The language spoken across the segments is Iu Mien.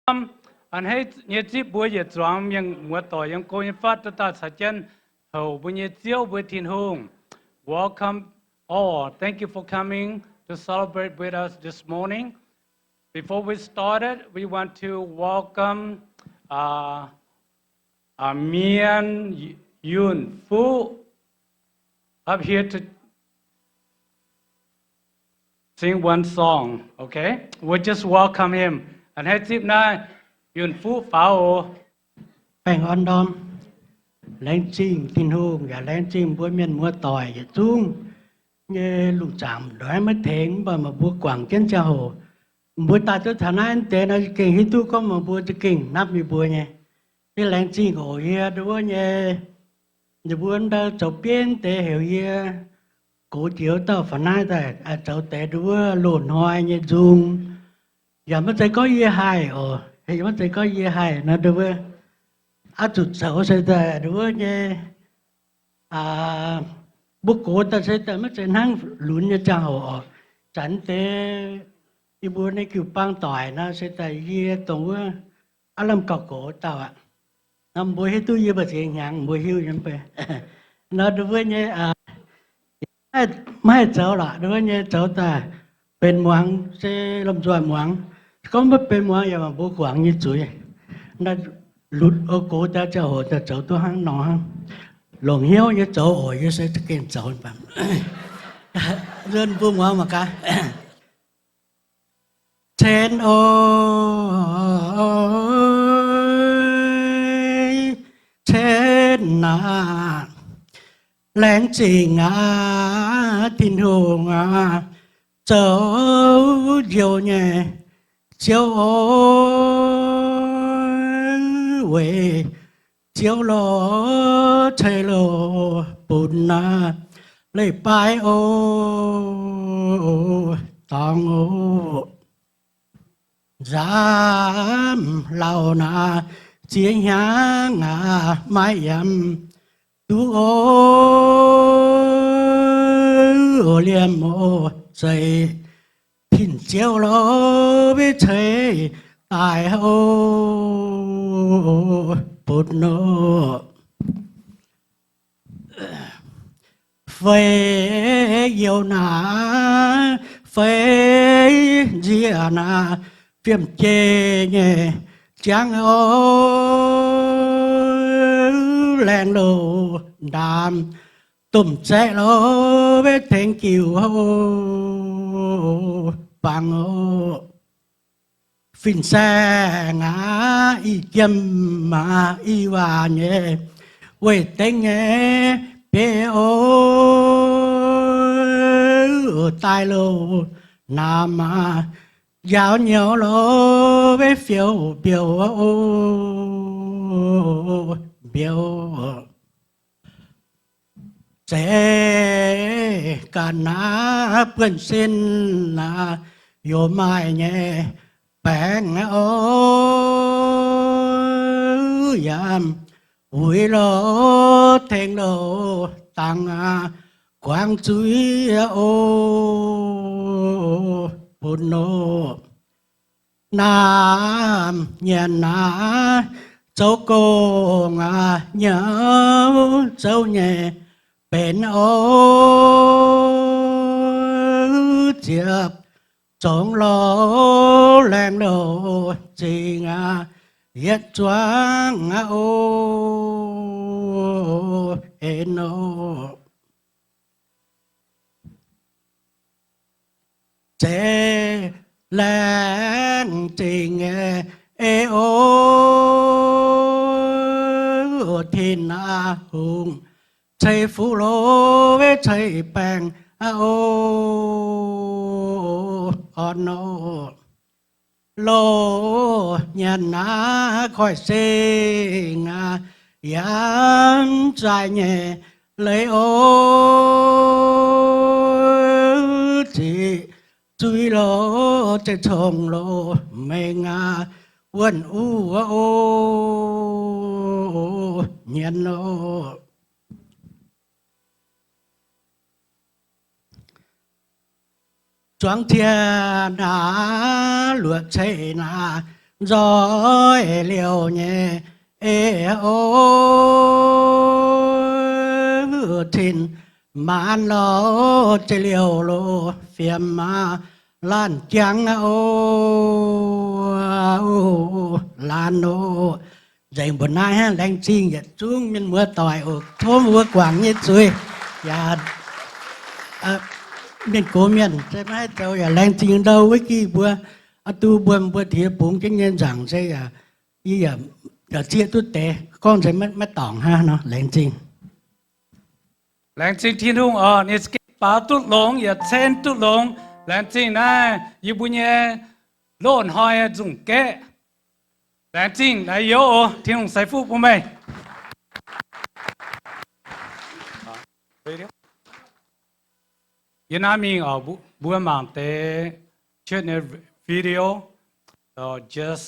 A'hneiv nyei zipv mbuo yietc zuangx mienh muoz doic yiem go nyei fatv duqv daaih caux jienv houc mbuo nyei Ziouv, mbuo Tin-Hungh. Welcome all. Thank you for coming to celebrate with us this morning. Before we started, we want to welcome uh, uh, Mien Yun Fu up here to sing one song, okay? We'll just welcome him. A'hneiv zipv naaiv Yun Fu faaux oc. Baengh orn ndorm. Laengz zingh Tin-Hungh yaac laengz zingh mbuo mienh muoz doic yietc zungv nyei lungh zaangc ndongc maiv tengx mv baac meih mbuo guangc jienv ziangh hoc mbuo daaih duqv taux naaiv deix nor, gengh hiuv duqv gorngv meih mbuo za'gengh hnamv yie mbuo nyei. Yie laengz zingh oc. Yie nduov nyei, ninh mbuo ndau zoux bieiv deix heuc yie gox joux dauh faaux naaiv daaih zoux deix nduov loz-hnoi nyei nzung. Yaac maiv zeiz gorngv yie haih oc, maiv zeiz gorngv yie haih nor nduov, aa, zuqc zoux se daaih nduov nyei, mbuo gox daaih se daaih maiv zeiz hnangv lunx nyei ziangh hoc oc. Zanc deix yie mbuo nyei jiu-baang doic nor se daaih yie dongh wuov aav lamh gauh gox dauh aqv. Nor mbuo hiuv duqv yie mbuo ziex hnyangx mbuo hiuv nyei. Nor nduov nyei, maiv haih zoux lorqc, nduov nyei zoux daaih benx muangx se lomh nzoih muangx. Gorngv maiv benx muangx yaac maaih mbuo guangc nyei zuiz. Naaiv lutc oix gox daaih ziangh hoc daaih zoux duqv hnangv nor hnangv. Longc hnyouv nyei zoux oc, yie se za'gengh zoux. Nzuonx mbuo muangx mangc gaax. Cen oix, cen aac, laengz zingh aac, Tin-Hungh aac, zoux njoux nyei Ziouv oc, weic Ziouv lorz ceix loh bun aac, leiz-baaix oc, dorngx oc. Nzamv lauh naaic ziex hnyangx aac maiv yiem duqv oc, liemh oc, zeiz tin-ziouv lorz mbiv ceix daaih oc, bun oc. Feix youh naaic feix nzieqc naaic fiem jeiv nyei ziangh oc, laengz loh ndaamv domh zaeqv lorz mbiv tengx jiuc oc, bangc oc. Fin-saeng aac, i jiem aac, i waac nyei, weih dengv nyei biei oc, daaih loh naamh aac, njaaux nyouz lorz mbiv fiouv mbiouh oc, mbiouh. Zeiz ganh naaic buonv-sin naaic, youc maaih nyei baengc oc, yaac uix lorz tengx loh dangx aac, guangc zuiz oc, bun oc. Naamh nyanc naaic, zoux gong aac, nyouz zouv nyei benx oc, ziepc zongx lorz laengz loh zingh aac, yietc zuangx aac oc, en oc. Zeiz laengz zingh nyei, ei oc, Tin-Hungh, ceix fuqv lorz mbiv ceix baengc aac oc, orn oc. Loz nyanc naaic koiv-seng aac, yaac zaaih nyei leiz oc, ziqc zuiz loh, zeiv cong loh mengh aac, wuonh uv oc, nyienz oc. Zuangx cien aac, luoqc ceix naaic, nzoih liouh nyei, ov, tin maanc lorz liouh loz fiem maah, laanh jangx ov, laanh ov. Nzengc mbuo naaiv hnangv, laengz zingh yietc zungv mienh muoz doic oc, tov mbuo guangc nyei zuiz. Yaac mienh gox mienh se maiv haih zoux yaac laengz zingh ndau wuov gih mbuo, oix duqv mbuo, mbuo diex bungx jienv nyei nzaangc se yaac, yie yaac zieqv duqv deix, gorngv nzengc maiv dorngc hnangv nor, laengz zingh. Laengz zingh Tin-Hungh oc, ninh za'gengh baaux duqv longx yaac cen duqv longx. Laengz zingh naaiv yie mbuo nyei loz-hnoi nzungh gaeqv. Laengz zingh naaiv youz oc, Tin-Hungh ceix fuqv bun meih. Yiem naaiv mingh oc, mbuo mangc deix cuotv nyei video. So just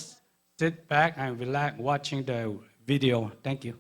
sit back and relax watching the video. Thank you.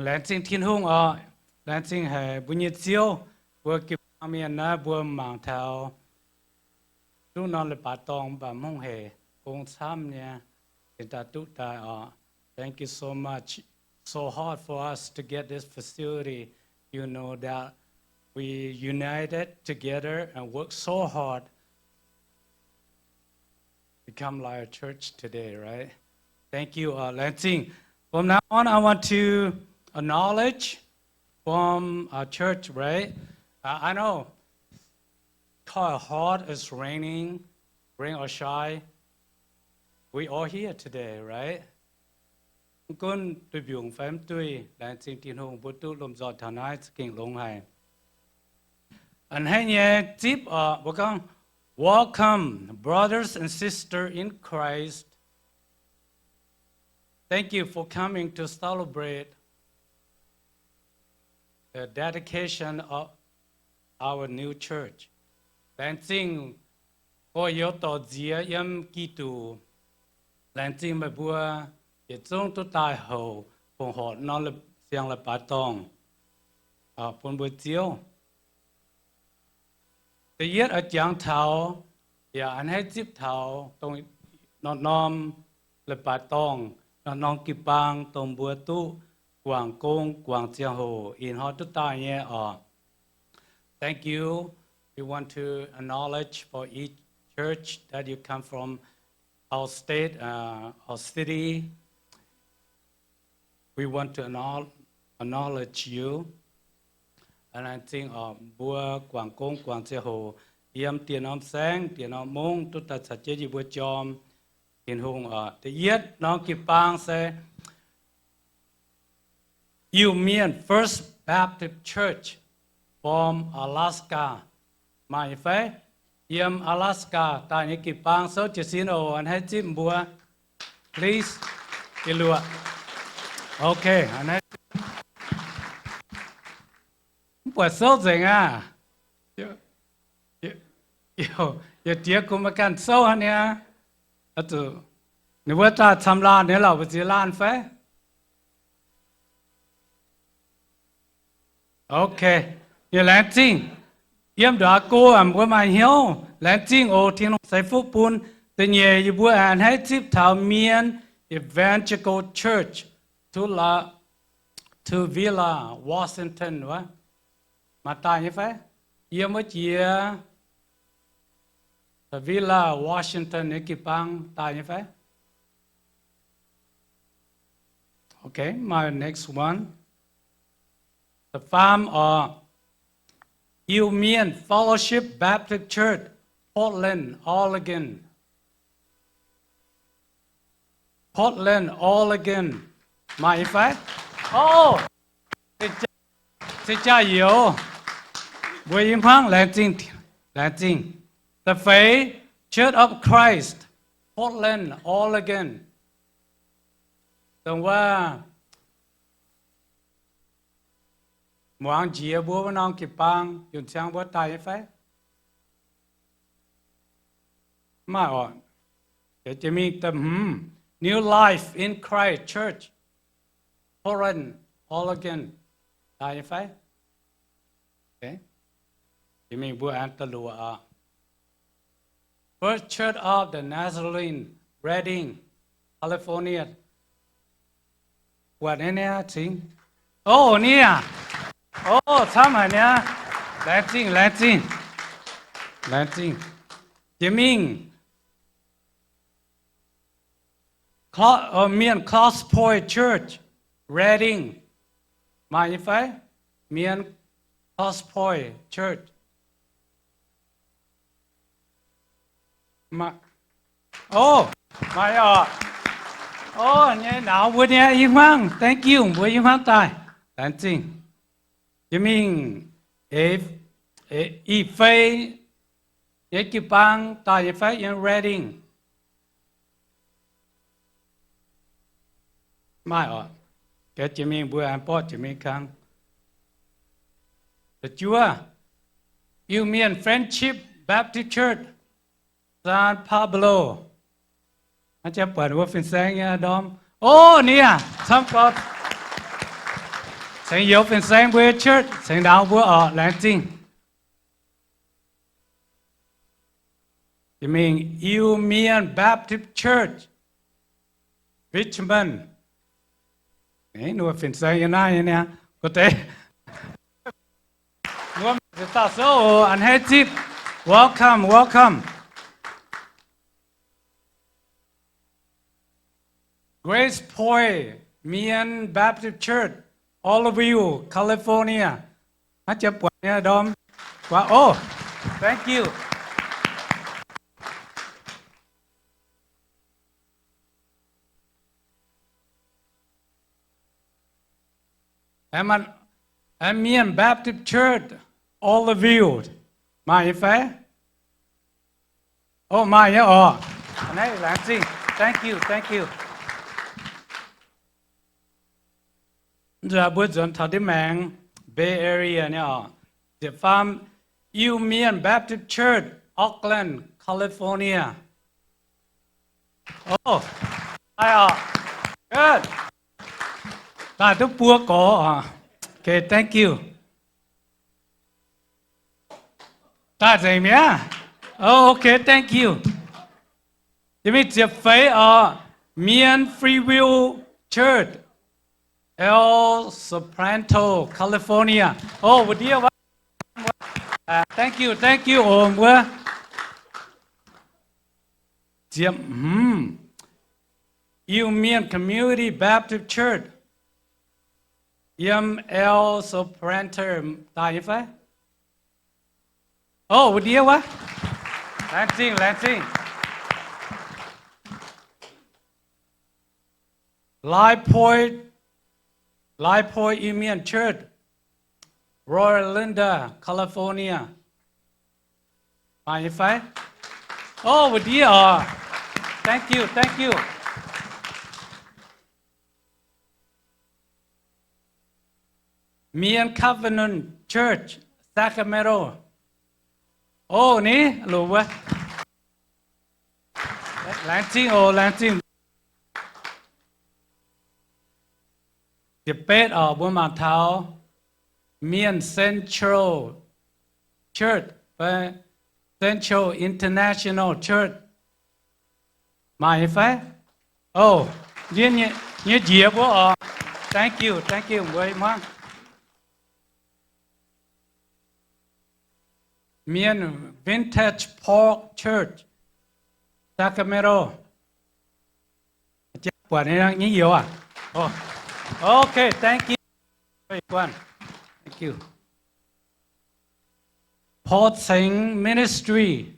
Laengz zingh Tin-Hungh oc. Laengz zingh haic mbuo nyei Ziouv, mbuo jiu-baang mienh naaiv mbuo mangc taux duqv norm leiz-baaix dorngh mv baac mv hungh heic gong camv nyei, cingx daaih duqv daaih oc. Thank you so much. So hard for us to get this facility. You know that we united together and work so hard become like a church today, right? Thank you, uh, Lancing. From now on, I want to acknowledge from our church, right? Uh, I know, call it hard, it's raining, rain or shine, we all here today, right? Mv gunv duih mbiungc fai mv duih, laengz zingh Tin-Hungh mbuo duqv lomh nzoih taux naaiv za'gengh longx haic. A'hneiv nyei zipv oc, mbuo gorngv, Welcome, brothers and sisters in Christ. Thank you for coming to celebrate the dedication of our new church. Laengz zingh gorx-youz dorc nziex yiem Giduc. Laengz zingh meih mbuo yietc zungv duqv daaih houc fongc horc norm siang-leiz-baaix dorngh bun mbuo Ziouv. Da'yietv oix jangx taux yaac a'hneiv zipv taux dongh norm-norm leiz-baaix dorngh, norm-norm jiu-baang dongh mbuo duqv guangc gong guangc ziangh hoc ih hnoi duqv daaih nyei oc. Thank you. We want to acknowledge for each church that you come from, our state, uh, our city. We want to acknow-, acknowledge you. Laengz zingh oc, mbuo guangc gong guangc ziangh hoc yiem dieh norm saengv dieh norm mungv duqv daaih caux jienv yie mbuo jorm Tin-Hungh oc. Da'yietv norm jiu-baang se Iu-Mienh First Baptist Church from Alaska. Maaih nyei fai? Yiem Alaska daaih nyei jiu-baang, souv jiez sin oc, a'hneiv zipv mbuo. Please. Yietc luoqc. Okay, a'hneiv. Mv buatc souv nzengc aqv. Yietc jiex gunv maiv ganh souv hnangv niaa. Zuqc ninh mbuo daaih camv laanh nyei lorqc, mbu'ziex laanh fai? Okay. Yie laengz zingh. Yiem ndongc aqv go mbuo maaih hnyouv. Laengz zingh oc, Tin-Hungh ceix fuqv bun. Da'nyeic yie mbuo a'hneiv zipv taux Mien Evangelical Church, Tula-, Tooele, Washington wuov. Maaih daaih nyei fai? Yiem wuov jiex Tooele, Washington nyei jiu-baang daaih nyei fai? Okay, my next one. The fam oc, Iu-Mien Fellowship Baptist Church, Portland, Oregon. Portland, Oregon. Maaih nyei fai? Oh, se jaax-youz. Mbuo yie hmuangv, laengz zingh, laengz zingh. Da'feix, Church of Christ, Portland, Oregon. Dongh wuov muangx njiec mbuo wuov norm jiu-baang, yunh ciang mbuo daaih nyei fai? Maaih oc. Jiex mingh da'hmz, New Life in Christ Church, Portland, Oregon. Daaih nyei fai? Jiex mingh mbuo aengx da'luoqc oc. First Church of the Nazarene, Redding, California. Buatc nyei niaa, cingx. Ov, niaa. Ov, camv haic niaa. Laengz zingh, laengz zingh. Laengz zingh. Jiex mingh Mien Cross Point Church, Redding. Maaih nyei fai? Mien Cross Point Church. Ov, maaih oc. Ov, nyei nauz mbuo nyei i hmuangv. Thank you, mbuo i hmuangv daaih. Laengz zingh. Jiex mingh, eix, eix, i fei nyei jiu-baang daaih nyei fai yiem Redding? Maaih oc. Jiex mingh mbuo aengx borqv jiex mingh kang. Da'juov, Iu-Mien Friendship Baptist Church, San Pablo. Hnangv jang buatc wuov fin-saeng nyei ndorm. Ov, niaa, camv gorx. Ceng youz fin-saeng mbuo nyei church, ceng ndaangc mbuo oc, laengz zingh. Jiex mingh Iu Mien Baptist Church, Richmond. Ninh mbuo fin-saeng yiem naaiv nyei niaa, gu'deix. Wuov ziepc dauh sou, a'hneiv zipv. Welcome, welcome. Grace Point Mien Baptist Church, Oroville, California. Haaix jiex buatc nyei ndorm? Buatc, oh, thank you. Mien Baptist Church, Oroville, maaih nyei fai? Oh, maaih nyei oc. Laengz zingh. Thank you, thank you. Nzunc mbuo nzuonx taux ndiev maengx Bay Area nyei oc. Ziepc faam, Iu Mien Baptist Church, Oakland, California. Oh, good. Daaih duqv buo gorx oc. Okay, thank you. Daaih nzengc mi'aqv. Oh, okay, thank you. Yie mingh ziepc feix oc, Mien Free Will Church, El Sobrante, California. Oh, wuov ndiev wuov. Thank you, thank you oc mbuo. Ziepc hmz, Iu Mien Community Baptist Church, yiem El Sobrante daaih nyei fai? Oh, wuov ndiev wuov. Laengz zingh, laengz zingh. High Point, High Point Iu Mien Church, Rolanda, California. Maaih nyei fai? Oh, wuov ndiev oc. Thank you, thank you. Mien Covenant Church, Sacramento. Oh, ni, loz wuov. Laengz zingh oc, laengz zingh. Ziepc betv oc, mbuo mangc taux Mien Central Church, Central International Church. Maaih nyei fai? Oh, nyei njiec mbuo oc. Thank you, thank you, mbuo hmuangv. Mien Vintage Park Church, Sacramento. Buatc nyei youz aac? Oh, okay, thank you. Thank you. Porx Cengx Ministry.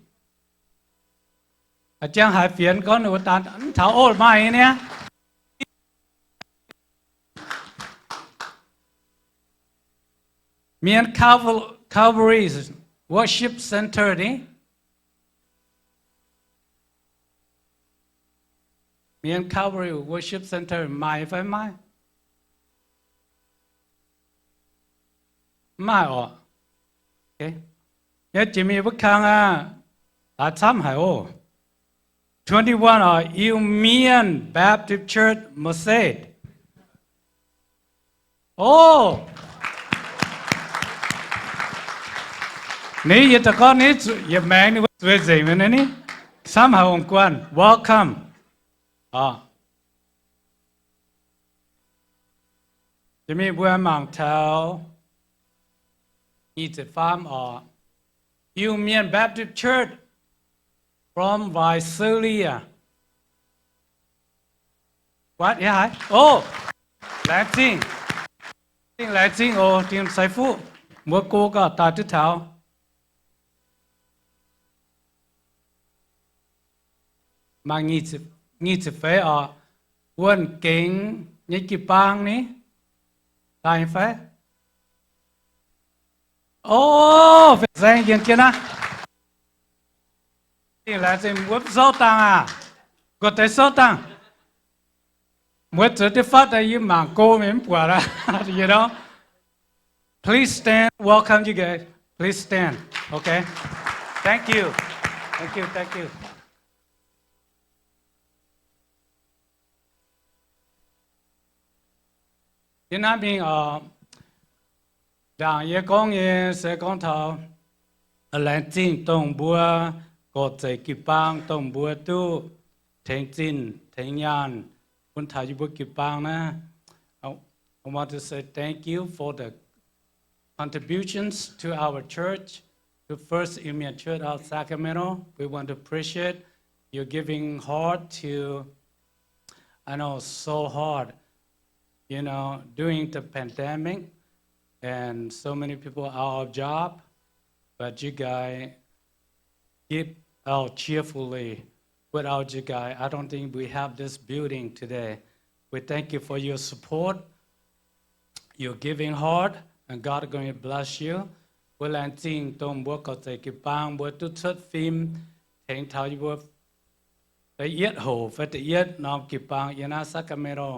Jang haiz fienx gorngv ninh mbuo daan mv taux, oh, maaih nyei niaa. Mien Calv-, Calvary Worship Center ni. Mien Calvary Worship Center maaih fai maiv? Mv maaih oc. Yie jiex mingh wuov kang aqv, daaih camv haic oc. Twenty-one oc, Iu Mien Baptist Church, Merced. Oh, ni yie daaih gorngv ni yietc maengx ninh mbuo zueiz nzengc mi'aqv ni. Camv haic ong-guan, welcome. Jiex mingh mbuo mangc taux nyic ziepc faam oc, Iu Mien Baptist Church from Visalia. Guaatv yie haiz, o, laengz zingh, laengz zingh oc, dingh sai fuqv, mbuo go gauh daaih duqv taux. Mangc nyic ziepc feix oc, Wuonh Gengx nyei jiu-baang ni, daaih nyei fai? O, fin-saeng yienh jienv naaiv. Laengz zingh, mbuo souv dangh aac. Gu'deix souv dangh. Mbuo zueiz diqv fatv daaih yie mangc go mingh mv buatc aqv. You know? Please stand. Welcome you guys. Please stand. Okay. Thank you. Thank you. Thank you. Yie naaiv mingh, uh, Ndaangc yie gorngv nyei se gorngv taux laengz zingh dongh mbuo gorqv-zeic jiu-baang, dongh mbuo duqv tengx zinh tengx nyaanh bun taux yie mbuo jiu-baang naaiv. I want to say thank you for the contributions to our church, to First Iu Mien Church of Sacramento. We want to appreciate your giving heart to, I know, so hard, you know, during the pandemic, and so many people are out of job, but you guys give out cheerfully. Without you guys, I don't think we have this building today. We thank you for your support, your giving heart, and God going to bless you. Mbuo laengz zingh dongh mbuo gorqv-zeic jiu-baang mbuo duqv cuotv fim tengx taux yie mbuo da'yietv hoc fai da'yietv norm jiu-baang yiem naaiv Sacramento.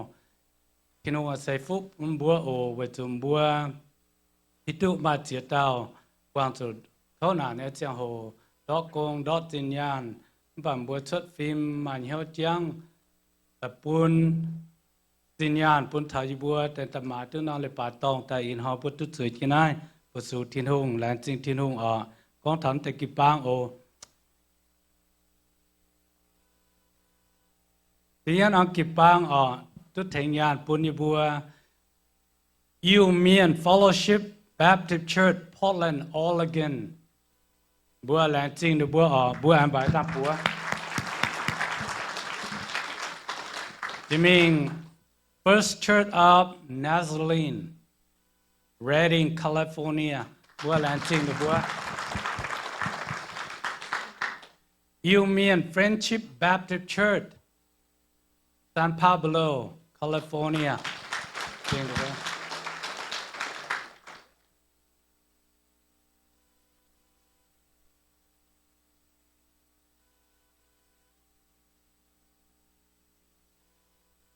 Tin-Hungh ceix fuqv bun mbuo oc, weic zuqc mbuo hiuv duqv maaih ziex dauh buangh zuqc kouv naanc nyei ziangh hoc ndortv gong ndortv zinh nyaanh, mv baac mbuo cuotv fim maaih hnyouv jangv bun zinh nyaanh bun taux yie mbuo daaih maaiz duqv norm leiz-baaix dorngh daaih ih hnoi mbuo duqv zueiz jienv naaiv. Fu-sux Tin-Hungh, laengz zingh Tin-Hungh oc. Gorngv taux deix jiu-baang oc, da'yietv norm jiu-baang oc, duqv tengx nyaanh bun yie mbuo Iu Mien Fellowship Baptist Church, Portland, Oregon. Mbuo laengz zingh ninh mbuo oc. Mbuo aengx mbaix dangh buoz. Jiex mingh First Church of Nazarene, Redding, California. Mbuo laengz zingh ninh mbuo. Iu Mien Friendship Baptist Church, San Pablo, California.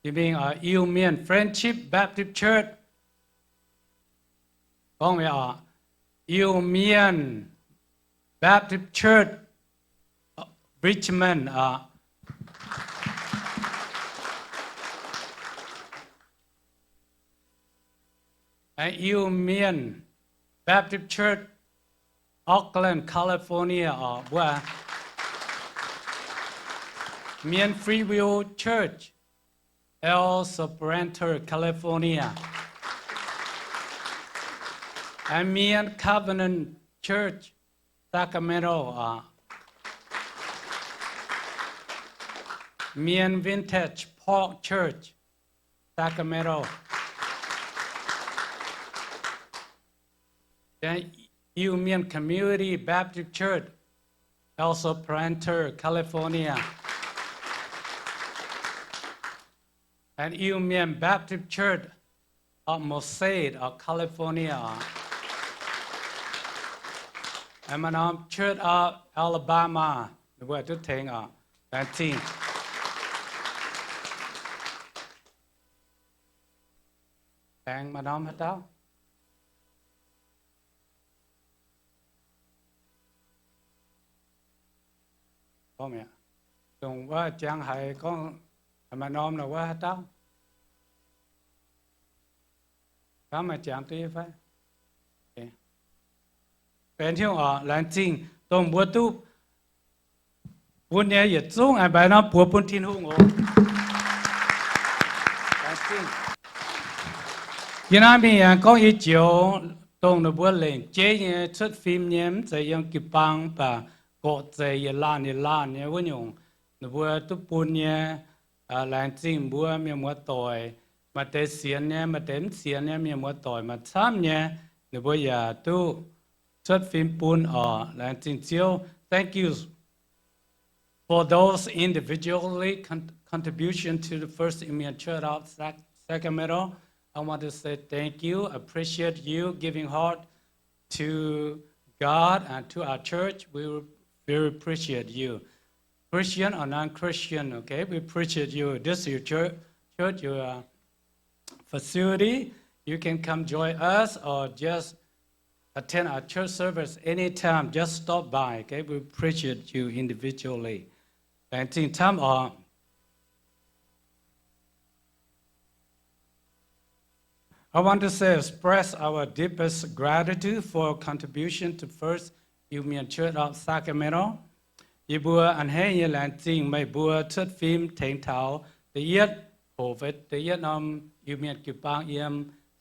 Jiex mingh Iu Mien Friendship Baptist Church, gorngv mi'aqv, Iu Mien Baptist Church, Richmond, Iu Mien Baptist Church, Oakland, California, oc, mbuo Mien Free Will Church, El Sobrante, California, and Mien Covenant Church, Sacramento, Mien Vintage Park Church, Sacramento, then Iu Mien Community Baptist Church, El Sobrante, California, and Iu Mien Baptist Church of Merced of California, and maaih norm Church of Alabama, ninh mbuo duqv tengx oc. Laengz zingh. Aengx maaih norm haaix dauh? Gorngv mi'aqv. Dongh wuov jangx haiz gorngv maaih norm nor wuov haaix dauh? Gaav maaih jangx duqv fai? Benx Tin-Hungh oc, laengz zingh dongh mbuo duqv bun nyei yietc zungv aengx mbaix norm buoz bun Tin-Hungh oc. Laengz zingh. Yie naaiv mingh aengx gorngv yie joux dongh ninh mbuo lengc jeiv nyei cuotv fim nyei, mv zeiz yiem jiu-baang, mv baac gorqv-zeic yietc laanh yietc laanh nyei wuov nyungc, ninh mbuo duqv bun nyei. Laengz zingh mbuo mienh muoz-doic, maaih deix sienx nyei, maaih deix mv sienx nyei mienh muoz-doic maaih camv nyei, ninh mbuo yaac duqv cuotv fim bun oc. Laengz zingh Ziouv. Thank you for those individually con- contribution to the First Iu Mien Church of Sac- Sacramento. I want to say thank you, appreciate you giving heart to God and to our church. We will very appreciate you. Christian or non-Christian, okay? We appreciate you. This is your church, church, your uh, facility. You can come join us or just attend our church service anytime. Just stop by, okay? We appreciate you individually. Laengz zingh camv oc. I want to say, express our deepest gratitude for contribution to First Iu Mien Church of Sacramento. Yie mbuo a'hneiv nyei laengz zingh meih mbuo cuotv fim tengx taux da'yietv hoqc fai da'yietv norm Iu Mien jiu-baang yiem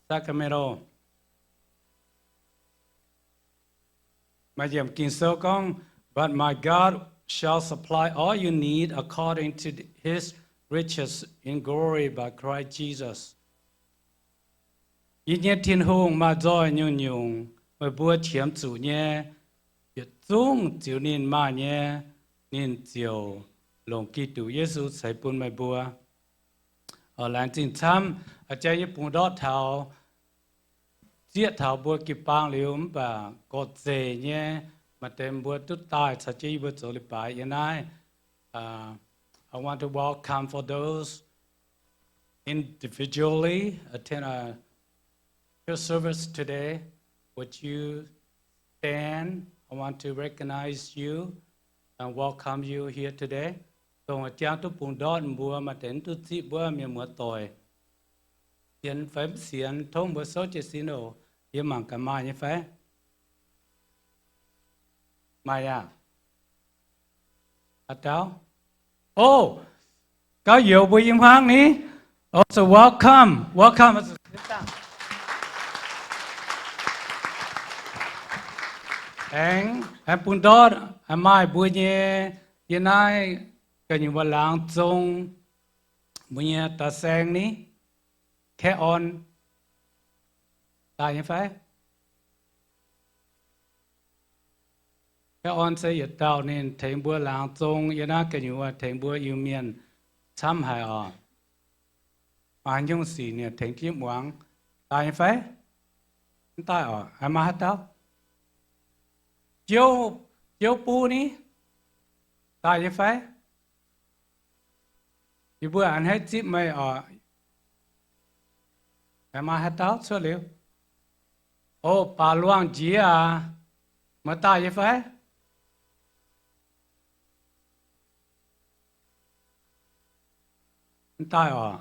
Sacramento. Maaih yiemc Ging-Sou gorngv, But my God shall supply all your need according to his riches in glory by Christ Jesus. Yie nyei Tin-Hungh maaih nzoih nyungc-nyungc meih mbuo qiemx zuqc nyei, yietc zungv ziux ninh maaih nyei, ninh ziouc longc Giduc Yesu ceix bun meih mbuo. Laengz zingh camv. A'jang yie bungx ndortv taux zieqv taux mbuo jiu-baang liuz, mv baac gorx-zeic nyei maaih deix mbuo duqv daaih caux jienv yie mbuo zoux leiz-baaix yiem naaiv. I want to welcome for those individually attend our church service today. Would you stand? I want to recognize you and welcome you here today. Dongh a'jang duqv bungx ndortv mbuo maaih deix duqv zipv wuov mienh muoz-doic, sienx fai mv sienx, tov mbuo souv jiez sin oc. Yie mangc gaax maaih nyei fai? Maaih aqv. Haaix dauh? O, gauh youz mbuo i hmuangv ni. Also welcome, welcome. Aengx, aengx bungx ndortv maaih mbuo nyei yiem naaiv gu'nyuoz laangz zong mbuo nyei dauh saeng ni, Kaeqv Orn. Daaih nyei fai? Kaeqv Orn se yietc dauh ninh tengx mbuo laangz zong yiem naaiv gu'nyuoz tengx mbuo Iu-Mienh camv haic oc. Maaih nyungc sic ninh tengx jienv muangx. Daaih nyei fai? Mv daaih oc. Maaih haaix dauh? Jiouv, Jiouv Buv ni? Daaih nyei fai? Yie mbuo a'hneiv zipv meih oc. Maaih haaix dauh cuotv liuz? O, Baac Luangh Njiex aac, meih daaih nyei fai? Mv daaih oc.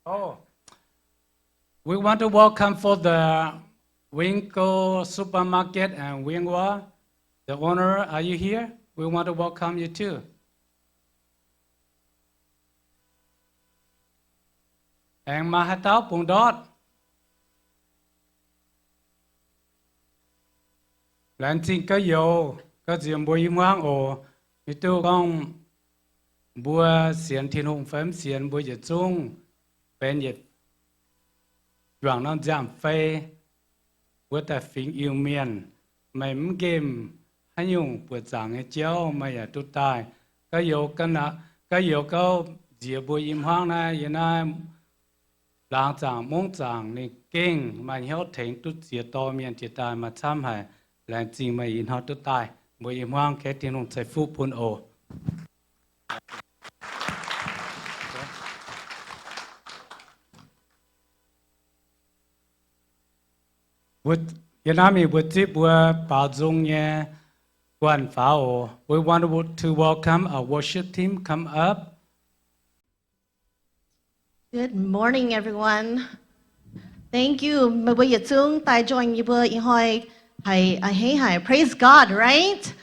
Oh, we want to welcome for the Winco Supermarket and Wingwa, the owner, are you here? We want to welcome you too. Aengx maaih haaix dauh bungx ndortv? Laengz zingh gauh youz, gauh nziex mbuo i hmuangv oc. Yie duqv gorngv mbuo sienx Tin-Hungh fai mv sienx, mbuo yietc zungv benx yietc juangc norm nziaamv-fei, mbuo daaih fingx Iu-Mienh. Meih mv nqemh haaix nyungc buoqc zaangc nyei jauv, meih yaac duqv daaih. Gauh youz, gauh youz gauh nziex mbuo i hmuangv naaiv, yiem naaiv laangz zaangc mungv zaangc ninh gengh maaih hnyouv tengx duqv ziex dorh mienh jiex daaih maaih camv haic. Laengz zingh meih ih hnoi duqv daaih mbuo i hmuangv, kengx Tin-Hungh ceix fuqv bun oc. Yiem naaiv mingh mbuo zipv mbuo baaux nzung nyei guanh faaux oc. We want to welcome our worship team come up. Good morning, everyone. Thank you. Meih mbuo yietc zungv daaih join yie mbuo ih hnoi haic, a'hneiv haic. Praise God, right?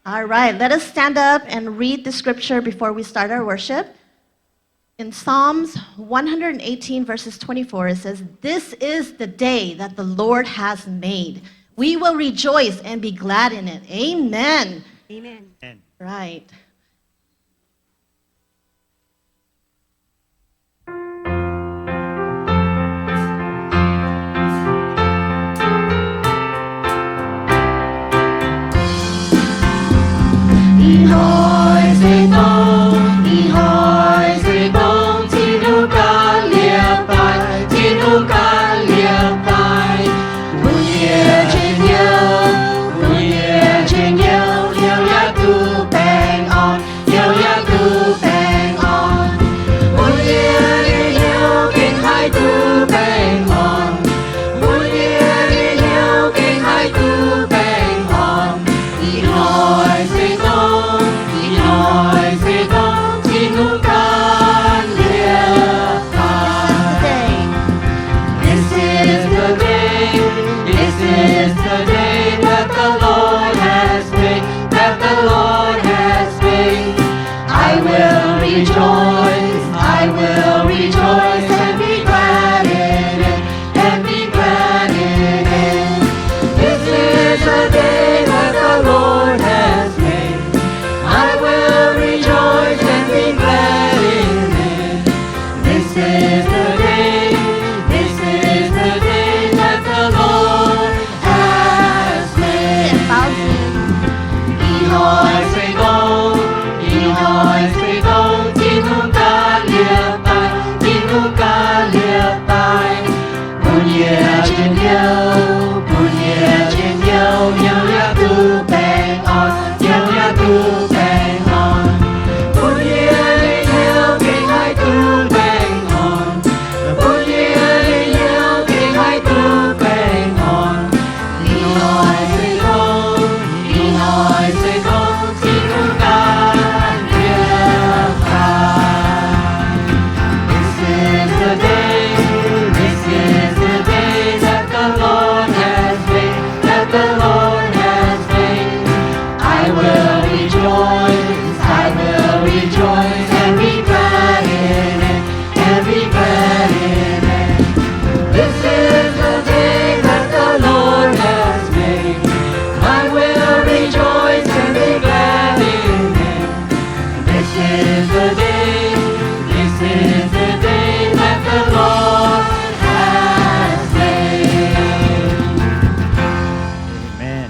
All right, let us stand up and read the scripture before we start our worship. In Psalms one hundred eighteen, verses twenty-four, it says, "This is the day that the Lord has made. We will rejoice and be glad in it." Amen. Amen. Right. Njien-youh, bun yie njien-youh, hnyouv yaac duqv baengh orn, hnyouv yaac duqv baengh orn. Bun yie njien-youh gengh haih duqv baengh orn. Bun yie njien-youh gengh haih duqv baengh orn. Ih hnoi se gorngv, ih hnoi se gorngv Tin-Hungh ganh yiem daaih. This is the day, this is the day that the Lord has made, that the Lord has made. I will rejoice, I will rejoice and be glad in it, and be glad in it. This is the day that the Lord has made. I will rejoice and be glad in it. This is the day, this is the day that the Lord has made. Amen.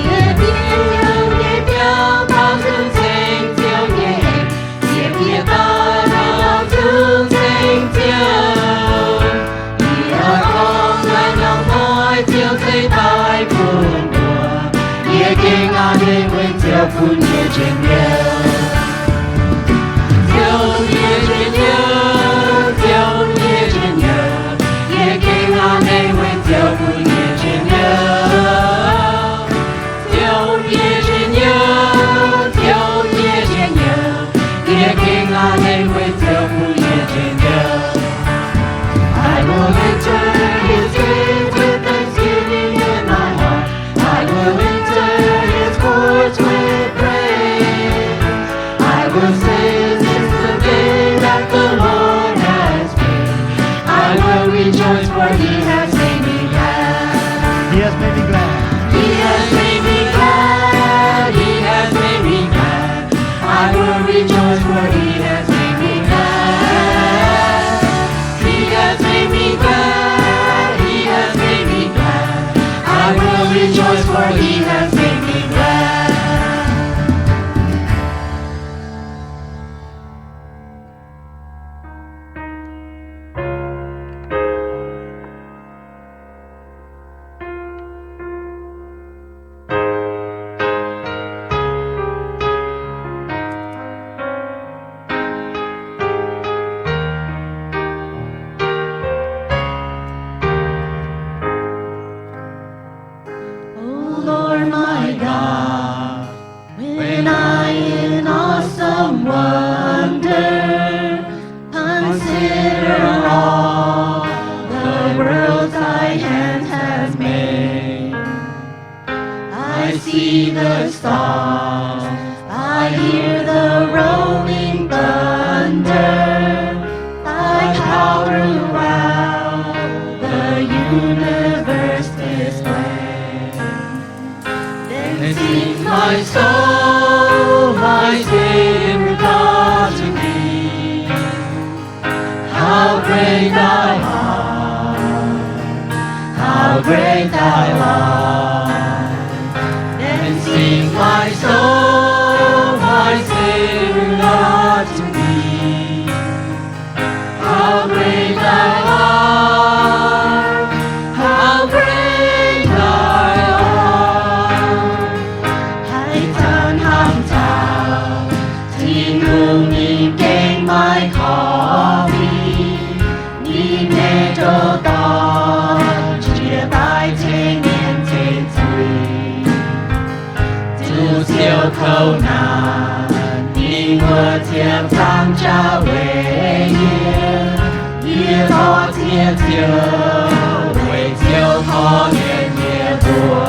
Yie bieqc hnyouv nyei biauv taux nzunc ceng Ziouv nyei en. Yie bieqc daaih taux nzunc ceng Ziouv. Yie oix gorngv naaiv norm hnoi Ziouv ceix daaih bun mbuo. Yie gengh a'hneiv weic Ziouv bun yie njien-youh. Ziouv nyei njien-youh, Ziouv nyei njien-youh. Yie gengh a'hneiv weic Ziouv bun yie njien-youh. Ziouv nyei njien-youh, Ziouv nyei njien-youh. Yie gengh a'hneiv weic Ziouv bun yie njien-youh. I will enter his gates with thanksgiving in my heart. I will enter his courts with praise. I will say, this is the day that the Lord has made. I will rejoice, for he has made me glad. He has made me glad. He has made me glad. He has made me glad. I will rejoice, for he has made me glad. He has made me glad. He has made me glad. I will rejoice, for he has made me glad. O Lord my God, when I in awesome wonder consider all the worlds thy hand has made, I see the stars, I hear the rolling thunder, thy power throughout the universe displayed. Then sings my soul, my Savior God, to thee. How great thou art, how great thou art. Then sings my soul, my Savior God, to thee. How great thou art, how great thou art. Haaix zanc hnamv taux Tin-Hungh ninh gengh maaih korv-lienh, ninh nyei ndoqc dorn njiec daaih ceix mienh ceix zuiz. Zuqc Ziouv kouv naanc, ninh mbuo ziepc zangc jaax weic yie. Yie zorqv ziex ziouc weic Ziouv korv-lienh yie mbuo.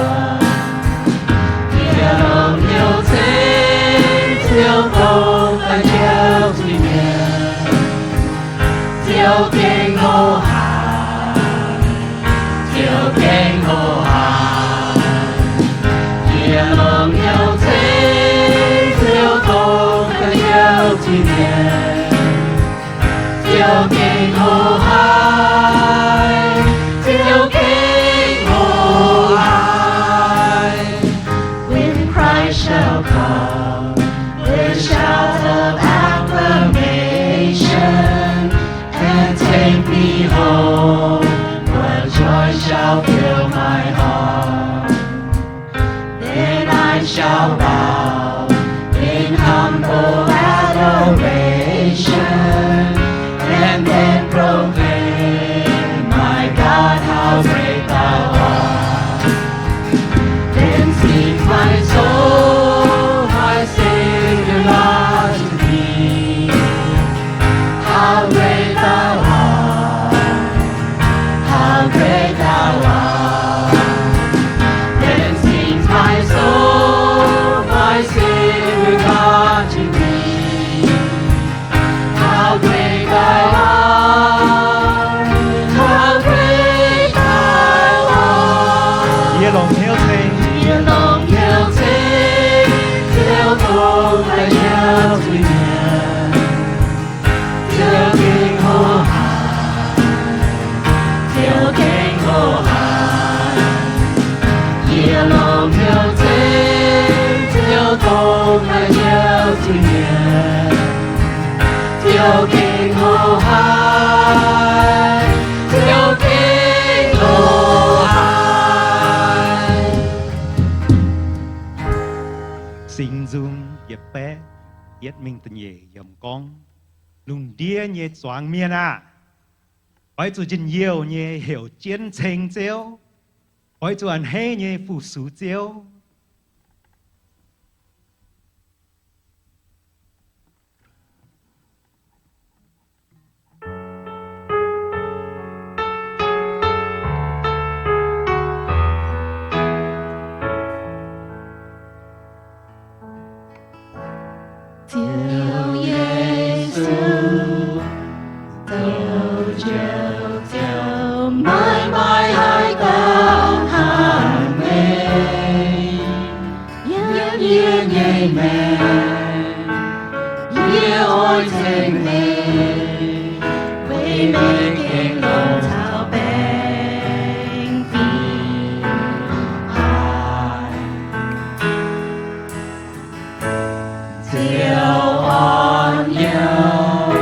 Yie longc hnyouv ceix Ziouv dongh ganh Ziouv zuiz-mienh. Ziouv gengh hlo haic, Ziouv gengh hlo haic. Yie longc hnyouv ceix Ziouv dongh ganh Ziouv zuiz-mienh. Ziouv gengh hlo haic, Ziouv gengh hlo haic. shall bow in humble adoration and then proclaim, My God, how great thou art. Then sings my soul, my Savior God, to thee. How great thou art, how great thou art. Then sings my soul, my Savior God, to thee. How great thou art, how great thou art. Yie longc hnyouv ceng, yie longc hnyouv ceng, ziouc dongh daaih njoux zuiz-mienh. Ziouc gengh hlo haic, ziouc gengh hlo haic. Yie longc hnyouv ceng, ziouc dongh daaih njoux zuiz-mienh. Ziouc gengh hlo haic, ziouc gengh hlo haic. Singx Nzung yietc baeqv yietv mingh da'nyeic yiemc gorngv, Lungh ndiev nyei zuangx mienh aah! Oix zuqc njien-youh nyei heuc jienv ceng Ziouv. Oix zuqc a'hneiv nyei fu-sux Ziouv. Ziouv Yesu, douc njoux Ziouv, maiv maaih haaix dauh haih meih. Yiem yie nyei maengc, yie oix ceng meih, weic meih gengh longc taux baengh fingx haic. Ziouv orn youh,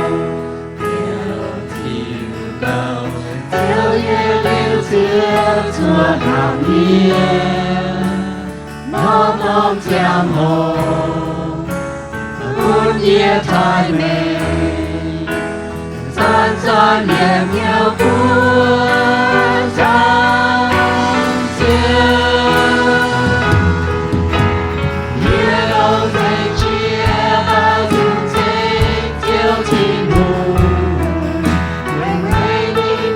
Ziouv tiux gouv, Ziouv yietc liuz ziouc zuov hnangv mienh, norm-norm ziangh hoc bun yie taaih meih. Zanc-zanc yiem hnyouv buov zaangc Ziouv, yie longc nzengc jiex baaux nzung ceng Ziouv Tin-Hungh. Weic meih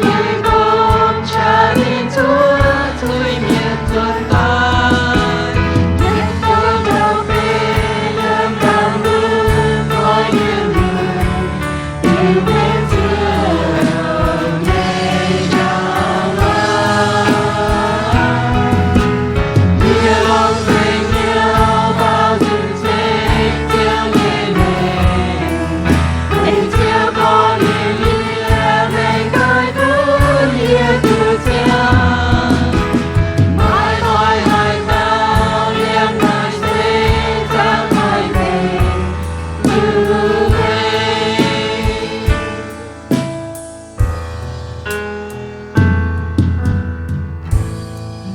nyei gong qaqv ninh zuov zuiz-mienh nzuonx daaih, yietc zungv ndau-beih yiem ndaamv-lunx nqoi nyei lungh.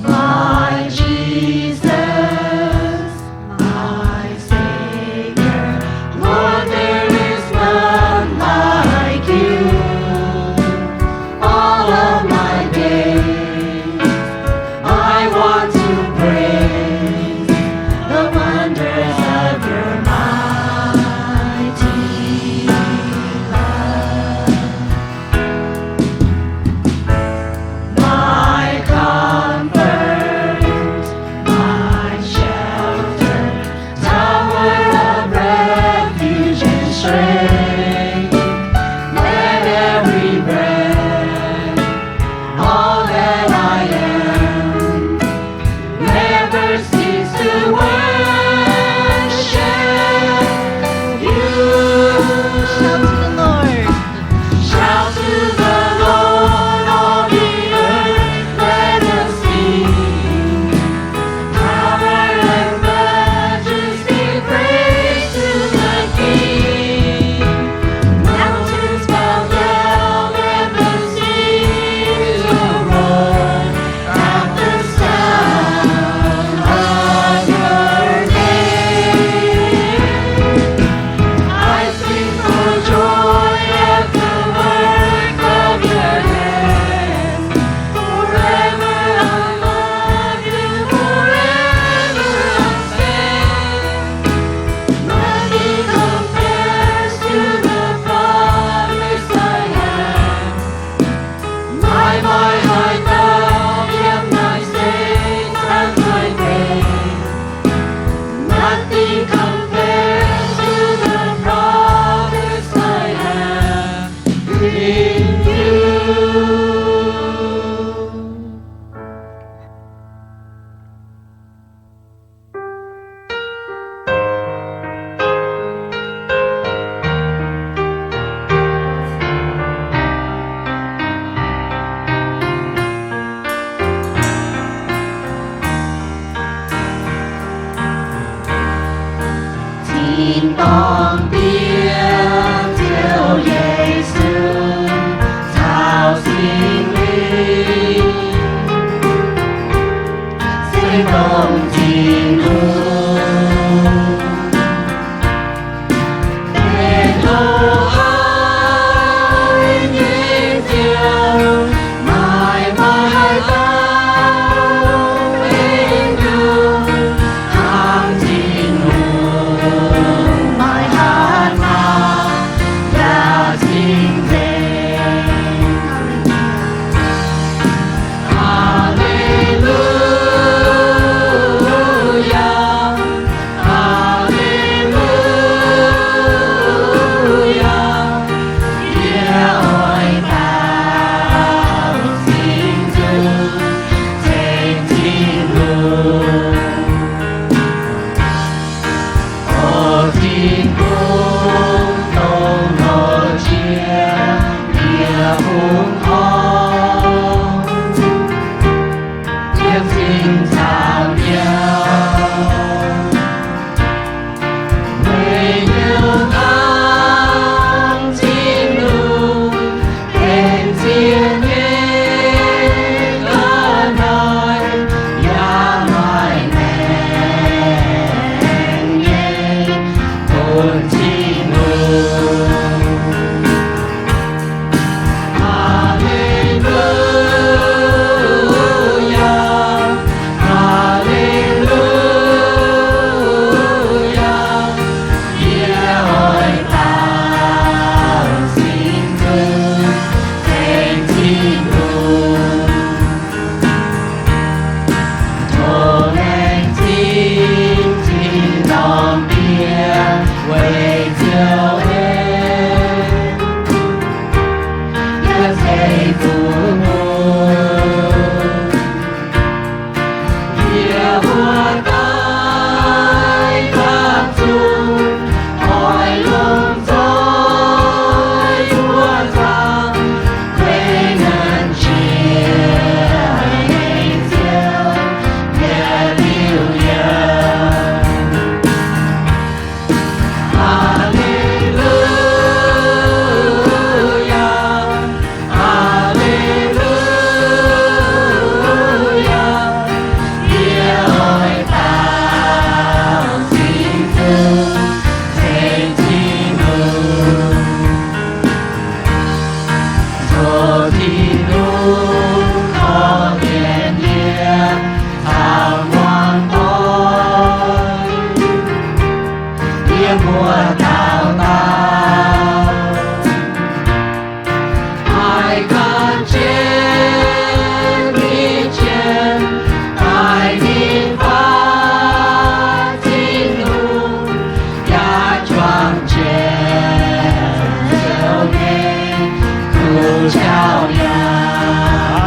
My Jesus, my Savior, Lord, there is none like you. All of my days, I want to praise the wonders of your mighty love. My comfort, my shelter, tower of refuge and strength, let every breath, all that I am, never cease to worship you. Shout to the Lord. Shout to the Lord, all the earth, let us sing. Power and majesty, praise to the King. Mountains bow down and the seas will roar at the sound of your Tin-dorngh Diex, Ziouv Yesu, caux Singx Lingh, se dongh Tin-Hungh.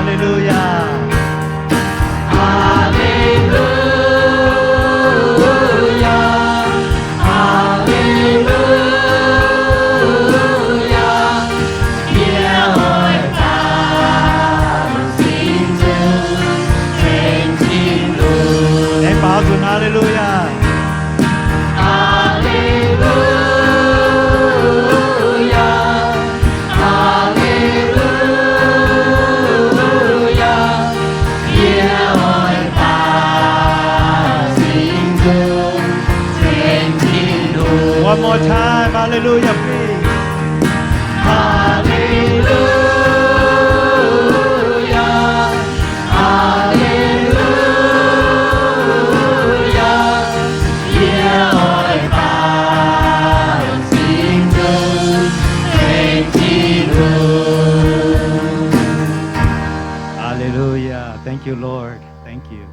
Hallelujah. Aengx baaux nzunc hallelujah. One more time, hallelujah, please. Hallelujah. Thank you, Lord. Thank you.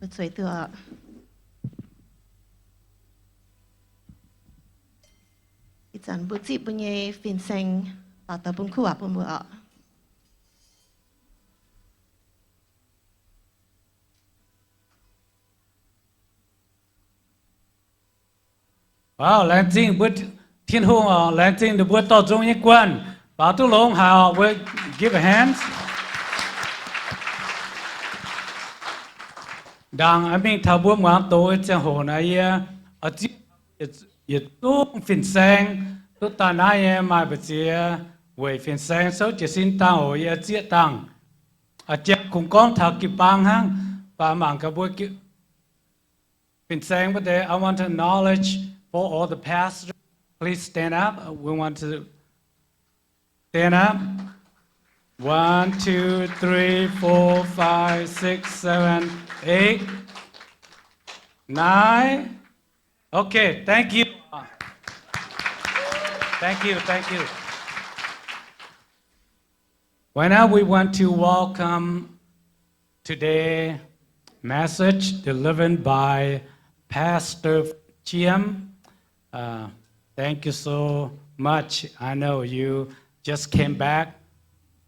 Mbuo zueiz duqv oc. Ih zanc mbuo zipv mbuo nyei fin-saeng daux daux bun kuv waac bun mbuo oc. Waac, laengz zingh mbuo Tin-Hungh oc, laengz zingh ninh mbuo dorh nzung nyei guanh. Baaux duqv longx haic oc, give a hand. Ndaangc mingh taux mbuo muangx doz nyei ziangh hoc naaiv yie oix zipv yietc zungv fin-saeng duqv daaih naaiv nyei maaih mbu'ziex weic fin-saeng souv jiez sin dangh oc, yie zieqv dangh. Aa, jangx kungx gorngv taux jiu-baang hnangv, baac mangc gaax mbuo fin-saeng wuov deix. I want to acknowledge for all the pastors. Please stand up. We want to stand up. One, two, three, four, five, six, seven, eight, nine. Okay, thank you. Thank you, thank you. Right now, we want to welcome today message delivered by Pastor Chiam. Uh, thank you so much. I know you just came back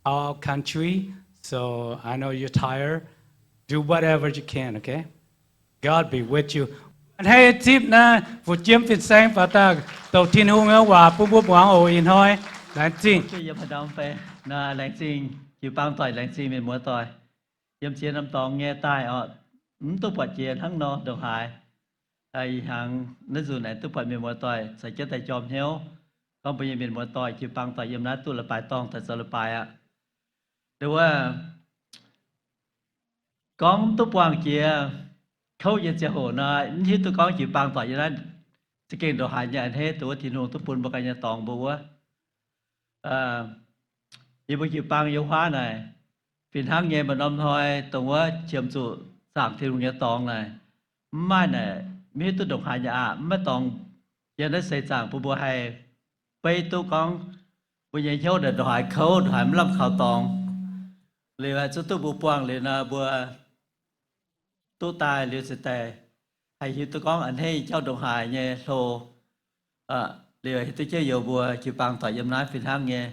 our country, so I know you're tired. Do whatever you can, okay? God be with you. A'hneiv zipv naaiv fu jiem fin-saeng baac daaih douc Tin-Hungh nyei waac bun mbuo muangx oc. Ih hnoi laengz zingh. Yiem haaix norm fai? Naaiv laengz zingh jiu-baang doic, laengz zingh mienh muoz doic. Yiem ziex norm dorngx nyei daaih oc, mv duqv buatc jiex hnangv nor ndongc haaix. Ih hnyangx naaiv nzunc aengx duqv buatc mienh muoz doic caux jienv daaih jorm hnyouv. Gorngv mbuo nyei mienh muoz doic, jiu-baang doic yiem naaiv duqv la'baaix dorngh daaih zoux la'baaix aqv. Nduov wuov, gorngv duqv buangh jiex kouv nyei ziangh hoc nor, mv hiuv duqv gorngv jiu-baang doic yiem naaiv za'gengh ndongc haaix nyei a'hneiv dongh wuov Tin-Hungh duqv bun mbuo ganh nyei dorngx mbuo wuov. Yie mbuo jiu-baang yiem huaav naaic, fih hnangv nyei maaih norm hnoi dongh wuov qiemx zuqc zaangc Tin-Hungh nyei dorngx naaic, mv maaih naaic, mv hiuv duqv ndongc haaix nyei aqv. Mv maaih dorngx yiem naaiv seix zaangc bun mbuo haih beiv duqv gorngv mbuo nyei hnyouv naaic ndongc haaix kouv, ndongc haaix mv lamh kaux dorngx. Liuz haih zuqc duqv mbuo buangh liuz nor, mbuo duqv daaih liuz se daaih haih hiuv duqv gorngv a'hneiv nyei jauv ndongc haaix nyei hlo. Liuz hiuv duqv jienv youz mbuo jiu-baang doic yiem naaiv fih hnangv nyei.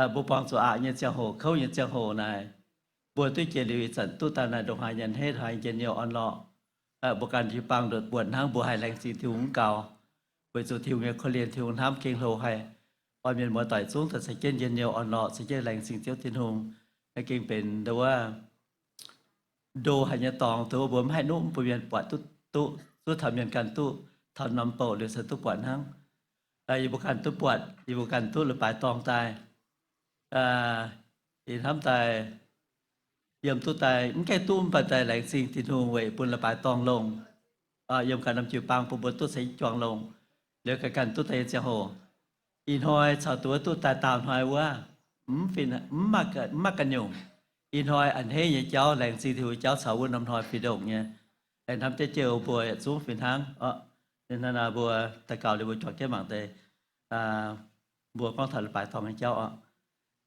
Mbuo buangh zuqc aqc nyei ziangh hoc, kouv nyei ziangh hoc naaic, mbuo duqv jiex liuz ih zanc duqv daaih naaic ndongc haaix nyei a'hneiv, ndongc haaix nyei njien-youh orn-lorqc. Mbuo ganh jiu-baang nduqc buonc hnangv mbuo haih laengz zingh Tin-Hungh mv gaux, weic zuqc Tin-Hungh nyei korv-lienh, Tin-Hungh hnamv gengh hlo haih oix mienh muoz doic zungv daaih caux jienv njien-youh orn-lorqc, caux jienv laengz zingh Ziouv Tin-Hungh. Naaiv gengh benx nduov wuov ndo haic nyei dorngx, dongh wuov mbuo mv haih nuqv, mv bun mienh buatc duqv, duqv zuov taux mienh ganh duqv taux norm bouh liuz se duqv buatc hnangv. Yie mbuo ganh duqv buatc, yie mbuo ganh duqv la'baaix dorngh daaih. Ih hnamv daaih yiem duqv daaih mv gaengh duqv mv baac daaih laengz zingh Tin-Hungh weic bun la'baaix dorngh longh. Yiem ganh norm jiu-baang bun mbuo duqv ceix juangc longh, liuz ganh ganh duqv daaih nyei ziangh hoc. Ih hnoi caux duqv duqv daaih daauh hnoi wuov, mv maaih ganh nyungc. Ih hnoi a'hneiv nyei jauv, laengz zingh Tin-Hungh jauv caux wuov norm hnoi fih ndongc nyei. Aengx hnamv jienv jienv mbuo yietc zungv fih hnangv. Hnangv naaiv mbuo daux gaux liuz mbuo juangc jienv mangc deix, mbuo gorngv taux la'baaix dorngh nyei jauv oc.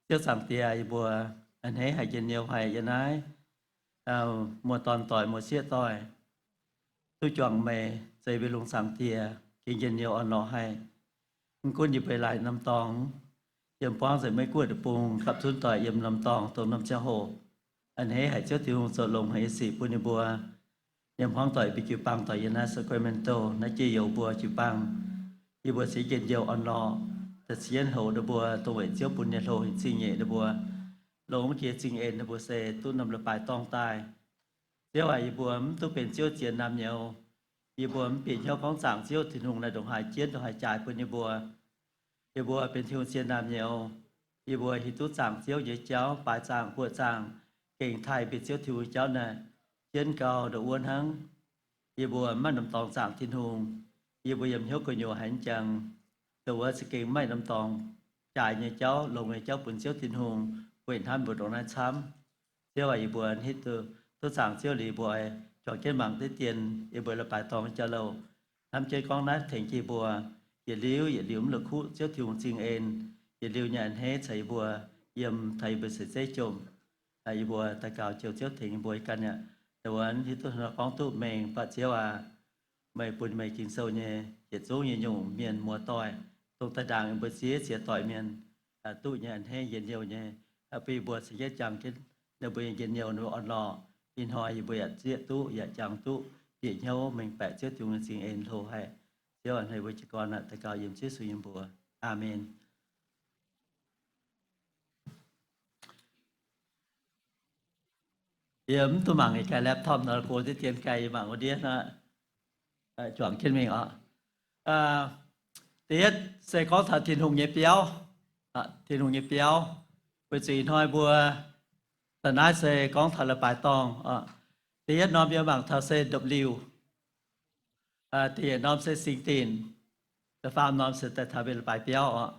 Ziouv Zaangc Diex, yie mbuo a'hneiv haic, njien-youh haic yiem naaiv muoz-dorn doic, muoz-sieqv doic duqv juangc meih, zeiz mbuo lungh Zaangc Diex, gengh njien-youh orn-lorqc haic. Mv gunv yie mbuo laaic norm dorngx, yiem buangv nzengc Meiv Guoqv deic-bung gapv zunv doic yiem norm dorngx dongh norm ziangh hoc, a'hneiv haic Ziouv Tin-Hungh zoux longx haic nyei sic bun ninh mbuo. Yiem hmuangv doic mbuo jiu-baang doic yiem naaiv Sacramento naaiv jiex youz mbuo jiu-baang, yie mbuo sienx njien-youh orn-lorqc, da'cietv houx ninh mbuo dongh weic Ziouv bun nyei hlo zingh nyeic ninh mbuo, longx jiex zingh en ninh mbuo se duqv norm la'baaix dorngh daaih. Ziouv aac, yie mbuo mv duqv benx Ziouv ziex naamh nyouz. Yie mbuo mv bieqc hnyouv gorngv zaangc Ziouv Tin-Hungh naaiv ndongc haaix jienv ndongc haaix jaaix bun yie mbuo. Yie mbuo benx Tin-Hungh ziex naamh nyouz. Yie mbuo hiuv duqv zaangc Ziouv nyei jauv, baaix zaangc, buoqc zaangc, gengh taaih mbuo Ziouv Tin-Hungh jauv naaic, jienv gau ndongc wuov hnangv. Yie mbuo mv maaih norm dorngx zaangc Tin-Hungh. Yie mbuo yiem hnyouv gu'nyuoz haiz jangx, ndongc wuov za'gengh mv maaih norm dorngx jaaix nyei jauv, longx nyei jauv bun Ziouv Tin-Hungh weic hnamv mbuo ndongc naaiv camv. Ziouv aac, yie mbuo hitv duqv, duqv zaangc Ziouv liuz, yie mbuo juangc jienv mangc deix dien yie mbuo la'baaix dorngx jauv-louh. Hnamv jienv gorngv naaiv tengx jienv yie mbuo yietc liuz yietc liuz mv la'kuqv Ziouv Tin-Hungh zingh en, yietc liuz nyei a'hneiv caux yie mbuo yiem taux yie mbuo seix zeiv jomc. Yie mbuo daux gaux joux Ziouv tengx yie mbuo ganh aqv. Dongh wuov hitv duqv nor gorngv duqv mengh, mv baac Ziouv aac, meih bun meih Ging-Sou nyei yietc zungv nyei nyungc mienh muoz-doic, dongh daaih ndaangc yie mbuo ziex ziex doic mienh duqv nyei a'hneiv njien-youh nyei, bun yie mbuo caux jienv jangx jienv ninh mbuo nyei njien-youh, ninh mbuo orn-lorqc. Ih hnoi yie mbuo yaac zieqv duqv, yaac jangx duqv, bieqc hnyouv mengh baeqc Ziouv Tin-Hungh nyei zingh en hlo haic. Ziouv aac, hneiv mbuo jiez gorn daux gaux yiem Ziouv Yesu nyei mbuox. Aamen. Yie mv duqv mangc gaax laptop nor, go deix dien gaax yie mangc wuov ndiev nor, juangc jienv mingh oc. Da'yietv se gorngv taux Tin-Hungh nyei biauv, Tin-Hungh nyei biauv. Weic zuqc ih hnoi mbuo da'naaiv se gorngv taux leiz-baaix dorngh. Da'yietv norm yie mangc taux se ndopv-liuh, da'nyeic norm se singx dinc, da'faam norm se daaih taux mbuo leiz-baaix biauv oc.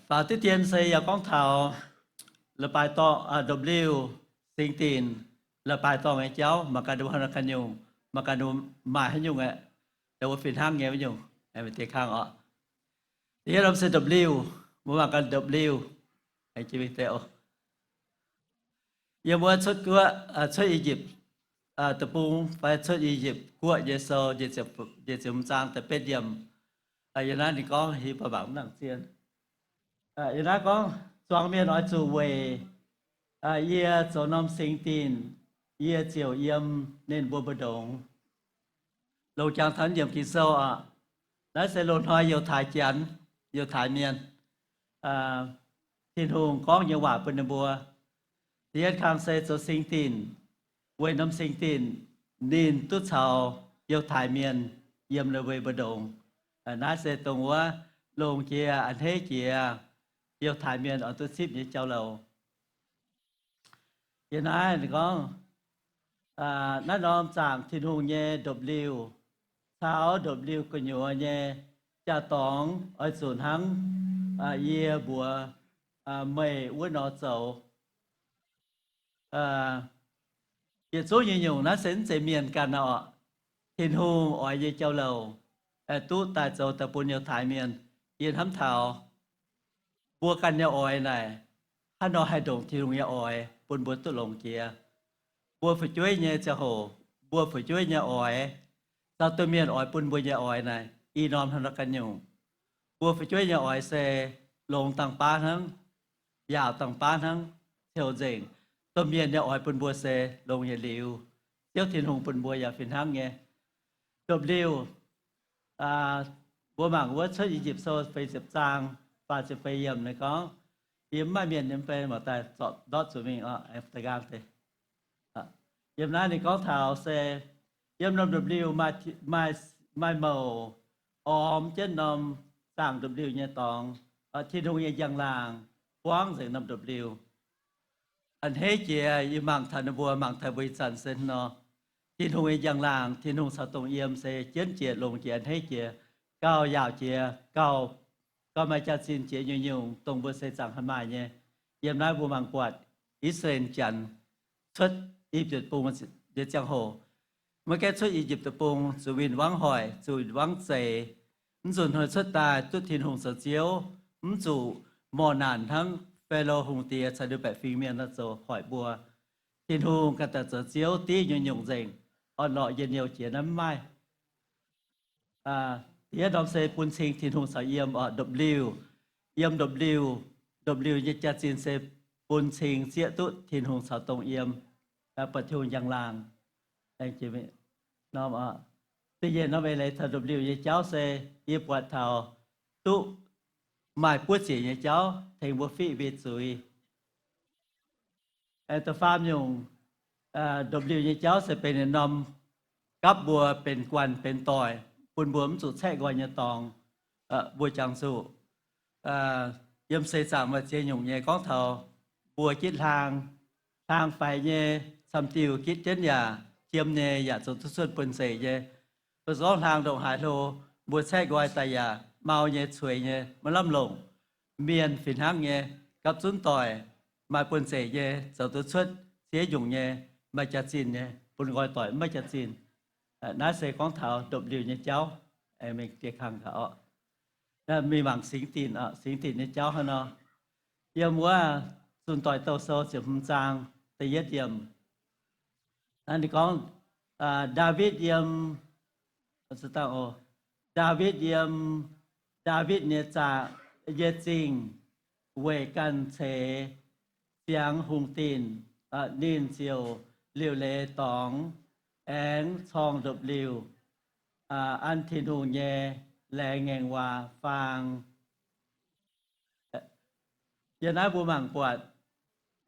Faaux diqv dien se yaac gorngv taux leiz-baaix dorngh, ndopv-liuh, singx dinc, leiz-baaix dorngh nyei jauv, mangc gaax ninh mbuo haaix nor ganh nyungc, mangc gaax ninh mbuo maaih haaix nyungc aeqv, wuov fih hnangv nyei wuov nyungc, diex kang oc. Da'yietv norm se ndopv-liuh, mbuo mangc gaax ndopv-liuh. Yiem wuov cuotv guoqv, cuotv I^yipv Deic-Bung fai cuotv I^yipv Guoqv nyei sou, njiec ziepc hmz zaang da'betv yiemc. Yiem naaiv ninh gorngv, yie mbuo mangc mv nangc zien. Yiem naaiv gorngv, Zuangx mienh oix zuqc weic yie zoux norm singx dinc, yie ziouc yiem ninh mbuo mbu'ndongx. Longc jangx taux yiemc Ging-Sou oc. Naaiv se loz-hnoi Yiutai Janx, Yiutai Mienh, Tin-Hungh gorngv nyei waac bun ninh mbuo. Da'yietv kang se zoux singx dinc, weic norm singx dinc ninh duqv caux Yiutai Mienh yiem ninh mbuo mbu'ndongx. Naaiv se dongh wuov longc jiex a'hneiv jiex Yiutai Mienh oix duqv zipv nyei jauv-louc. Yiem naaiv ninh gorngv, naaiv norm zaangc Tin-Hungh nyei ndopv-liuh caux ndopv-liuh gu'nyuoz nyei jaa-dorngx oix zuqc hnangv yie mbuox meih wuov nor zoux. Yietc zungv nyei nyungc naaiv se mv zeiz mienh ganh oc. Tin-Hungh oix nyei jauv-louc duqv daaih zoux daaih bun Yiutai Mienh. Yie hnamv taux mbuo ganh nyei oix naaic, hnangv nor haih ndongc Tin-Hungh nyei oix bun mbuo duqv longx jiex. Mbuo fu'jueiv nyei ziangh hoc, mbuo fu'jueiv nyei oix caux domh mienh oix bun mbuo nyei oix naaic i norm hnangv nor ganh nyungc. Mbuo fu'jueiv nyei oix se longx dangh baav hnangv, yaauc dangh baav hnangv, ciouv nzengc. Domh mienh nyei oix bun mbuo se longx yietc liuz. Ziouv Tin-Hungh bun mbuo yaac fih hnangv nyei. Ndopv-liuh, mbuo mangc wuov Cuotv I^yipv Sou feix ziepc zaang faah ziepc feix yiemc ninh gorngv, yie mv maaih mienh nyei, mv bei mangc daaih zorpc ndortv zuqc mingh oc, da'nqaang deix. Yiem naaiv ninh gorngv taux se yiem norm ndopv-liuh maaih mouc ormx jienv norm zaangc ndopv-liuh nyei dorngx. Tin-Hungh nyei njang-laangc buangv nzengc norm ndopv-liuh. A'hneiv jiex yie mangc taux ninh mbuo, mangc taux mbuo ih zanc se nor, Tin-Hungh nyei njang-laangc, Tin-Hungh caux dongh yiem se jienv jiex, longx jiex, a'hneiv jiex, gauh yaauc jiex, gauh, gauh maaih jaax-zinh jiex nyungc-nyungc, dongh mbuo seix zaangc haih maaih nyei. Yiem naaiv mbuo mangc buatc I^saa^laa^en Janx cuotv I^yipv Deic-Bung nyei ziangh hoc, maiv gaengh cuotv I^yipv Deic-Bung, zuqc win-wangv hoic, zuqc win-wangv zeix, mv zuqc hnoi cuotv daaih duqv Tin-Hungh zoux Ziouv, mv zuqc morh naanc hnangv Faalo Hungh Diex caux ninh baeqc fingx mienh nor zoux hoic mbuo. Tin-Hungh ganh daaih zoux Ziouv div nyungc-nyungc nzengc, orn-lorqc njien-youh jiex naaiv mv maaih. Da'yietv norm se bun cing Tin-Hungh caux yiem oc, ndopv-liuh. Yiem ndopv-liuh, ndopv-liuh nyei jaax-zinh se bun cing zieqv duqv Tin-Hungh caux dongh yiem, buatc Tin-Hungh njang-laangc. Da'nyeic norm eix leiz taux ndopv-liuh nyei jauv se yie buatc taux duqv maaih buov ziec nyei jauv tengx mbuo fiqv mbuo zuiz. Da'faam nyungc, ndopv-liuh nyei jauv se benx norm gapv mbuo benx guanh benx doic, bun mbuo mv zuqc caeqv nqoi nyei dorngx. Mbuo jangx zuqc yiem seix zaangc maaih ziex nyungc nyei gorngv taux mbuo gitv hlaang, hlaang faix nyei, camv-diuh gitv jienv yaac jiem nyei, yaac zoux duqv cuotv buonv-zeic nyei. Mbuo gorngv hlaang ndongc haaix hlo, mbuo caeqv nqoi daaih yaac mau nyei, cueix nyei, maiv lamh longc. Mienh fih hnangv nyei, gapv zunv doic, maaih buonv-zeic nyei, zoux duqv cuotv ziex nyungc nyei, maaih jaax-zinh nyei, bun nqoi doic maiv jaax-zinh. Naaiv se gorngv taux ndopv-liuh nyei jauv. Mingh dieh kang gaax oc. Mingh mangc singx dinc, singx dinc nyei jauv hnangv nor. Yiem wuov Zunh Doic Douh Sou ziepc hmz zaang da'yietv yiemc. Naaiv ninh gorngv, Ndaawitv yiem, Ndaawitv yiem, Ndaawitv nyei zingh, nyei zingh weic ganh ceix ziangx hungh dinc, ninh ziouc liuc leiz dorngx, aengx corngh ndopv-liuh an Tin-Hungh nyei laengz ngaengc waac faang. Yiem naaiv mbuo mangc buatc,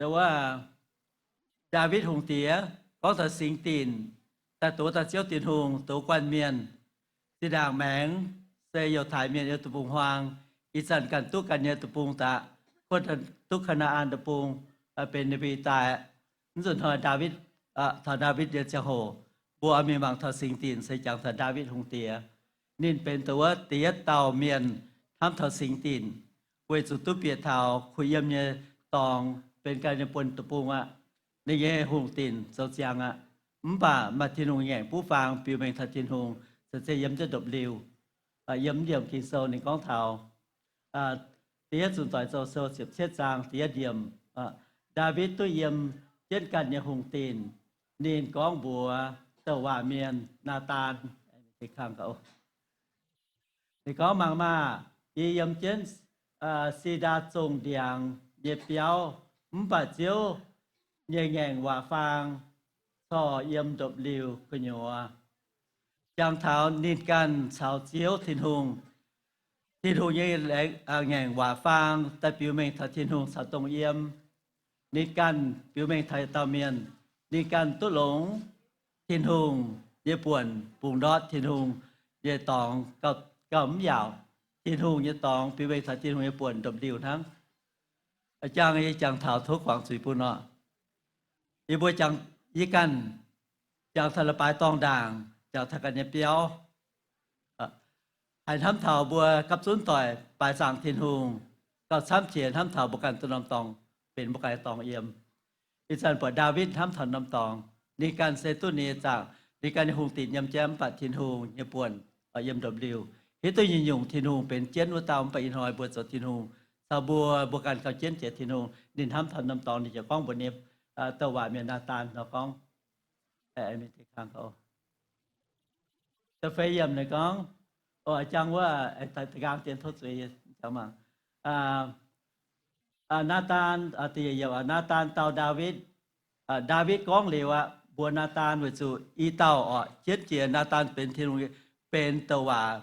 wuov, Ndaawitv Hungh Diex gorngv taux singx dinc daaih dox daaih Ziouv Tin-Hungh, dox guanh mienh, zinh ndaangc maengx se Yiutai Mienh yiem deic-bung-huaang, ih zanc ganh duqv ganh nyei deic-bung daqv, kuotv duqv Kaa^naa^an Deic-Bung, benx ninh mbuo daaih. Mv nzunc hnoi Ndaawitv, taux Ndaawitv nyei ziangh hoc, mbuo oix mingh mangc taux singx dinc se jangx taux Ndaawitv Hungh Diex. Ninh benx dongh wuov da'yietv dauh mienh hnamv taux singx dinc, weic zuqc duqv bieqc taux kuh yiem nyei dorngx benx ganh nyei buonc deic-bung aqv. Ninh nyei hungh dinc zoux ziangx aqv. Mv baac maaih Tin-Hungh ngaengc buv faang biux mengh taux Tin-Hungh, caux zeiz yiem jienv ndopv-liuh. Yiem naaiv yiemc Ging-Sou ninh gorngv taux, da'yietv Zunc Doic Zoux Sou ziepc cietv zaang da'yietv yiemc, Ndaawitv duqv yiem jienv ganh nyei hungh dinc. Ninh gorngv mbuox douc waac mienh Naadaan, ninh gorngv, Mangc maah! Yie yiem jienv si^ndaa zongh ndiangx nyei biauv, mv baac Ziouv nyei ngaengc waac faang corc yiem ndopv-liuh gu'nyuoz. Jangx taux ninh ganh caux Ziouv Tin-Hungh, Tin-Hungh nyei ngaengc waac faang daaih biux mengh taux Tin-Hungh caux dongh yiem. Ninh ganh biux mengh taux yietc dauh mienh. Ninh ganh duqv longx Tin-Hungh nyei buonc, bungx ndortv Tin-Hungh nyei dorngx gauh mv yaauc. Tin-Hungh nyei dorngx biux mengh taux Tin-Hungh nyei buonc ndopv-liuh hnangv. Jangx yie jangx taux tov guangc zuiz bun oc. Yie mbuo jangx, yie ganh jangx taux leiz-baaix dorngh ndaangc, jangx taux ganh nyei biauv, haih hnamv taux mbuo gapv zunv doic baaix zaangc Tin-Hungh, gauh camv qiex hnamv taux mbuo ganh duqv norm dorngx benx mbuo ganh nyei dorngx yiem. Ih zanc buatc Ndaawitv hnamv taux norm dorngx, ninh ganh se duqv ninh nyei zaangc, ninh ganh nyei hungh dinc yiem jienv, mv baac Tin-Hungh nyei buonc yiem ndopv-liuh. Hiuv duqv nyungc-nyungc Tin-Hungh benx jienv wuov dauh, mv baac ih hnoi mbuo zoux Tin-Hungh caux mbuo, mbuo ganh gauh jienv jiex Tin-Hungh. Ninh hnamv taux norm dorngx ninh ziouc gorngv mbuox ninh douc waac mienh Naadaan nor gorngv, da'feix yiemc ninh gorngv, jangx wuov, da'nqaang dien tov zuiz, Naadaan, Naadaan dau Ndaawitv. Ndaawitv gorngv liuz aqv, mbuox Naadaan weic zuqc i dauh orqc jienv jiex. Naadaan benx Tin-Hungh, benx douc waac,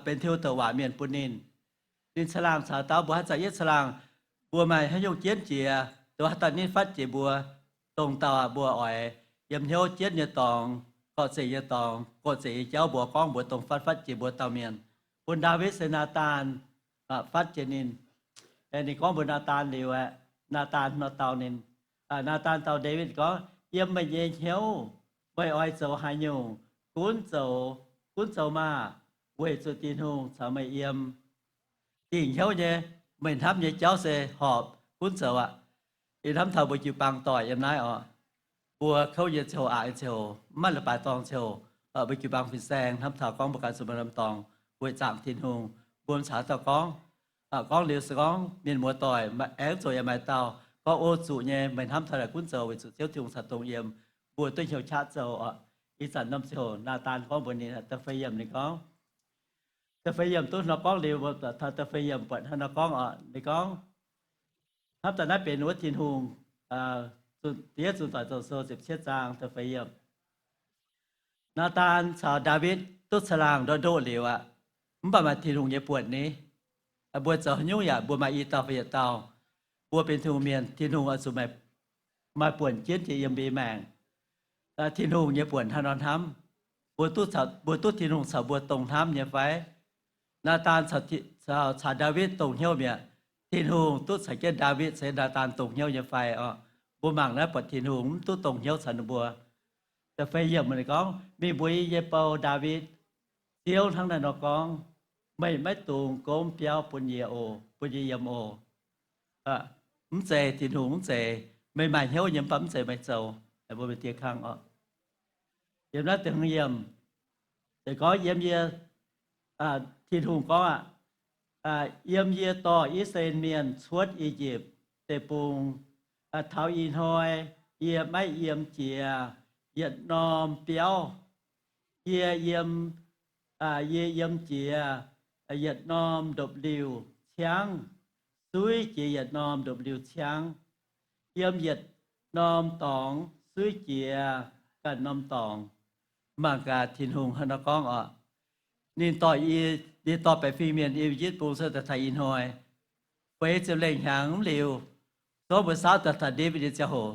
benx Tin-Hungh douc waac mienh bun ninh. Ninh caangh laangh caux dauh mbuo haaix zanc yietv caangh laangh, mbuo maaih haaix nyungc jienv jiex, dongh haaix dauh nitv fatv jiex mbuo, dongh dauh mbuo oix yiem hnyouv jienv nyei dorngx, gorqv-zeic nyei dorngx, gorqv-zeic nyei jauv mbuox gorngv mbuox dongh fatv fatv jiex mbuo dauh mienh. Bun Ndaawitv se Naadaan fatv jiex ninh. Ninh gorngv mbuox Naadaan liuz aeqv, Naadaan nor dau ninh. Naadaan dau Ndaawitv gorngv, Yiem meih nyei hnyouv, meih oix zoux haaix nyungc, gunv zoux, gunv zoux maah! Weic zuqc Tin-Hungh caux meih yiem. Dingc hnyouv nyei, meih hnamv nyei jauv se horpc, gunv zoux aqv. Yie hnamv taux mbuo jiu-baang doic yiem naaiv oc, mbuo kouv nyei ziangh hoc, aqc nyei ziangh hoc, mv maaih leiz-baaix dorngh ziangh hoc, mbuo jiu-baang fin-saeng hnamv taux gorngv mbuo ganh zuqc maaih norm dorngx weic zaangc Tin-Hungh. Mbuo caux dauh gorngv, gorngv liuz se gorngv mienh muoz doic aengx zoux yaac maaih dauh gorngv, O, zuqc nyei, meih hnamv taux naaic gunv zoux weic zuqc Ziouv Tin-Hungh caux dongh yiem, mbuo duqv hnyouv qaqv zoux oc. Ih zanc norm ziangh hoc Naadaan gorngv mbuox ninh, da'feix yiemc ninh gorngv, da'feix yiemc duqv nor gorngv liuz, taux da'feix yiemc buatc hnangv nor gorngv oc. Ninh gorngv, hnamv daaih naaiv benx wuov Tin-Hungh, Da'yietv Zunc Doic Zoux Sou ziepc cietv zaang da'feix yiemc. Naadaan caux Ndaawitv duqv caangh laangh ndoqv ndoqv liuz aqv, mv baac maaih Tin-Hungh nyei buonc ni. Mbuo zoux haaix nyungc yaac mbuo maaih i dauh fai yietc dauh. Mbuo benx Tin-Hungh mienh, Tin-Hungh oix zuqc maaih buonc jienv jiex yiem mbuo maengc. Tin-Hungh nyei buonc hnangv nor hnamv. Mbuo duqv, mbuo duqv Tin-Hungh caux mbuo dongh hnamv nyei fai? Naadaan caux Ndaawitv dongh hnyouv mi'aqv. Tin-Hungh duqv caux jienv Ndaawitv caux Naadaan dongh hnyouv nyei fai oc? Mbuo mangc naaiv buatc Tin-Hungh mv duqv dongh hnyouv caux ninh mbuo. Da'feix yiemc ninh gorngv, Mingh mbuox yie nyei bou Ndaawitv, Ziouv hnangv naaiv nor gorngv, Meih maiv dungx gomv biauv bun yie oc, bun yie yiem oc. Mv zeiz, Tin-Hungh mv zeiz. Meih maaih hnyouv nyei, mv baac mv zeiz meih zoux. Mbuo mingh diex kang oc. Yiem naaiv deix hmz yiemc, gorngv yiem yie, Tin-Hungh gorngv aqv, yiem yie dorh I^saa^laa^en Mienh cuotv I^yipv Deic-Bung taux ih hnoi, yie maiv yiem jiex yietc norm biauv. Yie yiem, yie yiem jiex yietc norm ndopv-liuh ciangv, suiv jiex yietc norm ndopv-liuh ciangv, yiem yietc norm dorngx suiv jiex ganh norm dorngx. Mangc gaax Tin-Hungh hnangv nor gorngv oc. Ninh dorh yie, yie dorh baeqc fingx mienh yiem njiec bung cuotv daaih taux ih hnoi, feix ziepc lengh hnyangx mv liuz, zorqv mbuo saauv daaih taux Ndaawitv nyei ziangh hoc,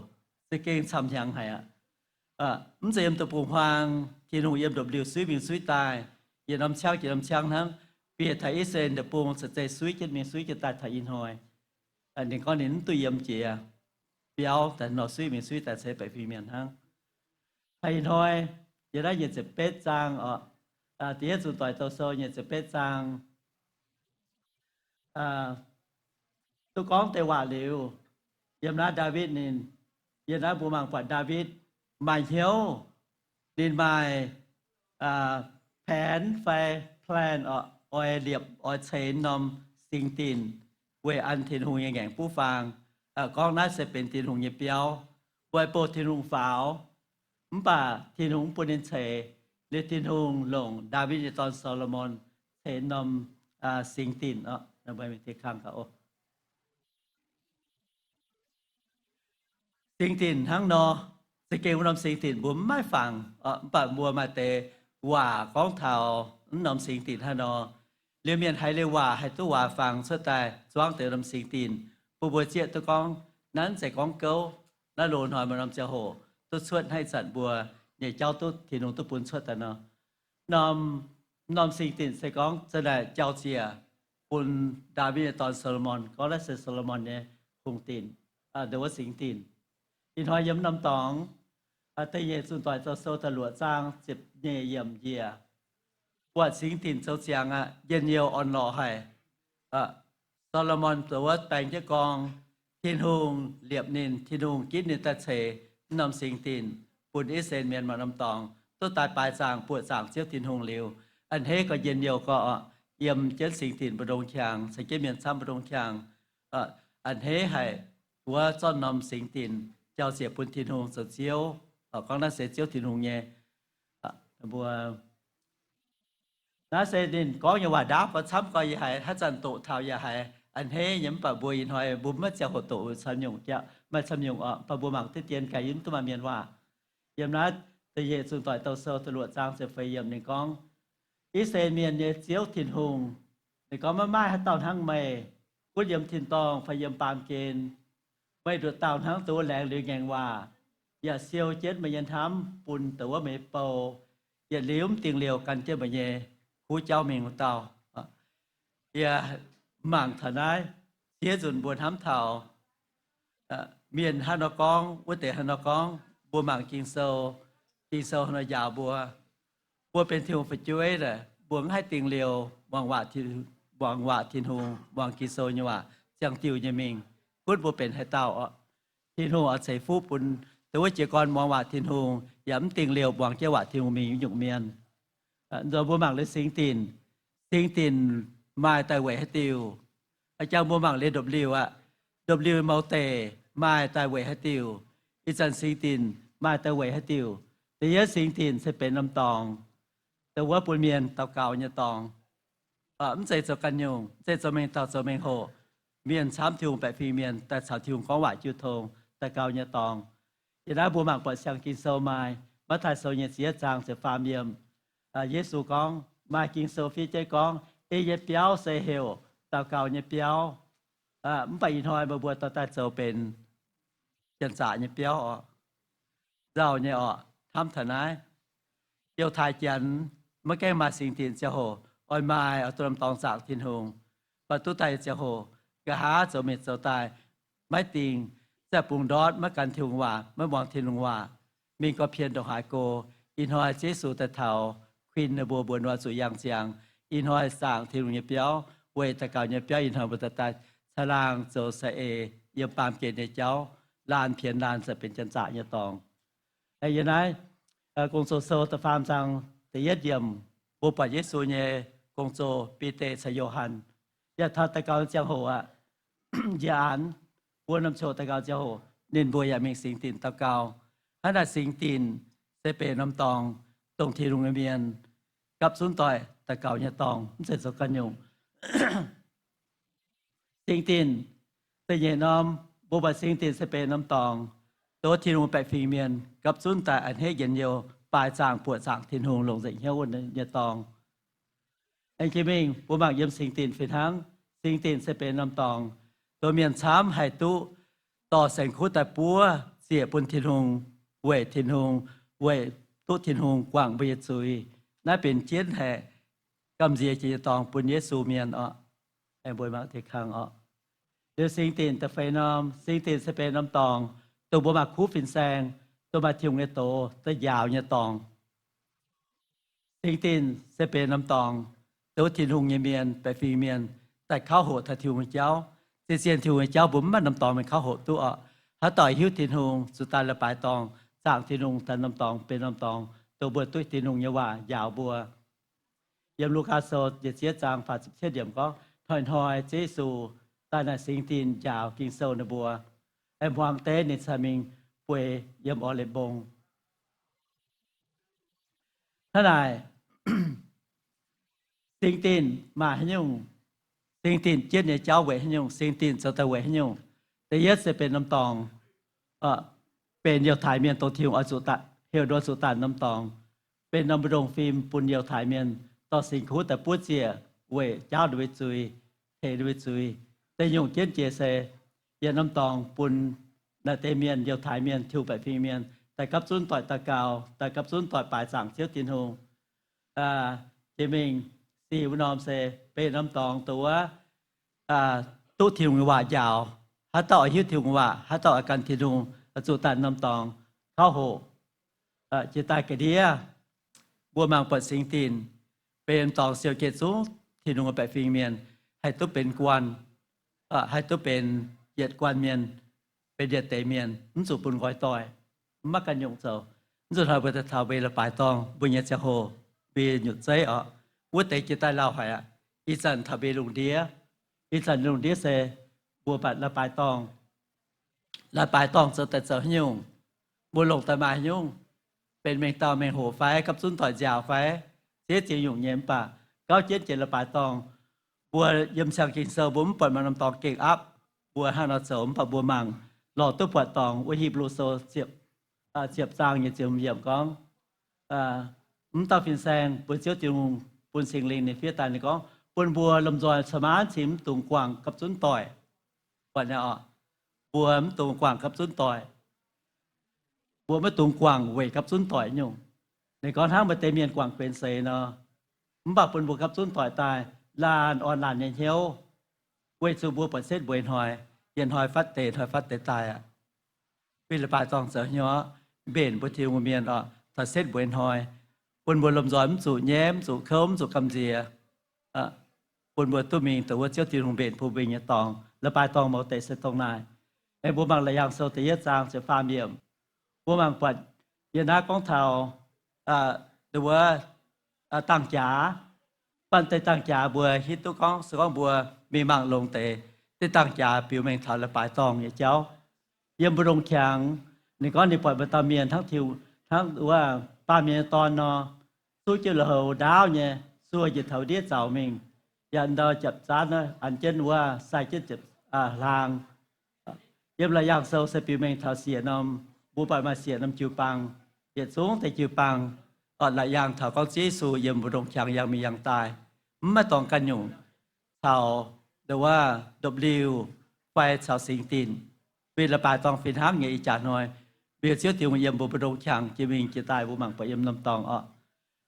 za'gengh camv hnyangx haic aqv. Mv zeiz yiem deic-bung-huaang, Tin-Hungh yiem ndopv-liuh suiv mingh suiv daaih, yietc norm ciangv yietc norm ciangv hnangv. Bieqc taux I^saa^laa^en Deic-Bung za'gengh suiv jienv mingh suiv jienv daaih taux ih hnoi. Ninh gorngv ninh mv duqv yiem jiex biauv daaih nor, suiv mingh suiv daaih ceix baeqc fingx mienh hnangv. Taux ih hnoi, yiem naaiv nyic ziepc betv zaang oc, Da'yietv Zunh Doic Douh Sou nyic ziepc betv zaang, duqv gorngv deix waac liuz, yiem naaiv Ndaawitv ninh, yiem naaiv mbuo mangc buatc Ndaawitv maaih hnyouv, ninh maaih แผน fai plan oc, oix liepc oix ceix norm singx dinc weic an Tin-Hungh nyei ngaengc buv faang. Gorngv naaiv se benx Tin-Hungh nyei biauv, weic bouh Tin-Hungh faaux. Mv baac Tin-Hungh mv bun ninh ceix. Liuz Tin-Hungh longc Ndaawitv nyei dorn, Saa^lo^morn, ceix norm singx dinc oc. Singx dinc hnangv nor, za'gengh wuov norm singx dinc mbuo mv maaih fangx, mv baac mbuo maaih deix waac gorngv taux wuov norm singx dinc hnangv nor. Liuz mienh haiz liuz waac haih duqv waac fangx cuotv daaih zuangv deix norm singx dinc, bun mbuo zieqv duqv gorngv naaiv mv zeiz gorngv gouv. Naaiv loz-hnoi maaih norm ziangh hoc duqv cuotv hnangv ih zanc mbuo nyei jauv duqv Tin-Hungh duqv bun cuotv daaih nor. Norm, norm singx dinc se gorngv za'naaic jauv-ziec bun Ndaawitv nyei dorn, Saa^lo^morn. Gorngv naaiv se Saa^lo^morn nyei hungh dinc, wuov singx dinc. Ih hnoi yiem norm dorngx, Da'nyeic Zunh Doic Douh Sou da'luoqc zaang ziepc nyeic yiemc njiec, buatc singx dinc zoux ziangx aqv, njien-youh orn-lorqc haic. Saa^lo^morn zoux wuov baeng jienv gorngv, Tin-Hungh liepc ninh, Tin-Hungh ginv ninh daaih ceix wuov norm singx dinc bun I^saa^laa^en Mienh maaih norm dorngx duqv daaih baaix zaangc buoqc zaangc Ziouv Tin-Hungh liuz, a'hneiv gauh njien-youh gorqv, yiem jienv singx dinc mbu'ndongx qangx, caux jienv mienh camv mbu'ndongx qangx, a'hneiv haic wuov zorqv norm singx dinc jauv-ziec bun Tin-Hungh zoux Ziouv. Gorngv naaiv se Ziouv Tin-Hungh nyei, mbuo naaiv se ninh gorngv nyei waac ndaauv, mbuo camv gorx yaac haiz, haaix zanc doqc taux yaac haiz a'hneiv nyei. Mv baac mbuo ih hnoi mbuo maiv ziangh hoc doqc camv nyungc, maaih camv nyungc oc. Mv baac mbuo mangc diqv dien gaax, yie mv duqv maaih mienh waac. Yiem naaiv Da'nyeic Zunh Doic Douh Sou da'luoqc zaang ziepc feix yiemc ninh gorngv, I^saa^laa^en Mienh nyei Ziouv Tin-Hungh, ninh gorngv, maiv maaih haaix dauh hnangv meih, gunv yiem tin-dorngh fai yiem baamh gen. Meih nduqc dauh hnangv dongh wuov laengz liuz ngaengc waac, yaac siou jienv meih nyei hnamv bun dongh wuov meih nyei bou, yietc liuz mv dingh liouh gan jienv meih nyei kuv jauv mingh wuov dauh. Yie mangc taux naaiv, ziex nzunc mbuo hnamv taux mienh hnangv nor gorngv, wuov deix hnangv nor gorngv, mbuo mangc Ging-Sou, Ging-Sou hnangv nor njaaux mbuo. Mbuo benx Tin-Hungh fu'jueiv, mbuo mv haih dingh liouh muangx waac, muangx waac Tin-Hungh, muangx Ging-Sou nyei waac, ziangh diuh nyei mingh. Gunv mbuo benx haaix dauh oc, Tin-Hungh oix ceix fuqv bun dongh wuov jiez gorn muangx waac Tin-Hungh yaac mv dingh liouh muangx jienv waac Tin-Hungh mingh nyungc mienh. Nzunc mbuo mangc liuz singx dinc, singx dinc maaih daaih weic haaix diuc? A'jang mbuo mangc liuz ndopv-liuh aqv. Ndopv-liuh mouz deic maaih daaih weic haaix diuc? Ih zanc singx dinc maaih daaih weic haaix diuc? Da'yietv singx dinc se benx norm dorngx, dongh wuov bun mienh daux gaux nyei dorngx. Mv zeiz zoux ganh nyungc, mv zeiz zoux mengh dauh zoux mengh hoc. Mienh camv Tin-Hungh baeqc fingx mienh daaih caux Tin-Hungh gorngv waac jiu tong, daux gaux nyei dorngx. Yiem naaiv mbuo mangc buatc siang Ging-Sou maaih Matv^taai Sou nyei ziepc yietv zaang ziepc faam yiemc. Yesu gorngv, maaih Ging-Sou fiev jienv gorngv, Ei nyei biauv se heuc daux gaux nyei biauv. Mv baac ih hnoi meih mbuo dorh daaih zoux benx janx-zaqc nyei biauv oc, nzauh nyei oc. Hnamv taux naaiv, Yiutai Janx maiv gaengh maaih singx dinc ziangh hoc oix maaih oix duqv norm dorngx zaangc Tin-Hungh. Mv baac duqv daaih ziangh hoc, nqa'haav zoux mingh zoux daaih maiv dingh, zaih bungx ndortv maiv gan Tin-Hungh waac, maiv muangx Tin-Hungh waac, mingh gorngv-pien ndongc haaix go. Ih hnoi Ziouv Yesu daaih taux, kuinx ninh mbuo mbuox ninh mbuo zuqc yangh ziangx. Ih hnoi zaangc Tin-Hungh nyei biauv, weic daux gaux nyei biauv, ih hnoi mbuo daaih daaih caangh laangh zoux saeng-eix yiem baamh gen nyei jauv, laanh pienx laanh zaah benx janx-zaqc nyei dorngx. Yiem naaiv Gong-Zoh Sou da'faam zaang da'yietv yiemc, mbuo buatc Yesu nyei gong-zoh, Bide caux Yo^han, yaac taux daux gaux ziangh hoc aqv. Njiec aanx wuov norm ziangh hoc daux gaux ziangh hoc, ninh mbuo yaac mingh singx dinc daux gaux. Hnangv naaic singx dinc se benx norm dorngx, dongh Tin-Hungh nyei mienh gapv zunv doic daux gaux nyei dorngx, mv zeiz zoux ganh nyungc. Singx dinc, da'nyeic norm, mbuo buatc singx dinc se benx norm dorngx. dongh Tin-Hungh baeqc fingx mienh gapv zunv daaih a'hneiv njien-youh, baaix zaangc buoqc zaangc Tin-Hungh, longc nzengc hnyouv wuov nyei dorngx. Aengx jiex mingh mbuo mangc yiem Singx Dinc fih hnangv. Singx Dinc se benx norm dorngx dongh mienh camv haih duqv dorh saeng-kuv daaih buov ziec bun Tin-Hungh, weic Tin-Hungh, weic duqv Tin-Hungh guangc mbuo nyei zuiz. Naaiv benx jienv haih gamh nziex jiex nyei dorngx bun Yesu mienh oc. Aengx mbuo mangc deix kang oc. Liuz Singx Dinc da'feix norm, Singx Dinc se benx norm dorngx dongh mbuo maaih kuv fin-saeng, dongh maaih Tin-Hungh nyei doz daaih njaaux nyei dorngx. Singx Dinc se benx norm dorngx dongh Tin-Hungh nyei mienh, baeqc fingx mienh, daaih kauv hoqc taux Tin-Hungh nyei jauv. Zien-zien Tin-Hungh nyei jauv mbuo mv maaih norm dorngx mingh kauv hoqc duqv oc. Haaix dauh hiuv Tin-Hungh, zuqc daaih la'baaix dorngx, zaangc Tin-Hungh daaih norm dorngx benx norm dorngx dongh mbuo duqv Tin-Hungh nyei waac njaaux mbuo. Yiem Lugaa Sou yietc ziex zaang faah ziepc cietv yiemc gorngv, hnoi-hnoi Ziouv Yesu daaih naaic Singx Dinc njaaux Ging-Sou ninh mbuo. Aengx hmuangx deix ninh cingx mingh bueix yiem Orv^lie Mbong. Hnangv naaic, Singx Dinc maaih haaix nyungc, Singx Dinc jienv nyei jauv weic haaix nyungc, Singx Dinc zoux daaih weic haaix nyungc? Da'yietv se benx norm dorngx, benx Yiutai Mienh dongh Tin-Hungh oix zuqc, heuc ninh zuqc daaih norm dorngx, benx norm mbu'ndongx fim bun Yiutai Mienh dorh saeng-kuv daaih buov ziec weic jaauv ninh mbuo zuiz, tengx ninh mbuo zuiz. Da'nyungc jienv jiex se yietc norm dorngx bun naaiv deix mienh, Yiutai Mienh, Tin-Hungh baeqc fingx mienh, daaih gapv zunv doic daux gaux, daaih gapv zunv doic baaix zaangc Ziouv Tin-Hungh. Jiex mingh sic wuov norm se benx norm dorngx dongh wuov duqv Tin-Hungh nyei waac njaaux. Haaix dauh oix hiuv Tin-Hungh waac, haaix dauh oix gan Tin-Hungh, zuqc daaih norm dorngx kauv hoqc. Jiex daaih ga'ndiev mbuo mangc buatc Singx Dinc benx norm dorngx siou jienv zungv Tin-Hungh baeqc fingx mienh haih duqv benx guanh, haih duqv benx yietc guanh mienh, benx yietc deix mienh, mv zuqc bun nqoi doic, mv maaih ganh nyungc zoux. Mv zuqc hnoi mbuo daaih taux mbuo la'baaix dorngh mbuo nyei ziangh hoc, mbuo nyutc zeiv oc, wuov deix jiex daaih lauh haic aqv. Ih zanc taux mbuo lungh ndiev, ih zanc lungh ndiev se mbuo mbatc la'baaix dorngh. La'baaix dorngh zoux daaih zoux haaix nyungc? Mbuo longc daaih maaih haaix nyungc? Benx mengh dauh mengh hoc fai gapv zunv doic nziaauc fai ziex ziex nyungc nyei, mv baac gauh jienv jiex la'baaix dorngh. Mbuo yiem siang Ging-Sou mbuo mv buatc maaih norm dorngx gengh aapv mbuo hnangv nor zoux, mv baac mbuo mangc lorh duqv buatc dorngx wuov Hipv^lu Sou ziepc zaang nyei ziepc hmz yiemc gorngv, mv dauh fin-saeng bun Ziouv Tin-Hungh, bun Singx Lingh ninh fiev daaih, ninh gorngv bun mbuo lomh nzoih coux maanv cingx mv dungx guangc gapv zunv doic. Buatc naaiv oc, mbuo mv dungx guangc gapv zunv doic. Mbuo maiv dungx guangc weic gapv zunv doic nyungc. Ninh gorngv hnangv maaih deix mienh guangc benx seix nor, mv baac bun mbuo gapv zunv doic daaih laanh orn laanh nyei hnyouv, weic zuqc mbuo buatc setv mbueiz hnoi, yietc hnoi fatv deix, hnoi fatv deix daaih aqv. Mbuo la'baaix dorngh zoux hnyouv mbenc mbuo Tin-Hungh mienh oc, taux setv mbueiz hnoi, bun mbuo lomh nzoih mv zuqc nyaiv, mv zuqc kouv, mv zuqc gamh nziex, bun mbuo duqv mingh dongh wuov Ziouv Tin-Hungh mbenc bun mbuo nyei dorngx. La'baaix dorngh mouz deix se dongh naaic. Aengx mbuo mangc Laauc Yaangh Sou da'yietv zaang ziepc faam yiemc, mbuo mangc buatc yie naaiv gorngv taux dongh wuov dangh jaax. Banh deix dangh jaax mbuo hiuv duqv gorngv se gorngv mbuo mingh mangc longx deix, deix dangh jaax biux mengh taux la'baaix dorngh nyei jauv. Yiem mbu'ndongx qangx, ninh gorngv ninh buatc maaih dauh mienh hnangv, hnangv wuov baamh mienh nyei dorn nor, zuqv jienv lui-houx ndaauv nyei, sueih njiec taux ndiev zaux mingh, yaac ndau japc zaanv an jienv wuov sai jienv ziepc hlaang. Yiem Laauc Yaangh Sou se biux mengh taux siec norm, mbuo buatc maaih siec norm jiu-baang, yietc zungv deix jiu-baang, orqc, Laauc Yaangh taux gorngv Ziouv Yesu yiem mbu'ndongx qangx yangh mingh yangh daaih, mv maaih dorngx ganh nyungc caux dongh wuov ndopv-liuh fai caux singx dinc. Mbuo la'baaix dorngh fih hnangv nyei ih jaax hnoi, mbuo Ziouv Tin-Hungh yiem mbuo mbu'ndongx qangx jiex mingh jiex daaih, mbuo mangc buatc yiem norm dorngx orqc.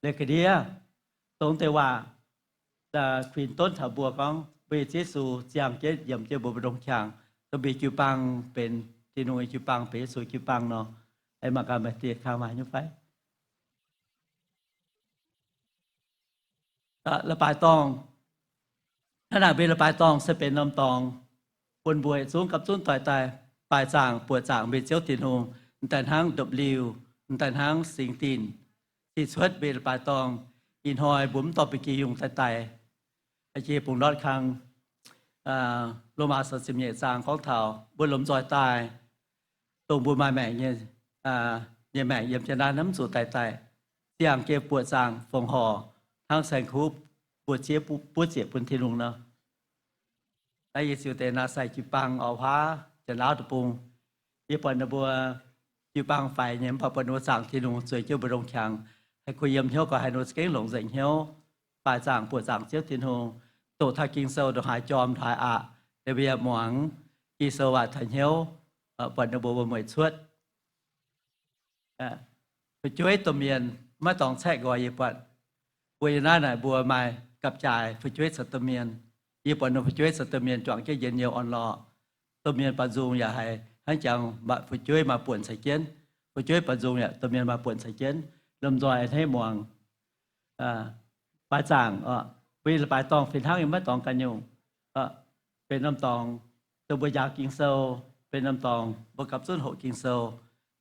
Leiz ga'ndiev, dongh deix waac kuinx donv taux mbuo gorngv mbuo Ziouv Yesu ziangh jienv yiem jienv mbuo mbu'ndongx qangx, dongh mbuo jiu-baang benx Tin-Hungh nyei jiu-baang, benx Yesu jiu-baang nor. Aengx mangc gaax maaih deix kang maaih nyungc fai? La'baaix dorngh. Hnangv naaic mbuo la'baaix dorngh se benx norm dorngx bun mbuo yietc zungv gapv zunv doic daaih baaix zaangc buoqc zaangc mbuo Ziouv Tin-Hungh, m'daaih hnangv ndopv-liuh, m'daaih hnangv singx dinc. Sic cuotv mbuo la'baaix dorngh, ih hnoi mbuo mv dorh ba'gi yungh daaih daic. Jiex bungx ndortv kang, Lomaa sou ziepc nyeic zaang gorngv taux mbuo lomh nzoih daaih, dongh mbuo maaih maengc nyei, nyei maengc yiem jienv naaiv mv zuqc daic daic, ziangh jienv buoqc zaangc fongc horc hnangv saeng-kuv buov zieqv buov ziec bun Tin-Hungh nor. Naaiv yie ziux deix naaiv sai jiu-baang orqc, huaav Janx-Laauv deic-bung. Yie buatc ninh mbuo jiu-baang faix nyei, mv baac buatc ninh mbuo zaangc Tin-Hungh zueiz jienv mbuo ndongc qangx, haih kuh yiem hnyouv gau, haih ninh mbuo za'gengh longc nzengc hnyouv, baaix zaangc buoqc zaangc Ziouv Tin-Hungh, doqc taux Ging-Sou ndongc haaix jorm ndongc haaix aqc, ninh mbuo yaac muangx Ging-Sou waac taux hnyouv, buatc ninh mbuo wuom-mueic cuotv. Fu'jueiv domh mienh maiv dorngx caeqv nqoi yie buatc. Mbuo yiem naaiv naaic mbuo maaih gapv-jaaix fu'jueiv caux domh mienh. Yie buatc ninh fu'jueiv caux domh mienh juangc jienv njien-youh orn-lorqc. Domh mienh baaux nzung yaac haiz hnangv jangx fu'jueiv maaih buonc caux jienv. Fu'jueiv baaux nzung yaac domh mienh maaih buonc caux jienv. Lomh nzoih a'hneiv muangx. Baaix zaangc, mbuo nyei leiz-baaix dorngh fih hnangv nyei maiv dorngx ganh nyungc. Benx norm dorngx dongh mbuo njaaux Ging-Sou, benx norm dorngx mbuo gapv zunv hoqc Ging-Sou,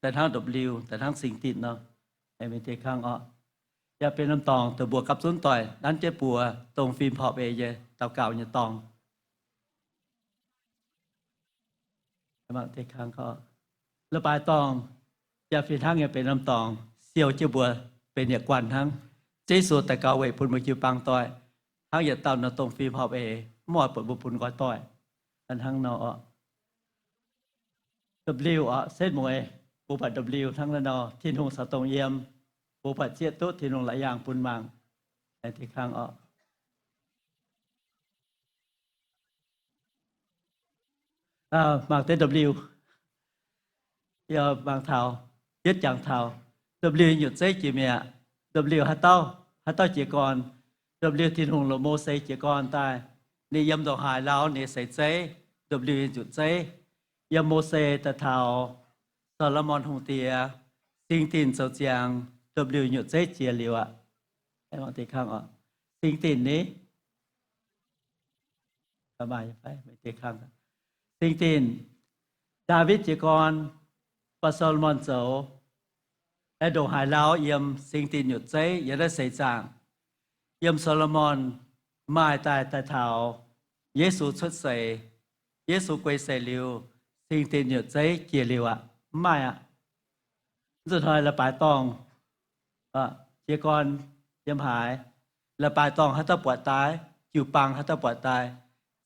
daaih hnangv ndopv-liuh, daaih hnangv singx dinc nor. Mingh deix kangv oc. Yaac benx norm dorngx dongh mbuo gapv zunv doic nanv jienv buoz dongh fim horpc eix nyei daux gaux nyei dorngx. Leiz-baaix dorngh yaac fih hnangv nyei benx norm dorngx siou jienv mbuo benx yietc guanh hnangv. Yesu daux gaux weic bun mbuo jiu-baang doic, hnangv yietc dauh nor dongh fim horpc eix, mv oix buatc mbuo bun nqoi doic. Hnangv nor oc. Ndopv-liuh oc, setv mueiz, mbuo buatc ndopv-liuh hnangv naaiv nor, Tin-Hungh caux dongh yiem, mbuo buatc zieqv duqv Tin-Hungh la'yaangh bun mangc. Deix kangv oc. Mangc deix ndopv-liuh. Yie mangc taux, yietv jangx taux ndopv-liuh nyutc zeiv jiex mi'aqv. Ndopv-liuh haaix dauh, haaix dauh jiez gorn? Ndopv-liuh Tin-Hungh longc Mose jiez gorn daaih. Ninh yiem ndongc haaix lauh ninh seix zeiv, ndopv-liuh nyei nyutc zeiv. Yiem Mose daaih taux Saa^lo^morn Hungh Diex, singx dinc zoux ziangx, ndopv-liuh nyutc zeiv jiex liuz aqv. Singx dinc ni? Singx dinc, Ndaawitv jiez gorn, baac Saa^lo^morn zoux, aengx ndongc haaix lauh yiem singx dinc nyutc zeiv yiem naaiv seix zaangc. Yiem Saa^lo^morn maaih daaih daaih taux Yesu cuotv seix, Yesu guei seix liuz, singx dinc nyutc zeiv jiex liuz aqv. Mv maaih aqv. Mv zuqc hnoi leiz-baaix dorngh jiez gorn yiem haaix, leiz-baaix dorngh haaix dauh buatc daaih, jiu-baang haaix dauh buatc daaih.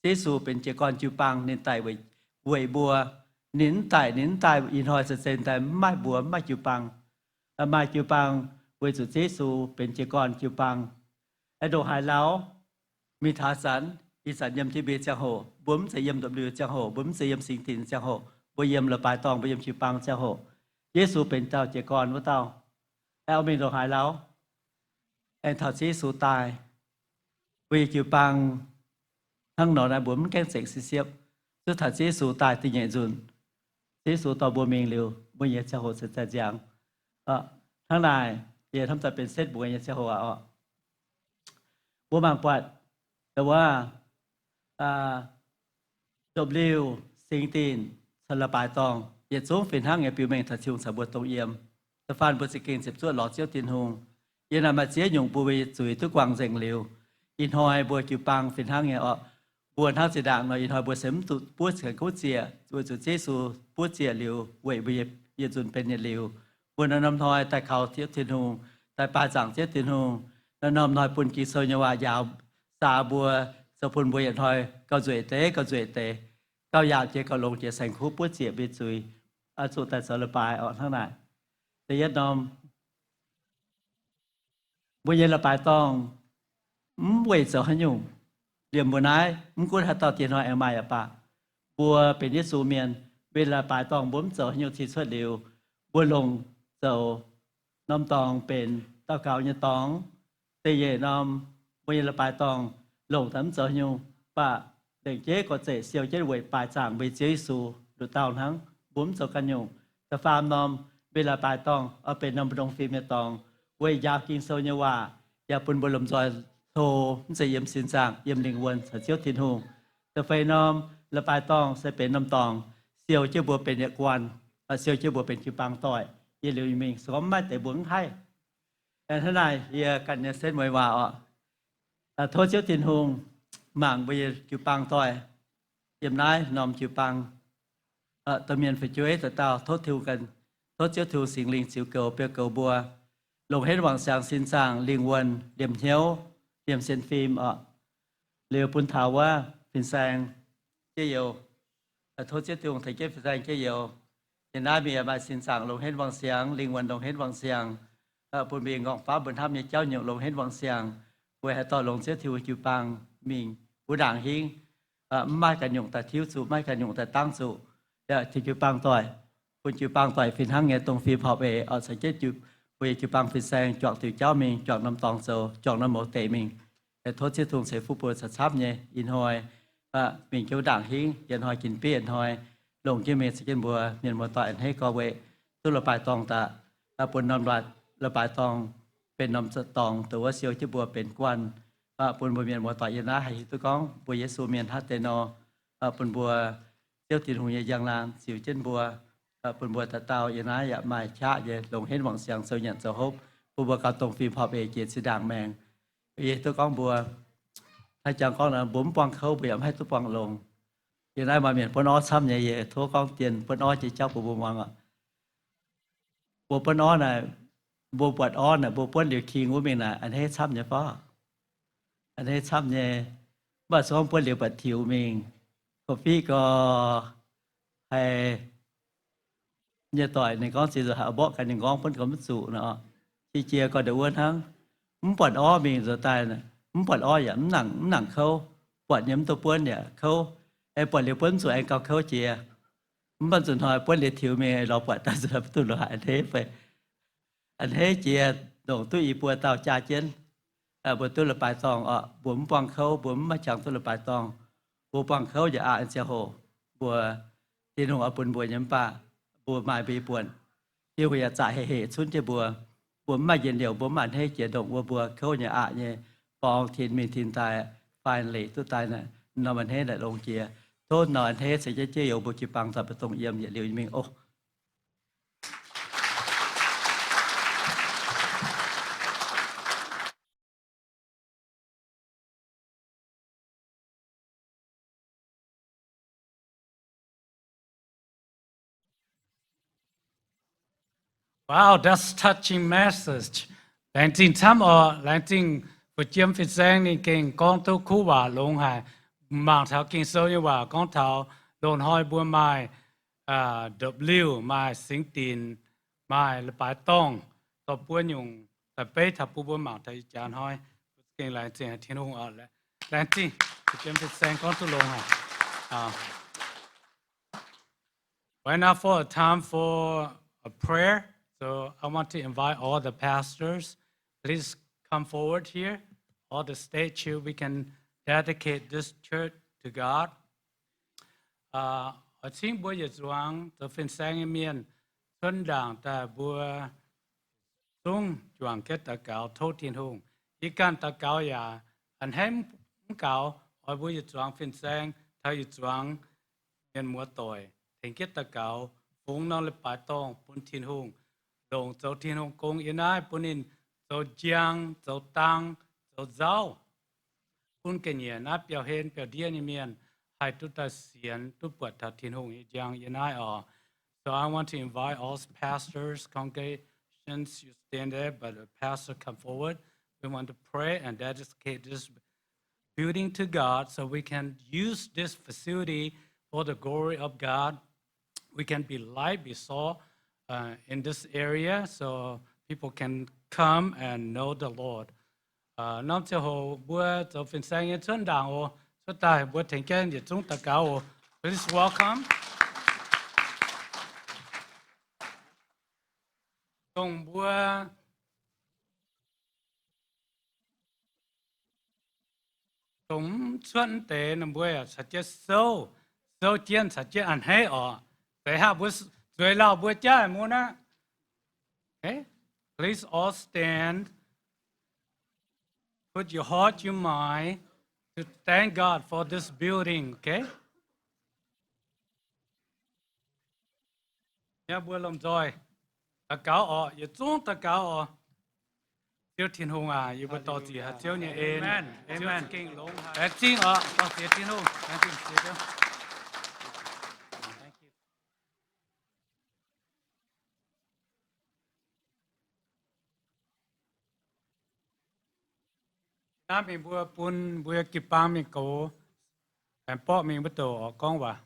Yesu benx jiez gorn jiu-baang, ninh daic weic mbuo. Ninh mv daic, ninh mv daaih ih hnoi zeiz-zeiz daaih mv maaih mbuox, mv maaih jiu-baang. Maaih jiu-baang weic zuqc Yesu benx jiez gorn jiu-baang. Aengx ndongc haaix lauh, mingh taux zanc, ih zanc yiem jienv mbuo nyei ziangh hoc, mbuo mv zeiz yiem ndopv-liuh ziangh hoc, mbuo mv zeiz yiem singx dinc ziangh hoc, mbuo yiem leiz-baaix dorngh, mbuo yiem jiu-baang ziangh hoc. Yesu benx dauh jiez gorn wuov dauh. Aengx mingh ndongc haaix lauh, aengx taux Yesu daaih, mbuo nyei jiu-baang hnangv nor naaiv mbuo mv gaengh zengc siepv-siepv. Zuov taux Yesu daaih da'nyeic nzunc, Yesu dorh mbuo mingh liuz, mbuo nyei ziangh hoc cingx daaih nziangx. Hnangv naaic, yie hnamv daaih benx setv mueiz nyei ziangh hoc aqv oc. Mbuo mangc buatc, wuov, ndopv-liuh, singx dinc, caux leiz-baaix dorngh, yietc zungv fih hnangv nyei biux mengh taux Tin-Hungh caux mbuo dongh yiem. Da'faanh mbuo za'gengh ziepc zuoqv lorz Ziouv Tin-Hungh. Yiem naaiv maaih ziex nyungc mbuo mbuo nyei zuiz duqv guangc nzengc liuz, ih hnoi mbuo jiu-baang fih hnangv nyei oc. Mbuo hnangv zinh ndaangc nor, ih hnoi mbuo se mv zuqc buov ceix kuv ziec, weic zuqc Yesu buov ziec liuz weic mbuo yietc nzunc benx yietc liuz. Mbuo norm-norm hnoi daaih kaux Ziouv Tin-Hungh, daaih baaih zaangc Ziouv Tin-Hungh, norm-norm hnoi bun Ging-Sou nyei waac njaaux saax mbuo, zoux bun mbuo yietc hnoi gauh nzueic deix, gauh nzueic deix, gauh yaauc jiex gauh longx jiex saeng-kuv buov ziec mbuo nyei zuiz, zuqc daaih zoux leiz-baaix oc hnangv naaic. Da'yietv norm, mbuo nyei leiz-baaix dorngh mv weic zoux haaix nyungc, liemh mbuo naaiv mv gunv haaix dauh diex hnoi aengx maaih yaac baac, mbuo benx Yesu mienh, weic leiz-baaix dorngh mbuo mv zoux haaix nyungc cih cuotv liuz, mbuo longc zoux norm dorngx benx daux gaux nyei dorngx. Da'nyeic norm, mbuo nyei leiz-baaix dorngh longc daaih mv zoux haaix nyungc, baac lengc jeiv gorx-zeic siou jienv weic baaix zaangc mbuo nyei Ziouv Yesu nduqc dauh hnangv, mbuo mv zoux ganh nyungc. Da'faam norm, mbuo nyei leiz-baaix dorngh oix benx norm mbu'ndongx fim nyei dorngx, weic njaaux Ging-Sou nyei waac, yaac bun mbuo lomh nzoih hlo, mv zeiz yiem sin zaangc, yiem lingh wuonh caux Ziouv Tin-Hungh. Da'feix norm, leiz-baaix dorngh se benx norm dorngx siou jienv mbuo benx yietc guanh, siou jienv mbuo benx jiu-baang doic. Yiem liuz mingh se gorngv mv maaih deix mbuo mv haih. Hnangv naaic yie ganh nyei setv mueiz waac oc. Tov Ziouv Tin-Hungh mangc mbuo nyei jiu-baang doic, yiem naaiv norm jiu-baang, domh mienh fu'jueiv dauh dauh, tov Tin-Hungh ganh, tov Ziouv Tin-Hungh Singx Lingh ziux goux, biaux goux mbuo, longc henv wangc siangx sin zaangh lingh wuonh liemh hnyouv, liemh sienx fim oc. Liuz bun taux wuov fin-saeng jeiv-youz, tov Ziouv Tin-Hungh tengx jienv fin-saeng jeiv-youz, Yiem naaiv mbuo yaac maaih sin zaangc longx henv wangc siangx, lingh wuonh longx henv wangc siangx, bun mbuo nyei nqorngv-famv mbuo hnamv nyei jauv nyungc longx henv wangc siangx. Mbuo haih dorh longx Ziouv Tin-Hungh jiu-baang mingh wuov ndaangc hingv, mv maaih ganh nyungc daaih tiuv zuqc, mv maaih ganh nyungc daaih dangv zuqc. Yaac tengx jiu-baang doic, bun jiu-baang doic fih hnangv nyei dongh fim horpc eix oc, caux jienv mbuo nyei jiu-baang fin-saeng juangc diuc jauv mingh, juangc norm dorngx zoux, juangc norm mouz deic mingh. Tov Ziouv Tin-Hungh ceix fuqv bun mbuo camv-camv nyei. Ih hnoi mingh jienv wuov ndaangc hingv, yietc hnoi ginv bieiv, yietc hnoi longc jienv mingh caux jienv mbuo mienh muoz-doic a'hneiv gorx-weic duqv leiz-baaix dorngh daaih, bun norm leiz-baaix dorngh benx norm dorngx dongh wuov siou jienv mbuo benx guanh, bun mbuo mienh muoz-doic yiem naaiv haih hiuv duqv gorngv mbuo Yesu mienh hnangv deix nor, bun mbuo Ziouv Tin-Hungh nyei njang-laangc ziux jienv mbuo, bun mbuo dauh dauh yiem naaiv yaac maaih qaqv nyei longx henv wangc siangx zoux nyanc zoux hopv, bun mbuo gauh dongh fim horpc eix jiex zinh ndaangc maengc. Yie hiuv duqv gorngv mbuo, haaix jangx gorngv nor, mbuo mv buangh kouv mbuo yaac mv haih duqv buangh longx. Yiem naaiv maaih mienh buonv orv camv nyei, yie tov gorngv dien buonv orv jiex jauv bun mbuo muangx oc. Mbuo buonv orv naaic, mbuo buatc orv naaic, mbuo buonv liuz king wuov mingh naaic, a'hneiv camv nyei fai? A'hneiv camv nyei. Mv baac se gorngv buonv liuz buatc tiux mingh, korv-fiqv gau, haiz nyei doic ninh gorngv ziex nzunc haiz mborqv gaax ninh nqorngv buonv gau mv zuqc nor, qiex jiez gau ndongc wuov hnangv. Mv buatc orv mingh nzuonx daaih, mv buatc orv yaac mv nangc, mv nangc kouv. Buatc nyei mv duqv buonv yaac kouv. Aengx buatc liuz buonv mv zuqc aengx gauh kouv jiex. Mv baac nzunc hnoi buonv liuz tiux mingh lorz buatc daaih nzunc hnoi mv duqv longx haic, a'hneiv fai? A'hneiv jiex, ndongc duqv i buo dauh jaa jienv. Mbuo duqv leiz-baaix dorngh oc, mbuo mv buangh kouv, mbuo mv maaih qangx duqv leiz-baaix dorngh. Mbuo buangh kouv yaac aqc ziangh hoc mbuo, Tin-Hungh oix bun mbuo nyei mv baac mbuo maaih mbuo nyei buonc. Tin-Hungh yaac zaqc hec hec cunv jienv mbuo. Mbuo mv maaih njien-youh, mbuo mv maaih a'hneiv jiex ndongc wuov mbuo kouv nyei aqc nyei, borngz tin mingh tin daaih, finally duqv daaih naaic, norm a'hneiv naaic longx jiex. Tov norm a'hneiv ceix jienv jiex youz mbuo jiu-baang daaih mbu'ndongx yiem yietc liuz nyei mingh oc. Wow, that's touching message. Laengz zingh camv oc. Laengz zingh fu'jueiv fin-saeng ninh gengh gorngv duqv kuv waac longx haic. Mangc taux Ging-Sou nyei waac gorngv taux loz-hnoi mbuo maaih ndopv-liuh, maaih singx dinc, maaih leiz-baaix dorngh, dorh buo nyungc daaih beiv taux bun mbuo mangc taux ih jaax hnoi. Gengh laengz zingh Tin-Hungh oc. Laengz zingh fu'jueiv fin-saeng gorngv duqv longx haic. Right now for a time for a prayer. So I want to invite all the pastors, please come forward here. All the stage here, we can dedicate this church to God. Oix cingv mbuo yietc zuangx zoux fin-saeng nyei mienh cuotv ndaangc daaih mbuo zungv juangc jienv daux gaux tov Tin-Hungh. Yie ganh daux gaux yaac a'hneiv mv gaux, oix mbuo yietc zuangx fin-saeng taux yietc zuangx mienh muoz-doic tengx jienv daux gaux, fungx norm leiz-baaix dorngh bun Tin-Hungh, longc zoux Tin-Hungh gong yiem naaiv bun ninh zoux njang, zoux dang, zoux nzauv, bun ga'nyiec naaiv biauv-hlen biauv-ndiev nyei mienh haih duqv daaih sienx, duqv buatc taux Tin-Hungh nyei njang yiem naaiv oc. So I want to invite all pastors, congregations, you stand there, but the pastor come forward. We want to pray and dedicate this building to God so we can use this facility for the glory of God. We can be light, be salt, uh, in this area so people can come and know the Lord. Norm ziangh hoc mbuo zoux fin-saeng nyei cuotv ndaangc oc. Cuotv daaih mbuo tengx jienv yietc zungv daux gaux oc. Please welcome. Dongh mbuo dongh mv cuotv mv deix, ninh mbuo yaac caux jienv souv, souv jienv caux jienv a'hneiv oc. Deix haav mbuo zueiz lauh mbuo jaaix mun aqv. Okay? Please all stand. Put your heart, your mind to thank God for this building, okay? Yie mbuo lomh nzoih daux gaux oc, yietc zungv daux gaux oc. Ziouv Tin-Hungh aac, yie mbuo dorh ziec haic Ziouv nyei en. Amen. Ziouv Amen. Za'gengh longx haic. Laengz zingh oc, dorh ziec Tin-Hungh. Laengz zingh ziec Ziouv. Naaiv mingh mbuo bun mbuo jiu-baang mingh gox, aengx borqv mingh wuov douc oc gorngv waac.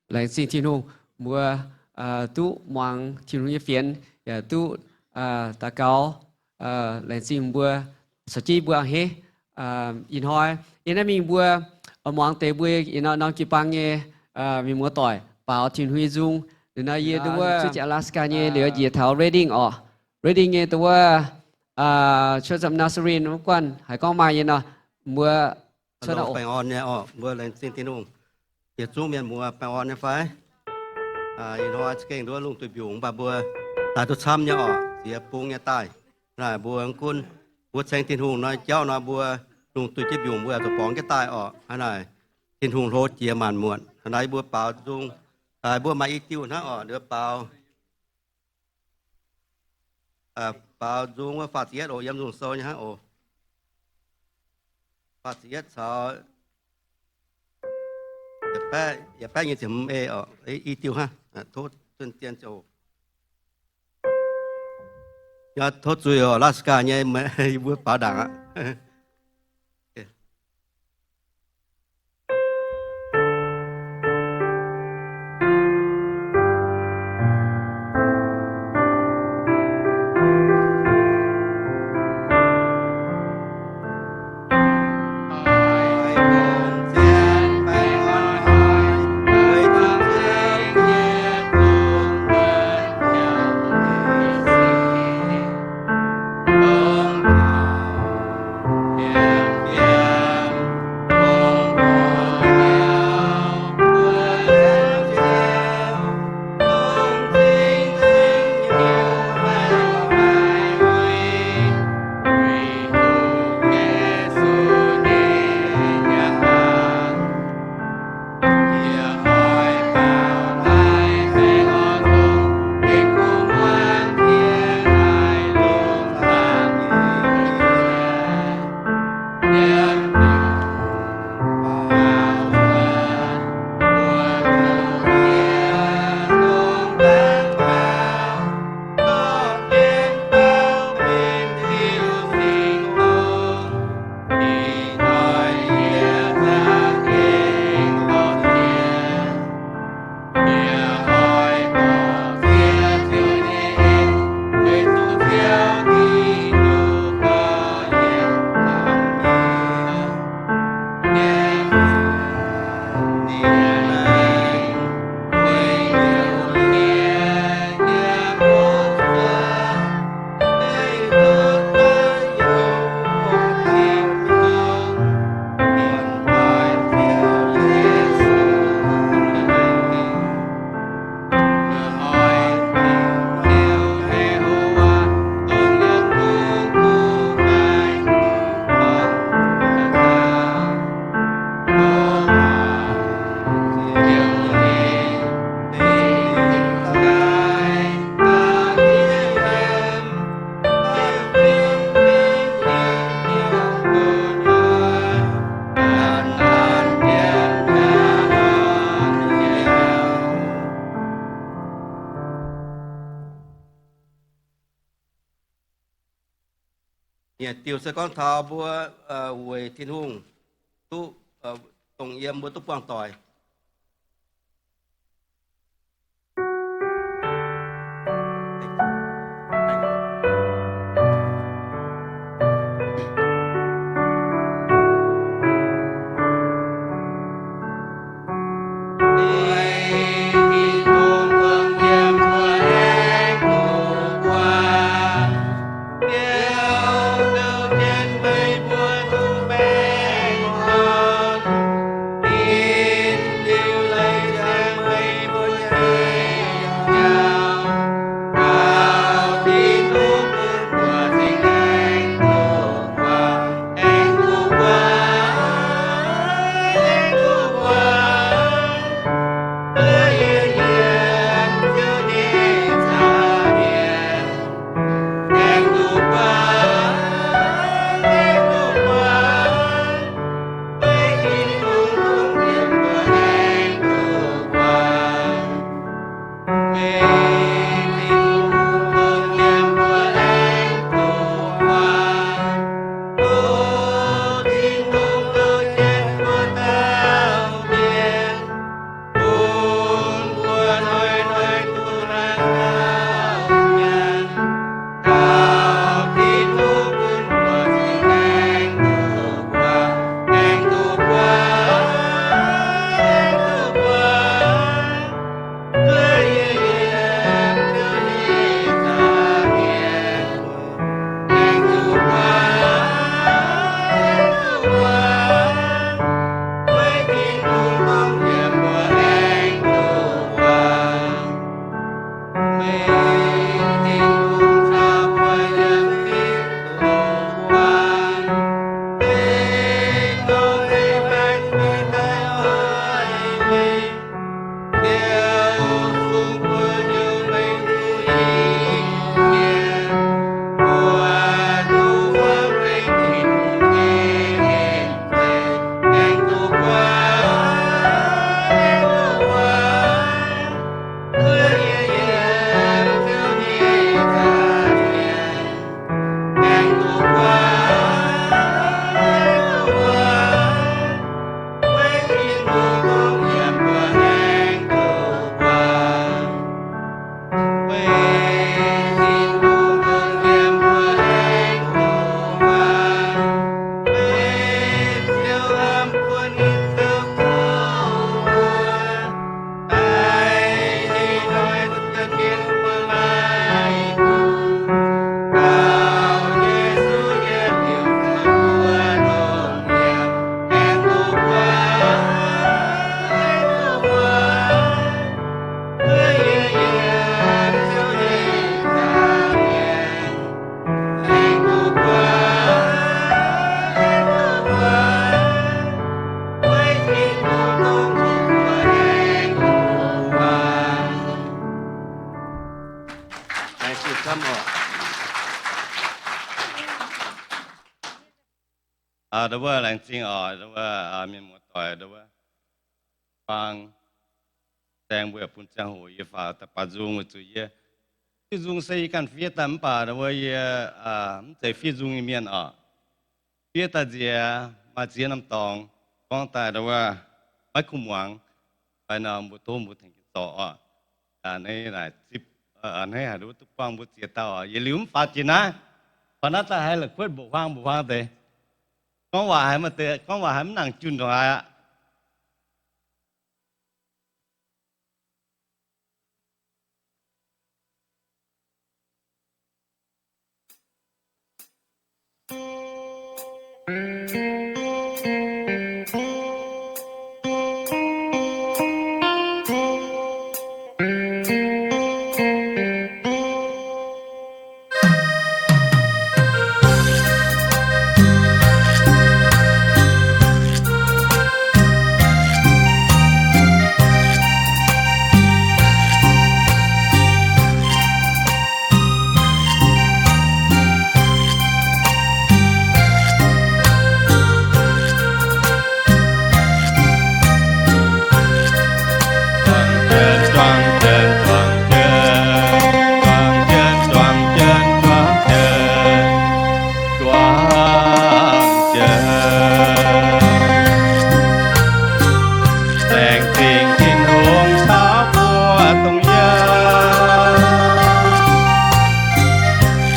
Laengz zingh Tin-Hungh, mbuo duqv muangx Tin-Hungh nyei fienx, yaac duqv daux gaux. Laengz zingh mbuo, caux jienv mbuo a'hneiv. Ih hnoi yiem naaiv mingh mbuo muangx deix mbuo yietc norm jiu-baang nyei mienh muoz-doic baaux Tin-Hungh nyei nzung. Liuz nor yie nduov wuov Alaska nyei liuz njiec taux Redding oc. Redding nyei nduov wuov Church of Nazarene wuov guanh haiz gorngv maaih nyei nor, mbuo baengh orn nyei oc, mbuo laengz zingh Tin-Hungh. Yietc zungv mienh muoz baengh orn nyei fai? Ih hnoi za'gengh nduov lungh duih mbiungc mv baac mbuo daaih duqv camv nyei oc, ziex bung nyei daaih. Naaic mbuo gunv mbuo ceng Tin-Hungh nor jauv nor mbuo lungh duih jienv mbiungc mbuo yaac zuqc borngz jienv daaih oc. Hnangv naaic Tin-Hungh hlo jiex maanc muotc. Hnangv naaic mbuo baaux nzung, mbuo maaih i diuh hnangv oc, nduov baaux baaux nzung wuov faah ziepc yietv oc, yiem nzung sou nyei hnangv oc. Faah ziepc yietv caux yietc baeqv nyei ziepc hmz e oc, i diuh hnangv. Tov zunh zien oc. Tov zuiz oc, Alaska nyei, yie mbuo baaux ndaangc aqv. Nyic diuh se gorngv taux mbuo weic Tin-Hungh duqv dongh yiem, mbuo duqv buangh doic. Ndau wuov laengz zingh oc, ndau wuov mienh muoz-doic, ndau wuov buang zaeng mbuo yaac bun ziangh hoc yie faaux daaih baaux nzung weic zuqc yie, fiev nzung se yie ganh fiev daaih mv baac ndau wuov yie mv zeiz fiev nzung nyei mienh oc. Fiev daaih nziex maaih ziex norm dorngx gorngv daaih ndau wuov maiv kuh muangx, fai nor mbuo tov mbuo tengx jienv zorc oc. Hneiv naaic zipv, hneiv haaix nduov duqv buangh mbuo ziex dauh oc. Yietc liuz mv faaux jiex naaiv, faaux naaiv daaih haiz la'kuotv mbuoqc huaang mbuoqc huaang deix. Gorngv waac haiz maaih deix, gorngv waac haiz mv nangc junh ndongc haaix aqv. Laengz zingh Tin-Hungh caux mbuo dongh yie.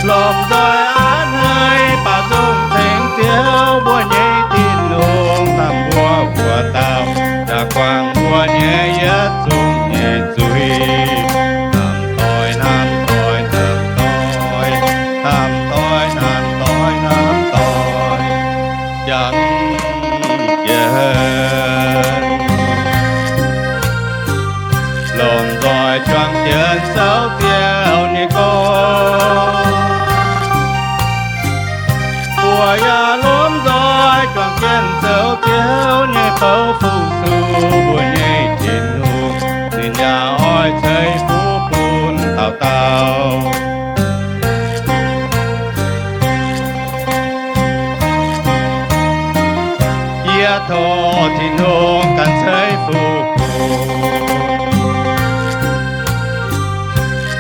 Lomh nzoih a'hneiv baaux nzung ceng Ziouv mbuo nyei Tin-Hungh, hnamv mbuo wuov dauh, yaac guangc mbuo nyei yietc zungv nyei zuiz. Hnamv doic, hnamv doic, hnamv doic, hnamv doic, hnamv doic, hnamv doic, jangx jienv. Lomh nzoih juangc jienv zoux Ziouv nyei gong. Mbuo yaac lomh nzoih juangc jienv zoux Ziouv nyei bou fu-sux mbuo nyei Tin-Hungh, ninh yaac oix ceix fuqv bun dauh dauh. Yie tov Tin-Hungh ganh ceix fuqv bun.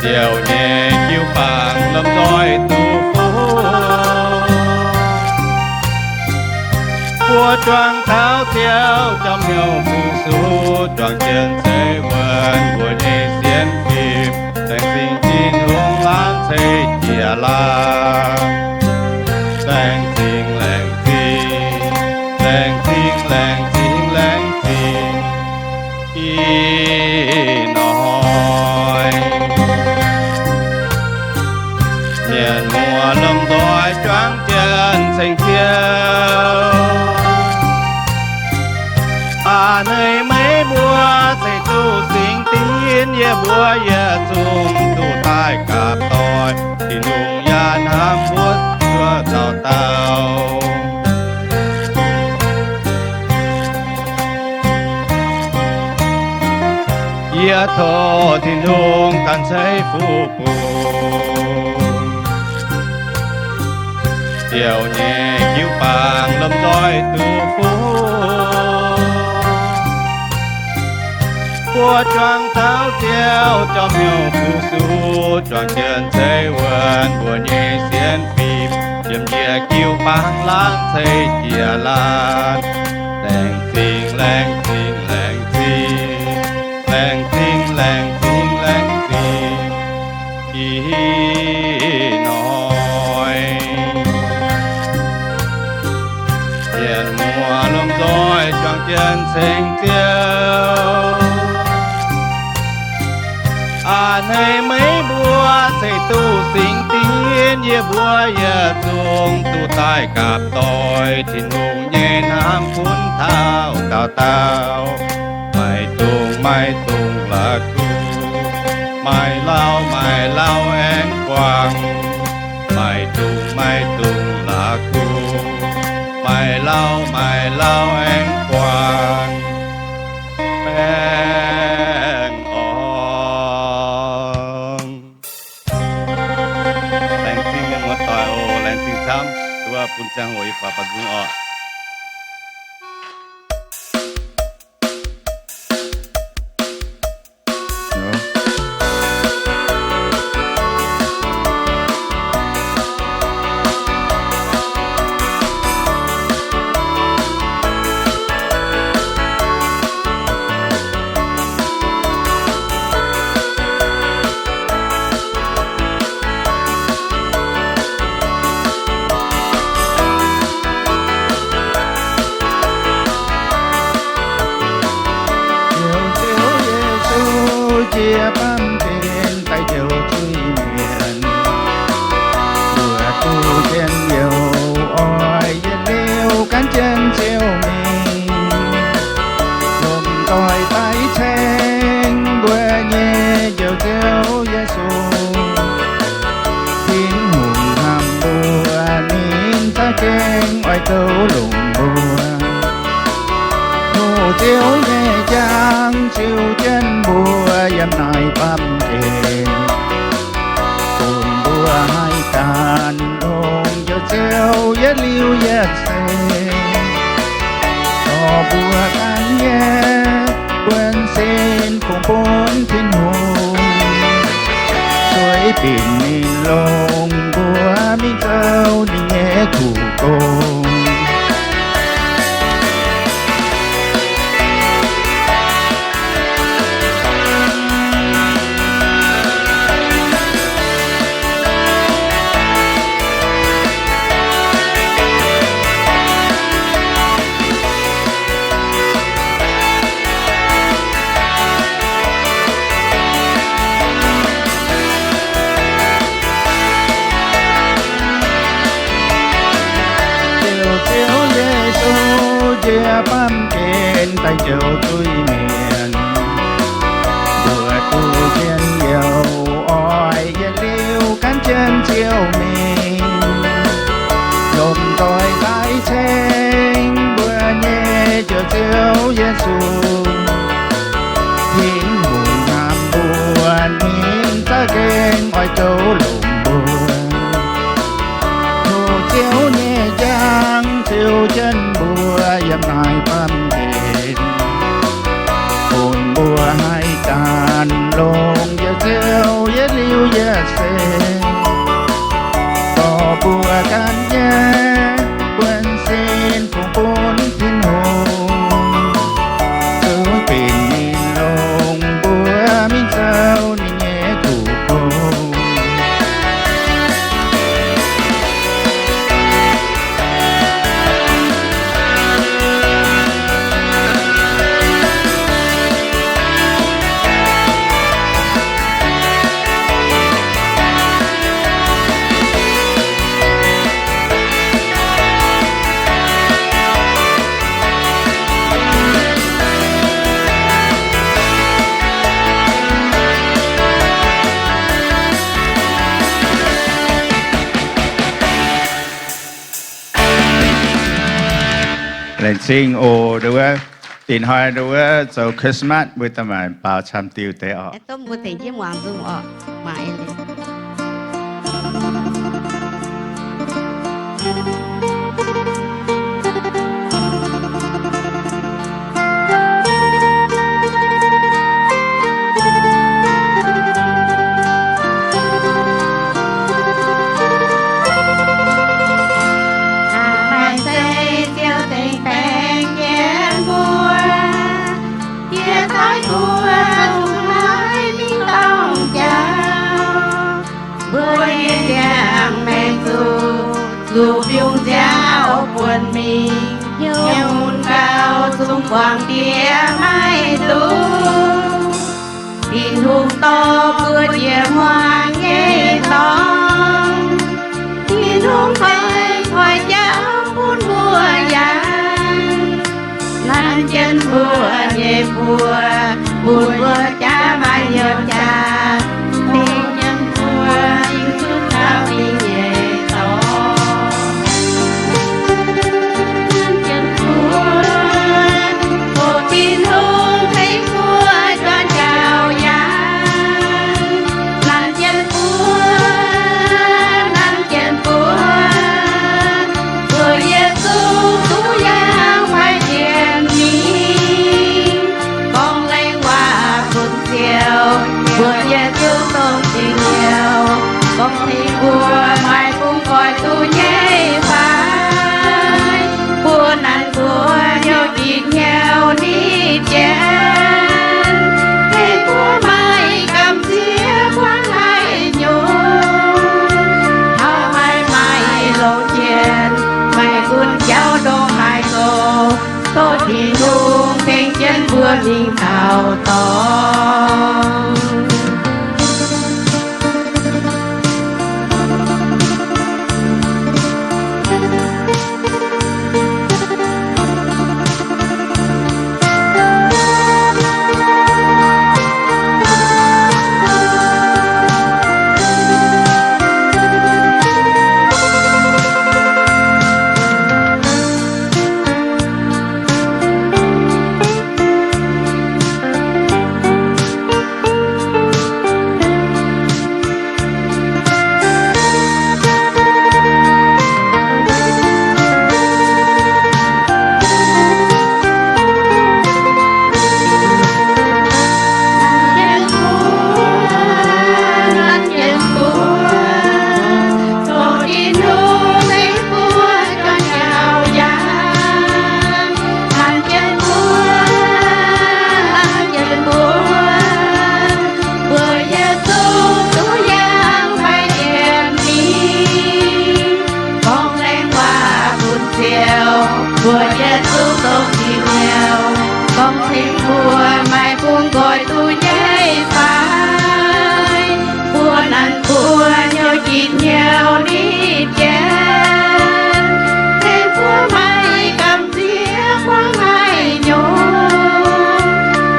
Ziouv nyei jiu-baang lomh nzoih duqv fuqv. Mbuo juangc taux Ziouv jauv hnyouv fu-sux, juangc jienv ceix wuonx mbuo nyei sienx fim. Laengz zingh Tin-Hungh laanh ceix jiez laanh. Laengz zingh, laengz zingh, laengz zingh, laengz zingh, laengz zingh. Ih hnoi mienh muoz lomh nzoih juangc jienv ceng Ziouv. A'hneiv meih mbuo ceix duqv singx dinv, yie mbuo yietc zungv duqv daaih gapv doic. Tin-Hungh yaac hnamv mbuo zuov dauh dauh. Yie tov Tin-Hungh ganh ceix fuqv bun. Ziouv nyei jiu-baang lomh nzoih duqv fuqv. Mbuo juangc taux Ziouv jauv hnyouv fu-sux, juangc jienv ceix wuonx mbuo nyei sienx fim, yiem njiec jiu-baang laanh ceix jiez laanh. Laengz zingh, laengz zingh, laengz zingh, laengz zingh, laengz zingh, laengz zingh. Ih hnoi mienh muoz lomh nzoih juangc jienv ceng Ziouv. A'hneiv meih mbuo ceix duqv singx dinv, yie mbuo yietc zungv duqv daaih gapv doic. Tin-Hungh nyei hnamv bun taux dauh dauh. Maiv dungx, maiv dungx la'kuqv. Maaih lauh, maaih lauh aengx buangh. Maiv dungx, maiv dungx la'kuqv. Maaih lauh, maaih lauh aengx buangh. Baengh orn. Laengz zingh mienh muoz-doic oc. Laengz zingh camv. Nduov bun ziangh hoc yie faaux baaux nzung oc. zoux longc mbuo. Hoqc Ziouv nyei njang ziux jienv mbuo yiem naaiv baamh gen, bun mbuo haih gan longx njoux Ziouv yietc liuz yietc seix. Dorh mbuo ganh nyei buonv sin fungx bun Tin-Hungh, sueih binc ninh longc mbuo mingh zoux ninh nyei kuv gong. Ziouv, Ziouv Yesu njiec baamh gen daaih njoux zuiz-mienh. Mbuo duqv njien-youh oix yietc liuz gan jienv Ziouv mingh, lomh nzoih daaih ceng mbuo nyei Njoux Ziouv Yesu. Tin-Hungh hnamv mbuo, ninh za'gengh oix zoux longc mbuo. Hoqc Ziouv nyei njang ziux jienv mbuo yiem naaiv baamh gen, bun mbuo haih gan longx njoux Ziouv yietc liuz yietc seix. Dorh mbuo ganh nyei buonv sin fungx bun Tin-Hungh, zuqc binc ninh longc mbuo mingh zoux ninh nyei kuv gong. Laengz zingh oc. Ndau wuov, dingc hnoi ndau wuov zoux Christmas mbuo daaih maaih baaux camv diuh deix oc. Domh mbuo dengc jienv muangx nzung oc. Mangc eix leiz. Maaih zeiz Ziouv dengc baengh jienv mbuo, yie doix mbuo zungv maiv mingh dorngh jauv. Mbuo nyei ziangh maengc zuqc, zuqc biungc nziaauc buonc mingh, hnyouv mun gau zungv buangh diex maiv duqv. Tin-Hungh dorh mbuo jiex hmuangx nyei dorngx. Tin-Hungh fai koi jauv bun mbuo yaac nanv jienv mbuo nyei buoz, bun mbuo jaav maaih hnyouv jaax, tengx jienv mbuo yiem zungv taux ninh nyei dorngx. Nanv jienv mbuo, o Tin-Hungh, tengx mbuo juangc jauv yaac nanv jienv mbuo, nanv jienv mbuo, mbuo yietc zungv duqv yangh fai jiex mingh, gorngv laengz waac bun Ziouv, mbuo yietc zungv dongh dingc hnyouv, gorngv tengx mbuo maaih bungx nqoi duqv nyei fai, mbuo nanv mbuo hnyouv jiex hnyouv nitv jienv, tengx mbuo maaih gamh nziex buangv haic nyungc, taux haiz maaih longc jienv, maaih gunv jauv ndongc haaix zoux, tov Tin-Hungh tengx jienv mbuo mingh taux dorngx. Ziouv, mbuo yietc zungv dongh Tin-Hungh, gorngv tengx mbuo maaih bun nqoi duqv nyei fai? Mbuo nanv mbuo hnyouv jitc hnyouv nitv jienv, tengx mbuo maaih gamh nziex buangv haaix nyungc,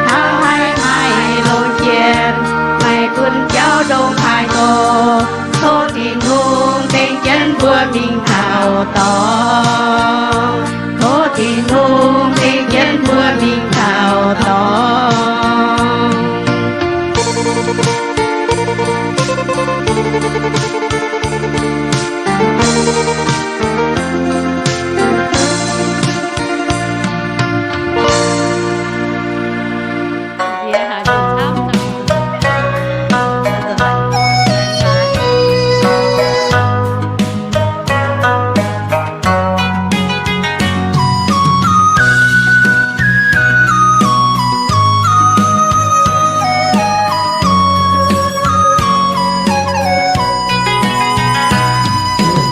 taux haaix maaih longc jiex, maaih bun jauv ndongc haaix nor, tov Tin-Hungh tengx jienv mbuo mingh taux dorngx. Tov Tin-Hungh tengx jienv mbuo mingh taux dorngx.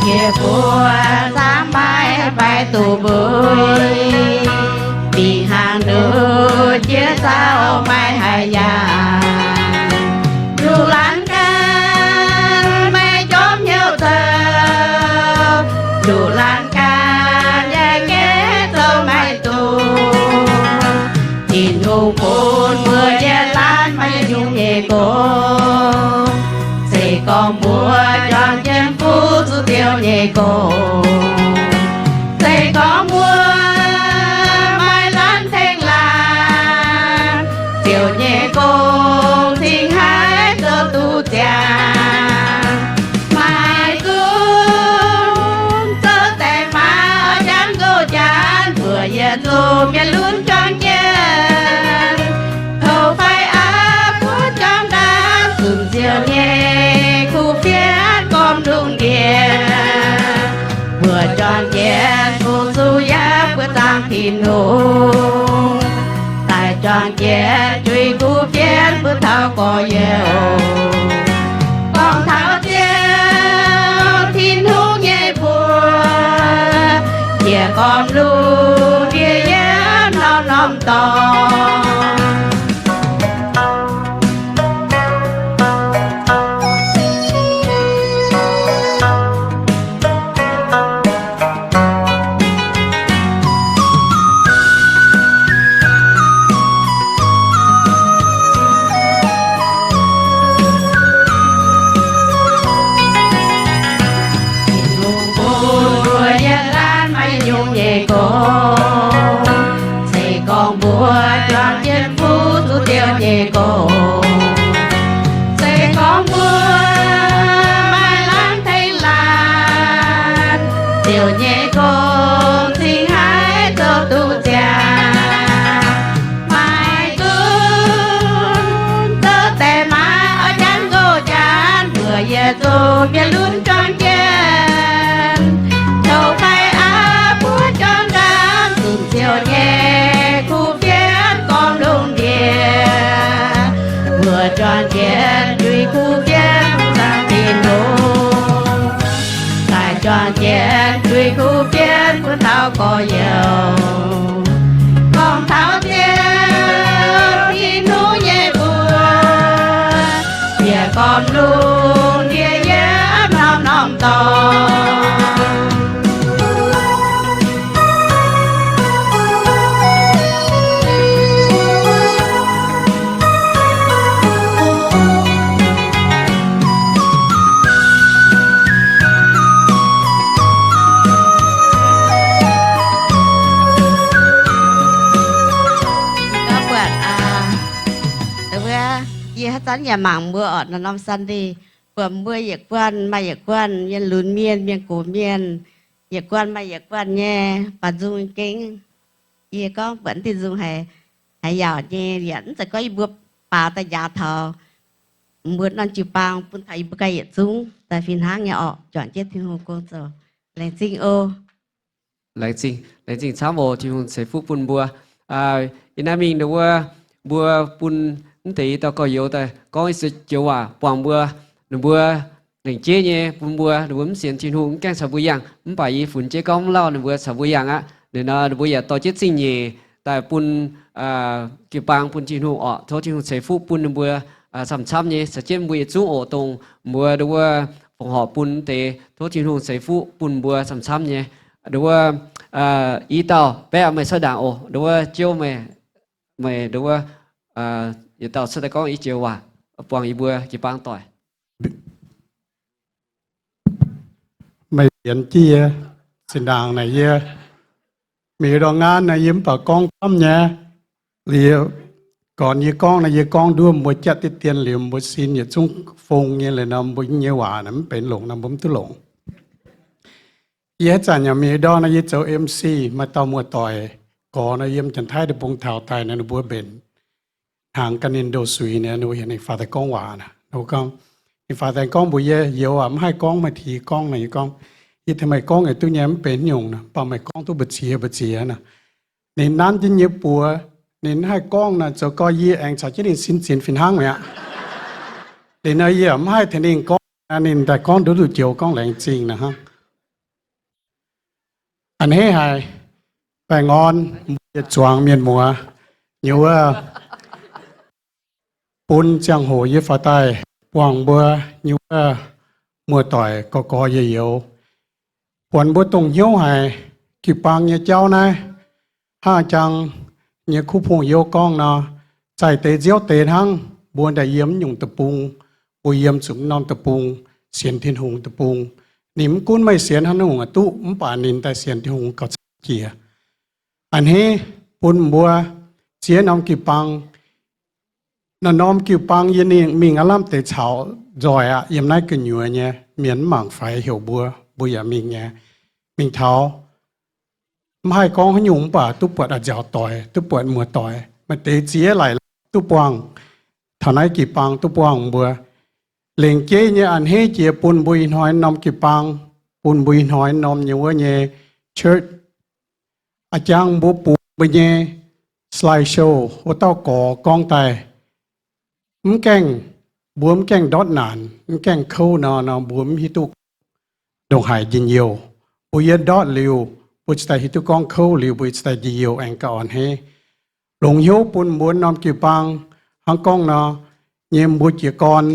Yie mbuo zaangc maaih baix duqv mbuo, dingc hnaangx nduqc jiex zaux maaih haic yaac, nduqc laanh ganh maaih njomv hnyouv zoux, nduqc laanh ganh yaac gaeqv zoux maiv duqv. Tin-Hungh bun mbuo yietc laanh maaih nyungc nyei gong. Se gorngv mbuo juangc jienv fuqv zuqc Ziouv nyei gong, se gorngv mbuo maaih laanh tengx laanh, Ziouv nyei gong cingx haiz zoux duqv ziangx. Maaih zunv zoux deix maa oix janx nqox janx, mbuo yietc zungv mienh lunx juangc jienv, tov fai aqv buov juangc ndaamv, zunc Ziouv nyei kuv fienx gormx lungh ndiev. Mbuo juangc jienv bungx zuqc yaac mbuo zaangc Tin-Hungh, daaih juangc jienv juix kuv fienx bun taux gorx-youz. Gorngv taux Ziouv Tin-Hungh nyei mbuox, yie gormx lungh ndiev yiem norm-norm dorngx. Tin-Hungh bun mbuo yietc laanh maaih nyungc nyei gong. Se gorngv mbuo juangc jienv fuqv zuqc Ziouv nyei gong, se gorngv mbuo maaih laanh tengx laanh, Ziouv nyei gong cingx haiz zoux duqv ziangx. Maaih zunv zoux deix maa oix janx nqox janx, mbuo yietc zungv mienh lunx juangc jienv, tov fai aqv buov juangc ndaamv, zunc Ziouv nyei kuv fienx gormx lungh ndiev. Mbuo juangc jienv juix kuv fienx bun zaangc Tin-Hungh, daaih juangc jienv juix kuv fienx bun taux gorx-youz. Gorngv taux Ziouv Tin-Hungh nyei mbuox, yie gormx lungh ndiev yiem norm-norm dorngx. Gorngv buatc wuov, yie haaix zanc yaac mangc mbuo orqc, norm-norm Sunday, buatc mbuo yietc guanh maaih yietc guanh mienh lunx mienh, mienh gox mienh, yietc guanh maaih yietc guanh nyei, baac nzung gengh, yie gorngv buatc diuh nzung haiz, haiz yaauc nyei, yaac mv zeiz gorngv yie mbuo baaux daaih njaaux taux mbuo norm jiu-baang, bun taux yie mbuo ganh yietc zungv daaih fih hnangv nyei orqc. Juangc jienv Tin-Hungh gong zoux. Laengz zingh oc. Laengz zingh, laengz zingh camv oc. Tin-Hungh ceix fuqv bun mbuo. Ih naaiv mingh ndau wuov, mbuo bun mv deix dauh gorx-youz daaih gorngv i joux waac buangh mbuo, ninh mbuo lengc jeiv nyei bun mbuo, ninh mbuo mv sienx Tin-Hungh mv gaengh caux mbuo yangh. Mv baac yie funx jienv gorngv mv lauh ninh mbuo caux mbuo yangh aqv. Liuz nor ninh mbuo yaac dorh jienv zingh nyeic daaih bun, jiu-baang bun Tin-Hungh orqc. Tov Tin-Hungh ceix fuqv bun ninh mbuo camv-camv nyei, caux jienv mbuo yietc zungv oc, dongh mbuo nduov wuov fongc horc bun deix. Tov Tin-Hungh ceix fuqv bun mbuo camv-camv nyei. Nduov wuov, i dauh Baeqv, meih cuotv ndaangc oc. Nduov wuov Jouv, meih, meih nduov wuov, yietc dauh cuotv daaih gorngv i joux waac buangh yie mbuo jiu-baang doic. Meih sienx jienv yie, zinh ndaangc naaic yie, mingh ndorm ngaanv naaic yie mv baac gorngv camv nyei. Liuz, gorngv yie gorngv naaic yie gorngv nduov mbuo jatv diqv dien liuz mbuo sin yietc zungv fong nyei liuz nor mbuo nyei waac naaic mv benx longc nor mbuo mv duqv longc. Yie haaix zanc yaac mingh ndorm naaic yie zoux M C, maaih dauh muoz-doic gorx nor yiem Janx-Taiv deic-bung taux daaih naaic ninh mbuo mbenc hnaangx ga'naaiv ndo suix naaic, ninh mbuo heuc ninh faaux daaih gorngv waac naaic. Ninh mbuo gorngv, ninh faaux daaih gorngv mbuox yie, Youz aac, mv haih gorngv, meih tengx yie gorngv naaic. Yie gorngv, Yie tengx meih gorngv yaac duqv nyei, mv benx haaix nyungc naaic, mv baac meih gorngv duqv mbu'ziex mbu'ziex naaic. Ninh nanv jienv yie nyei buoz, ninh mv haih gorngv naaic, zoux gau yie aengx caux jienv ninh sin zinx fih hnangv mi'aqv. Liuz nor yie yaac mv haih tengx ninh gorngv, ninh daaih gorngv nduov duqv joux gorngv laengz zingh naaic hnangv. A'hneiv haic, baengh orn mbuo yietc zuangx mienh muoz nyei wuov, bun ziangh hoc yie faaux daaih buangh mbuo nyei wuov muoz-doic gorx gorx youz youz, buatc mbuo dongh hnyouv haic jiu-baang nyei jauv naaiv. Hnangv jang nyei kuv pong Youz gorngv nor, zaih deix nziouv deix hnangv, mbuo daaih yiem nyungc deic-bung, mbuo yiem zuqc norm deic-bung, sienx Tin-Hungh deic-bung. Ninh mv gunv meih sienx haaix nyungc duqv, mv baac ninh daaih sienx Tin-Hungh gauh camv jiex. A'hneiv bun mbuo ziex norm jiu-baang. Naaiv norm jiu-baang yie mingh aav lamh deix caux nzoih aqv. Yiem naaiv gu'nyuoz nyei mienh mv mangc faix heuc mbuo, mbuo yaac mingh nyei. Mingh taux mv haih gorngv haaix nyungc mv baac duqv buatc a'nziaauc doic, duqv buatc muoz-doic, maaih deix ziex laic duqv buangh, taux naaiv jiu-baang duqv buangh mbuo. Lengc jeiv nyei a'hneiv jiex bun mbuo ih hnoi norm jiu-baang, bun mbuo ih hnoi norm nyei wuov nyei church. A'jang mbuo bungx mbuo nyei slideshow wuov dauh gorx gorngv daaih, mv gaengh, mbuo mv gaengh ndortv naanc, mv gaengh kouv nor, nor mbuo mv hiuv duqv ndongc haaix njien-youh. Mbuo yiem ndortv liuz, mbuo cingx daaih hiuv duqv gorngv kouv liuz, mbuo cingx daaih njien-youh aengx gauh a'hneiv. Longc hnyouv bun mbuo norm jiu-baang, hnangv gorngv nor, nyei mbuo jiez gorn,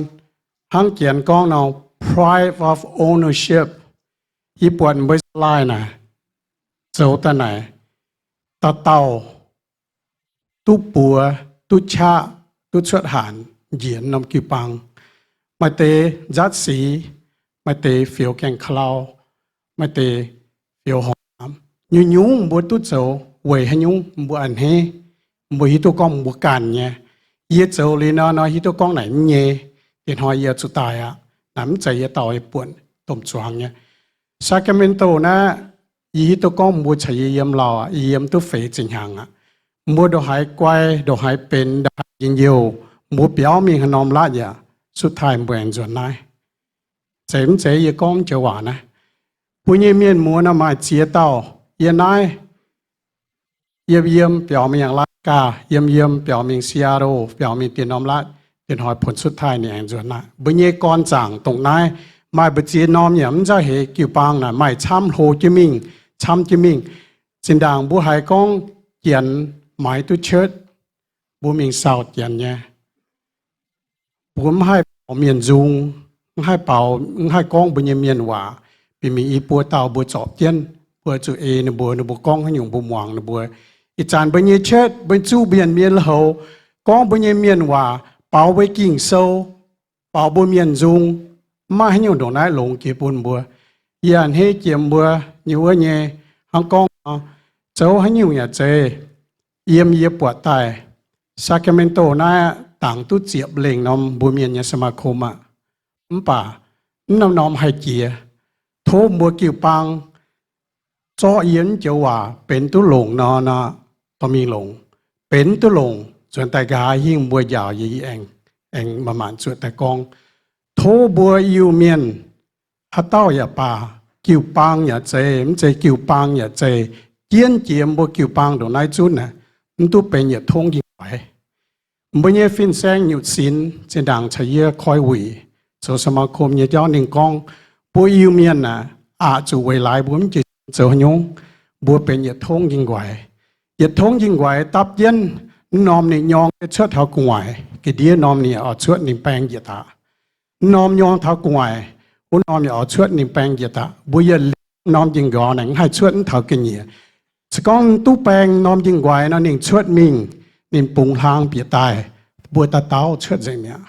hnangv Janx gorngv nor, pride of ownership. Yie buatc mbuo slide naaic, zoux daaih naaic, dauh dauh duqv buoz, duqv qaqv, duqv cuotv hanc njiec norm jiu-baang. Maaih deix nzaatv sic, maaih deix fioux gaengh ka'lau, maaih deix fioux horngh. Nyungc-nyungc mbuo duqv zoux weic haaix nyungc? Mbuo a'hneiv, mbuo hiuv duqv gorngv mbuo ganh nyei. Yie zoux liuz nor, nor hiuv duqv gorngv naaic mv nyei. Ih hnoi yie zuqc daaih aqv. Naaic mv zeiz yie dauh yie buonc domh zuangx nyei. Sacramento naaiv, yie hiuv duqv gorngv mbuo caux yie yiem lauh aqv, yie yiem duqv feix ziepc hnyangx aqv. Mbuo ndongc haaix guai, ndongc haaix benx, ndongc haaix njien-youh, mbuo biaux mingh haaix norm laatv yaac, สุดท้าย mbuo aengx nzuonx naaiv. Zeiz mv zeiz yie gorngv joux waac naaiv? Mbuo nyei mienh muoz nor maaih ziex dauh yiem naaiv, yiem yiem biaux mingh Alaska, yiem yiem biaux mingh Seattle, biaux mingh dien norm laatv. Dien hnoi ผลสุดท้าย ninh aengx nzuonx naaiv. Mbuo nyei gorn zaangc dongh naaiv, maaih mbu'ziex norm yaac mv nzauh heix jiu-baang naaic, maaih camv hlo jienv mingh, camv jienv mingh. Zinh ndaangc mbuo haiz gorngv Janx maaiz duqv church, mbuo mingh saauh Janx nyei. Mbuo mv haih baaux mienh nzung, mv haih baaux, mv haih gorngv mbuo nyei mienh waac. Bieqc mingh i buo dauh mbuo zorpc jienv, mbuo zuqc ei ninh mbuo, ninh mbuo gorngv haaix nyungc mbuo muangx ninh mbuo. Ih zanc mbuo nyei church, mbuo zuqc mienh mienh houx, gorngv mbuo nyei mienh waac, baaux mbuo Ging-Sou, baaux mbuo mienh nzung, mv maaih haaix nyungc ndongc naaiv longx jiex bun mbuo. Yie a'hneiv jiex mbuo nyei wuov nyei, hnangv gorngv nor, zoux haaix nyungc yaac zeiz, yiem yie buatc daaih, Sacramento naaiv dangc duqv ziepc lengh norm mbuo mienh nyei สมาคม aqv. Mv baac mv norm norm haih jiex. Tov mbuo jiu-baang zorqv yie naaiv joux waac benx duqv longc nor, nor dorh mingh longc. Benx duqv longc, nzuonx daaih nqa'haav hingh mbuo njaaux yie, yie aengx, aengx manc-manc zuoqc daaih gorngv. Tov mbuo Iu-Mienh, haaix dauh yaac baac, jiu-baang yaac zeiz, mv zeiz jiu-baang yaac zeiz, jienv jiex mbuo jiu-baang ndongc naaiv zunv aeqv, mv duqv benx yietc tongv njien-youh. Mbuo nyei fin-saeng nyutc sinx zinh ndaangc caux yie koi wuic, zoux สมาคม nyei jauv, ninh gorngv, mbuo Iu-Mienh aah, aqc zuqc weic laaix mbuo mv jiex zoux haaix nyungc, mbuo benx yietc tongv njien-nquaix. Yietc tongv njien-nquaix dapv jienv, mv norm ninh nyorng cuotv taux gu'nguaaic, ga'ndiev norm ninh oix cuotv ninh baeng njiec daaih. Mv norm nyorng taux gu'nguaaic, wuov norm ninh oix cuotv ninh baeng njiec daaih. Mbuo yietc liuz norm njien-nquaix naaic mv haih cuotv mv taux ga'nyiec. Se gorngv duqv baeng norm njien-nquaix nor, ninh cuotv mingh, ninh bungx hlang bieqc daaih, mbuo dauh dauh cuotv nzengc mi'aqv.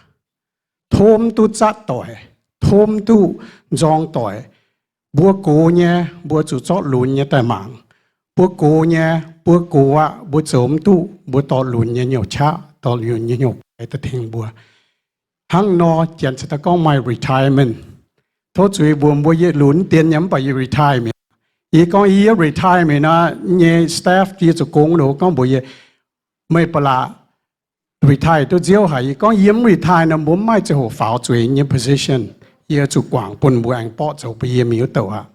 Tov mv duqv zatv doic, tov mv duqv nzorng doic. Mbuo gox nyei, mbuo zuqc zorqv lunx nyei daaih mangc. Mbuo gox nyei, mbuo gox aqv, mbuo zoux mv duqv, mbuo dorh lunx nyei hnyouv qaqv, dorh lunx nyei hnyouv guaix daaih tengx mbuo. Hnangv nor, janx cingx daaih gorngv maaih retirement. Tov zuiz mbuox mbuo, yie lunx dien nyei mv baac yie retire mi'aqv. Yie gorngv yie retire mi'aqv nor, nyei staff yie zoux gong nor gorngv mbuox yie, meih ba'laqc retire duqv nziouv haic. Yie gorngv yie mv retire nor, mbuo mv maaih ziangh hoc faaux zueiz nyei position. Yie zuqc guangc bun mbuo aengx borqv zoux bun yie mingh wuov douc aqv.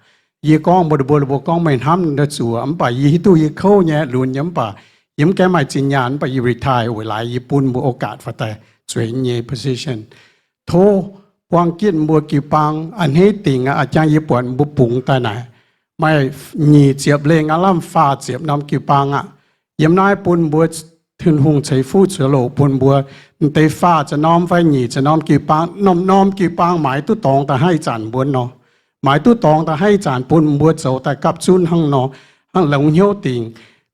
Yie gorngv mbuox mbuo, mbuo gorngv meih hnamv daaih zuqc, mv baac yie hiuv duqv yie kouv nyei, lunx nyei, mv baac yie mv gaengh maaih zinh nyaanh, mv baac yie retire weic laaix yie bun mbuo โอกาส faaux daaih zueiz nyei position. Tov buang jienv mbuo jiu-baang a'hneiv dingc aqv. A'jang yie buatc mbuo bungx daaih naaic, maaih nyic ziepc lengh aqv, lamh faah ziepc norm jiu-baang aqv. Yiem naaiv bun mbuo, Tin-Hungh ceix fuqv ceix loc bun mbuo, m'deix faah ziepc norm fai nyic ziepc norm jiu-baang, norm-norm jiu-baang maaiz duqv dorngx daaih hnangv ih zanc mbuo nor. Maaiz duqv dorngx daaih hnangv ih zanc bun mbuo zoux daaih gapv zunv hnangv nor, hnangv longx hnyouv dingc.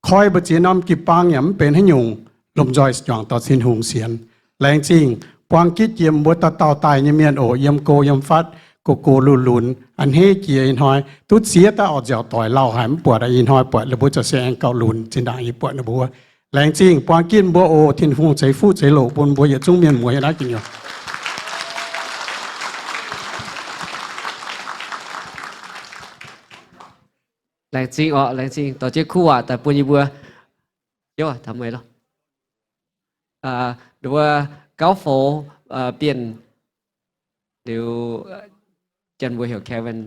Koi mbu'ziex norm jiu-baang yaac mv benx haaix nyungc, lomh nzoih juangc dorh Tin-Hungh sienx. Laengz zingh buang gitv jiem mbuo dauh dauh daaih nyei mienh oc, yiem go yiem fatv, go go lunx lunx, a'hneiv jiex ih hnoi, duqv ziex dauh auv-nziaauc doic lauh haic mv buatc, ih hnoi buatc, ninh mbuo ziouc se aengx gauh lunx zinh ndaangc yie buatc ninh mbuo. Laengz zingh buang gitv mbuo oc. Tin-Hungh ceix fuqv ceix loc bun mbuo yietc zungv mienh muoz yiem naaiv gu'nyuoz. Laengz zingh oc, laengz zingh dorh jienv kuv waac daaih bun yie mbuo. Ninh mbuo gauv foux bienh liuz, janx mbuo heuc Kevin.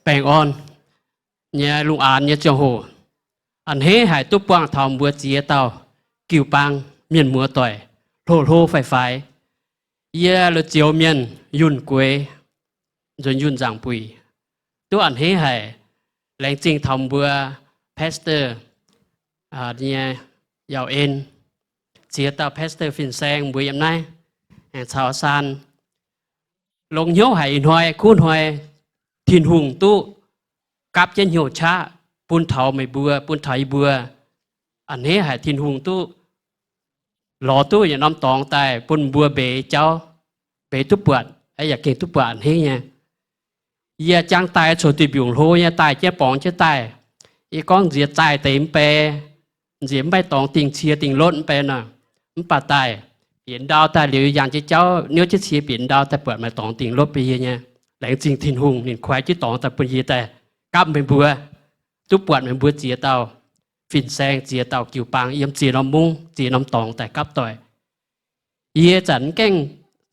Baengh orn nyei lungh aanx nyei ziangh hoc, a'hneiv haic duqv buangh taux mbuo ziex dauh jiu-baang mienh muoz doic, hlo hlo faix-faix. Yie La'zioux Mienh, Yunh Gueix, nzuonx Yunh Nzangc Buic, duqv a'hneiv haic. Laengz zingh taux mbuo pastor nyei yaac en, ziex dauh pastor fin-saeng mbuo yiem naaiv aengx caux saan. Longx hnyouv haic ih hnoi kuv hnoi Tin-Hungh duqv gapv jienv hnyouv qaqv bun taux meih mbuo, bun taux yie mbuo. A'hneiv haic Tin-Hungh duqv lorz duqv yietc norm dorngx daaih bun mbuo mbeix jauv, mbeix duqv buatc, yaac gengh duqv buatc a'hneiv nyei. Yie jangx daaih coc duih mbiungc hlo nyei daaih jienv borngz jienv daaih. Yie gorngv nziex zaaih deix mv bei, nziex mv maaih dorngx dingh cie dingh lotv mv bei nor, mv baac daaih bieqc ndau daaih liuz yangh jienv jauv niouv jienv cie bieqc ndau daaih buatc maaih dorngx dingh lotv bun yie nyei. Laengz zingh Tin-Hungh ninh koi jienv dorngx daaih bun yie daaih gapv meih mbuo, duqv buatc meih mbuo ziex dauh fin-saeng, ziex dauh jiu-baang yiem ziex norm mungv, ziex norm dorngx daaih gapv doic. Yie zanc mv gaengh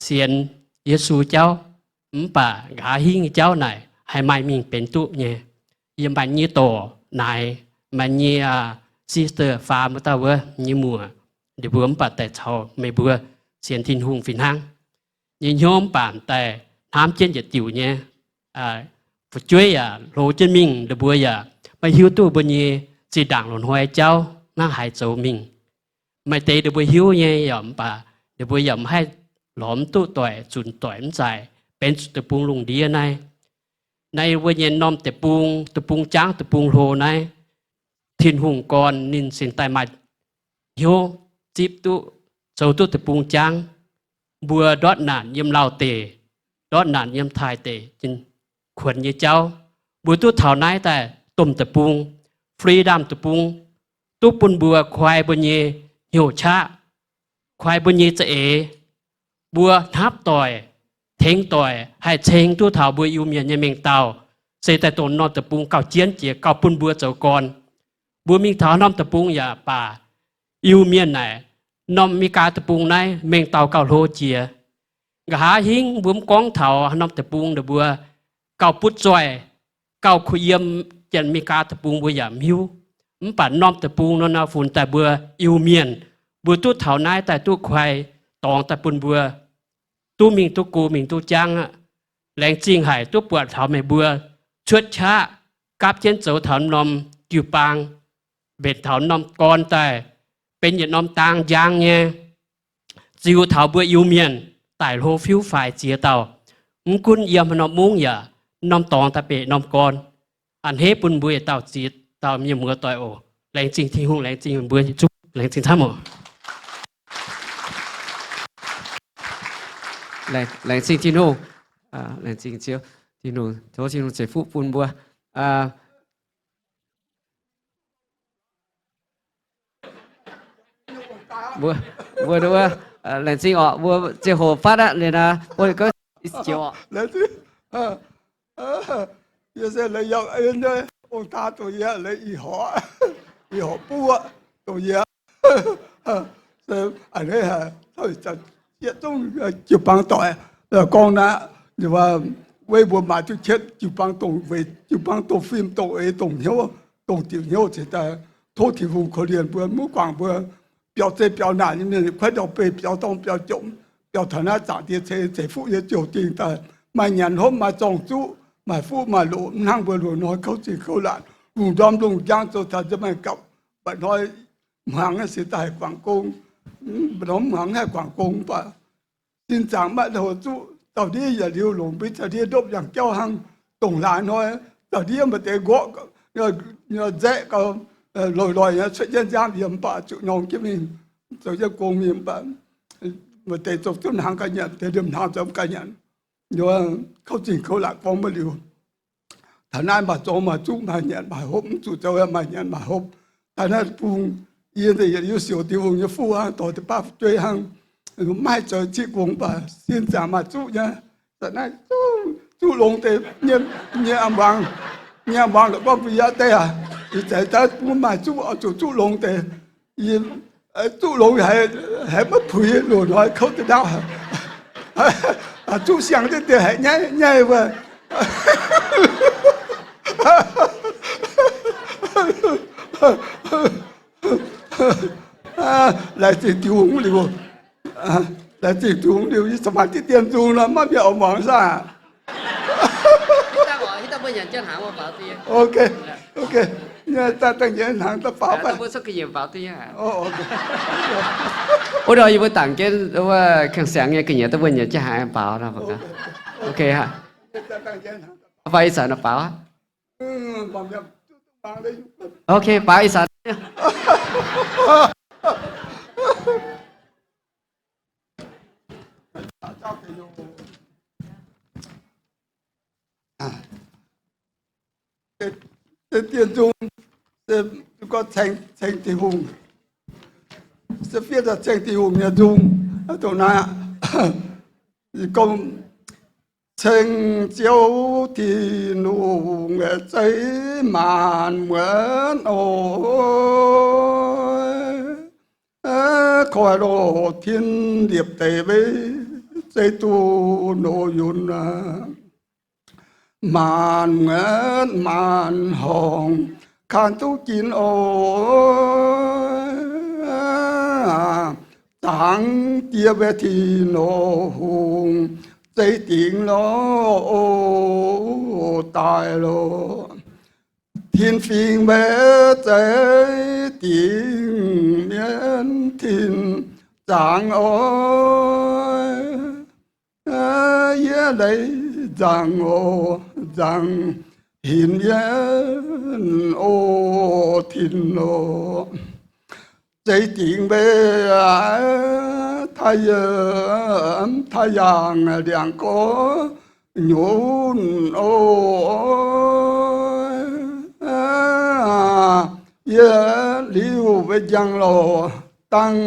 sienx Yesu jauv, mv baac nqa'haav hingv nyei jauv naaic haih maaih mingh benx duqv nyei. Yie maaih nyei dorc naaic, maaih nyei sister faam wuov dauh wuov nyei muoc, ninh mbuo mv baac daaih caux meih mbuo sienx Tin-Hungh fih hnangv. Yie hnyouv mv baac daaih hnamv jienv yietc diuc nyei, fu'jueiv yaac hlo jienv mingh, ninh mbuo yaac maiv hiuv duqv mbuo nyei zinh ndaangc loz-hnoi jauv hnangv haaix zoux mingh. Maaih deix ninh mbuo hiuv nyei yaac mv baac ninh mbuo yaac mv haih lorz mv duqv doic, zunc doic mv zaaih benx zuqc deic-bung lungh ndiev naaiv. Naaiv wuov nyei norm deic-bung, deic-bung jangv, deic-bung hlo naaiv, Tin-Hungh gorn ninh cingx daaih maaih hnyouv zipv duqv, zoux duqv deic-bung jangv. Mbuo ndortv naanc yiem Lauh deic, ndortv naanc yiem Taiv deic, kuonx nyei jauv, mbuo duqv taux naaiv daaih domh deic-bung, freedom deic-bung, duqv bun mbuo koi mbuo nyei hnyouv qaqv, koi mbuo nyei za'eix. Mbuo hnamv doic, tengx doic haih ceng duqv taux mbuo Iu-Mienh nyei mengh dauh, se daaih dongh norm deic-bung gauh jienv jiex gauh bun mbuo zoux gorn. Mbuo mingh taux norm deic-bung yaac baac, Iu-Mienh naaic, norm Meigaa deic-bung naaiv mengh dauh gauh hlo jiex. Nqa'haav hingv mbuo mv gorngv taux norm deic-bung ninh mbuo gauh butv zoih, gauh kuh yiem, Janx-Meigaa deic-bung mbuo yaac mv hiuv. Mv baac norm deic-bung nor, nor funx daaih mbuo Iu-Mienh, mbuo duqv taux naaiv daaih duqv kuaix dorngx daaih bun mbuo duqv mingh duqv go, mingh duqv jangv aqv. Laengz zingh haic duqv buatc taux meih mbuo cuotv qaqv gapv jienv zoux taux norm jiu-baang, mbenc taux norm gorn daaih benx yietc norm dang njang nyei, ziux taux mbuo Iu-Mienh daic hlo fiuv faix ziex dauh. Mv gunv yiem haaix norm mungv yaac norm dorngx daaih benx norm gorn. A'hneiv bun mbuo yietc dauh ziex dauh mienh muoz doic oc. Laengz zingh Tin-Hungh, laengz zingh mbuo yietc zungv, laengz zingh camv oc. Laengz zingh Tin-Hungh. Laengz zingh Ziouv. Tin-Hungh, tov Tin-Hungh ceix fuqv bun mbuo. Mbuo, mbuo, mbuo, laengz zingh orqc, mbuo ziangh hoc fatv aqv, liuz naaiv, mbuo gorngv, yie se la'yangh nyei ong-taa dongh yie, la'yangh ih horc, ih horc buov dongh yie. A'hneiv haic, zieqv zungv jiu-baang doic gorngv naaiv, weic mbuo maaih duqv qietv jiu-baang dongh weic, jiu-baang dongh fim, dongh eix, dongh hnyouv, dongh diuc hnyouv cingx daaih tov Tin-Hungh korv-lienh mbuo, mv guangc mbuo biaux zeiv biaux naanc nyei mienh, kuaaiv ndau-beih biaux dorngh biaux jomc, biaux taux naaiv zaangc ndie ceix, ceix fuqv nyei ziouc dingh daaih maaih nyanc hopv, maaih zorng zuqv, maaih fuqv maaih loc, mv hnangv mbuo loz-hnoi kouv zingh kouv laatc, lungh ndorm lungh njang zoux taux nza'maah gapv. Mba'hnoi hmuangx se daaih haih guangc gong, mba'hnoi mv hmuangx haih guangc gong, mv baac sin zaangc maiv hoc zuqv, zaux ndiev yietc liuz longc mbuo zaux ndiev ndopv yangh jauv hnangv. Dongh hlaax hnoi zaux ndiev maaih deix nqorqv, nzaeqv gau, loix-loix nyei cuotv jienv nziaamv yiem, mv baac zuqc norm jienv mingh, zoux jienv gong mingh, mv baac maaih deix zoux duqv hnaangx ga'nyanc, deix liemh hnaangx zoux mv ga'nyanc. Kouv zingh kouv laatc gorngv maiv liuz. Taux naaiv maaih zorng maaih zuqv, maaih nyanc maaih hopv, mv zuqc zoux maaih nyanc maaih hopv. Taux naaiv bung, yie yietc liuz siouc Tin-Hungh nyei fuqv hnangv, dorh deix baav fu'jueiv hnangv, maiv haih zoux ciqv gong, mv baac sin zaangc maaih zuqv nyei. Naaiv zuqv longx deix nyei, nyei a'muangx, nyei a'muangx la'gorngv mbuo yaac deix aac, ih zanc daaih bun maaih zuqv oix zuqc zuqv longx deix. Yie zuqv longx haiz, haiz maiv puix loz-hnoi kouv deix ndaauv. Zuqv siang deix deix haiz nyaiv nyaiv wuov. Laengz zingh Tin-Hungh liuz, laengz zingh Tin-Hungh liuz, yie corc maaih diqv dien nzung nor, maiv mienh oix muangx saah? Ok, ok. Dangh nyei hnaangx daaih faaux. Wuov ndau yie mbuo dangc jienv wuov kang siangx nyei ga'nyiec daaih mbuo nyiec jienv hnaangx baaux. Ok, faaux ih zanc nor baaux. Ok, baaux ih zanc. Se dien nzung, se gorngv ceng, ceng Tin-Hungh, se fiev daaih ceng Tin-Hungh nyei nzung. Dongh naaiv, gorngv, ceng Ziouv Tin-Hungh, zeiv maanc muotv oc. Koi loh tin liepc deix weic zeiv duqv nor yunh, maanc muotv maanc horngc kang duqv ginx oc. Zaangc Diex weic Tin-Hungh zeiv dingc lorh oc, daaih lorh. Tin-fingx weic zeiv dingc mienv tin zaangc oc. Yie leiz nzangc oc, nzangc hinc mienv oc, tin oc. Zeiv dingc weic taaih yie, taaih yaangh ndiangx gorx nyunc oc. Yie liuz weic njang lorh dangh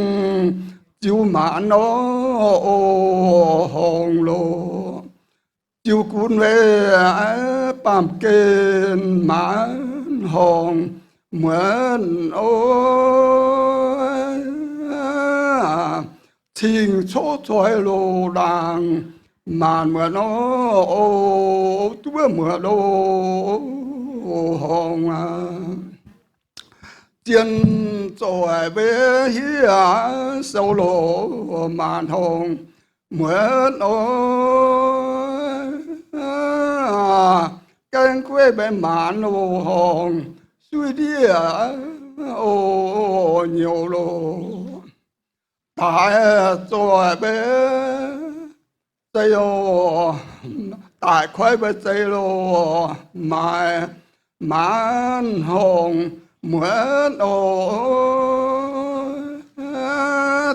ziux maanc nor oc, horngc loh. Ziux gunv weic baamh gen maanc horngc muonc oc. Cing coqv coix loz-ndaangc maanc muonc oc, duqv muonc loh. horngh aqv. Zien zoih mbuo hieh sou loz maanc horngh muonz oc. Gaeng gueiv mbuo maanc loz horngh suiv ndiev oc nyouz loz. Daaih zoih mbuo zei oc, daaih koiv mbuo zei loz maaiz maanc horngh muonz oc.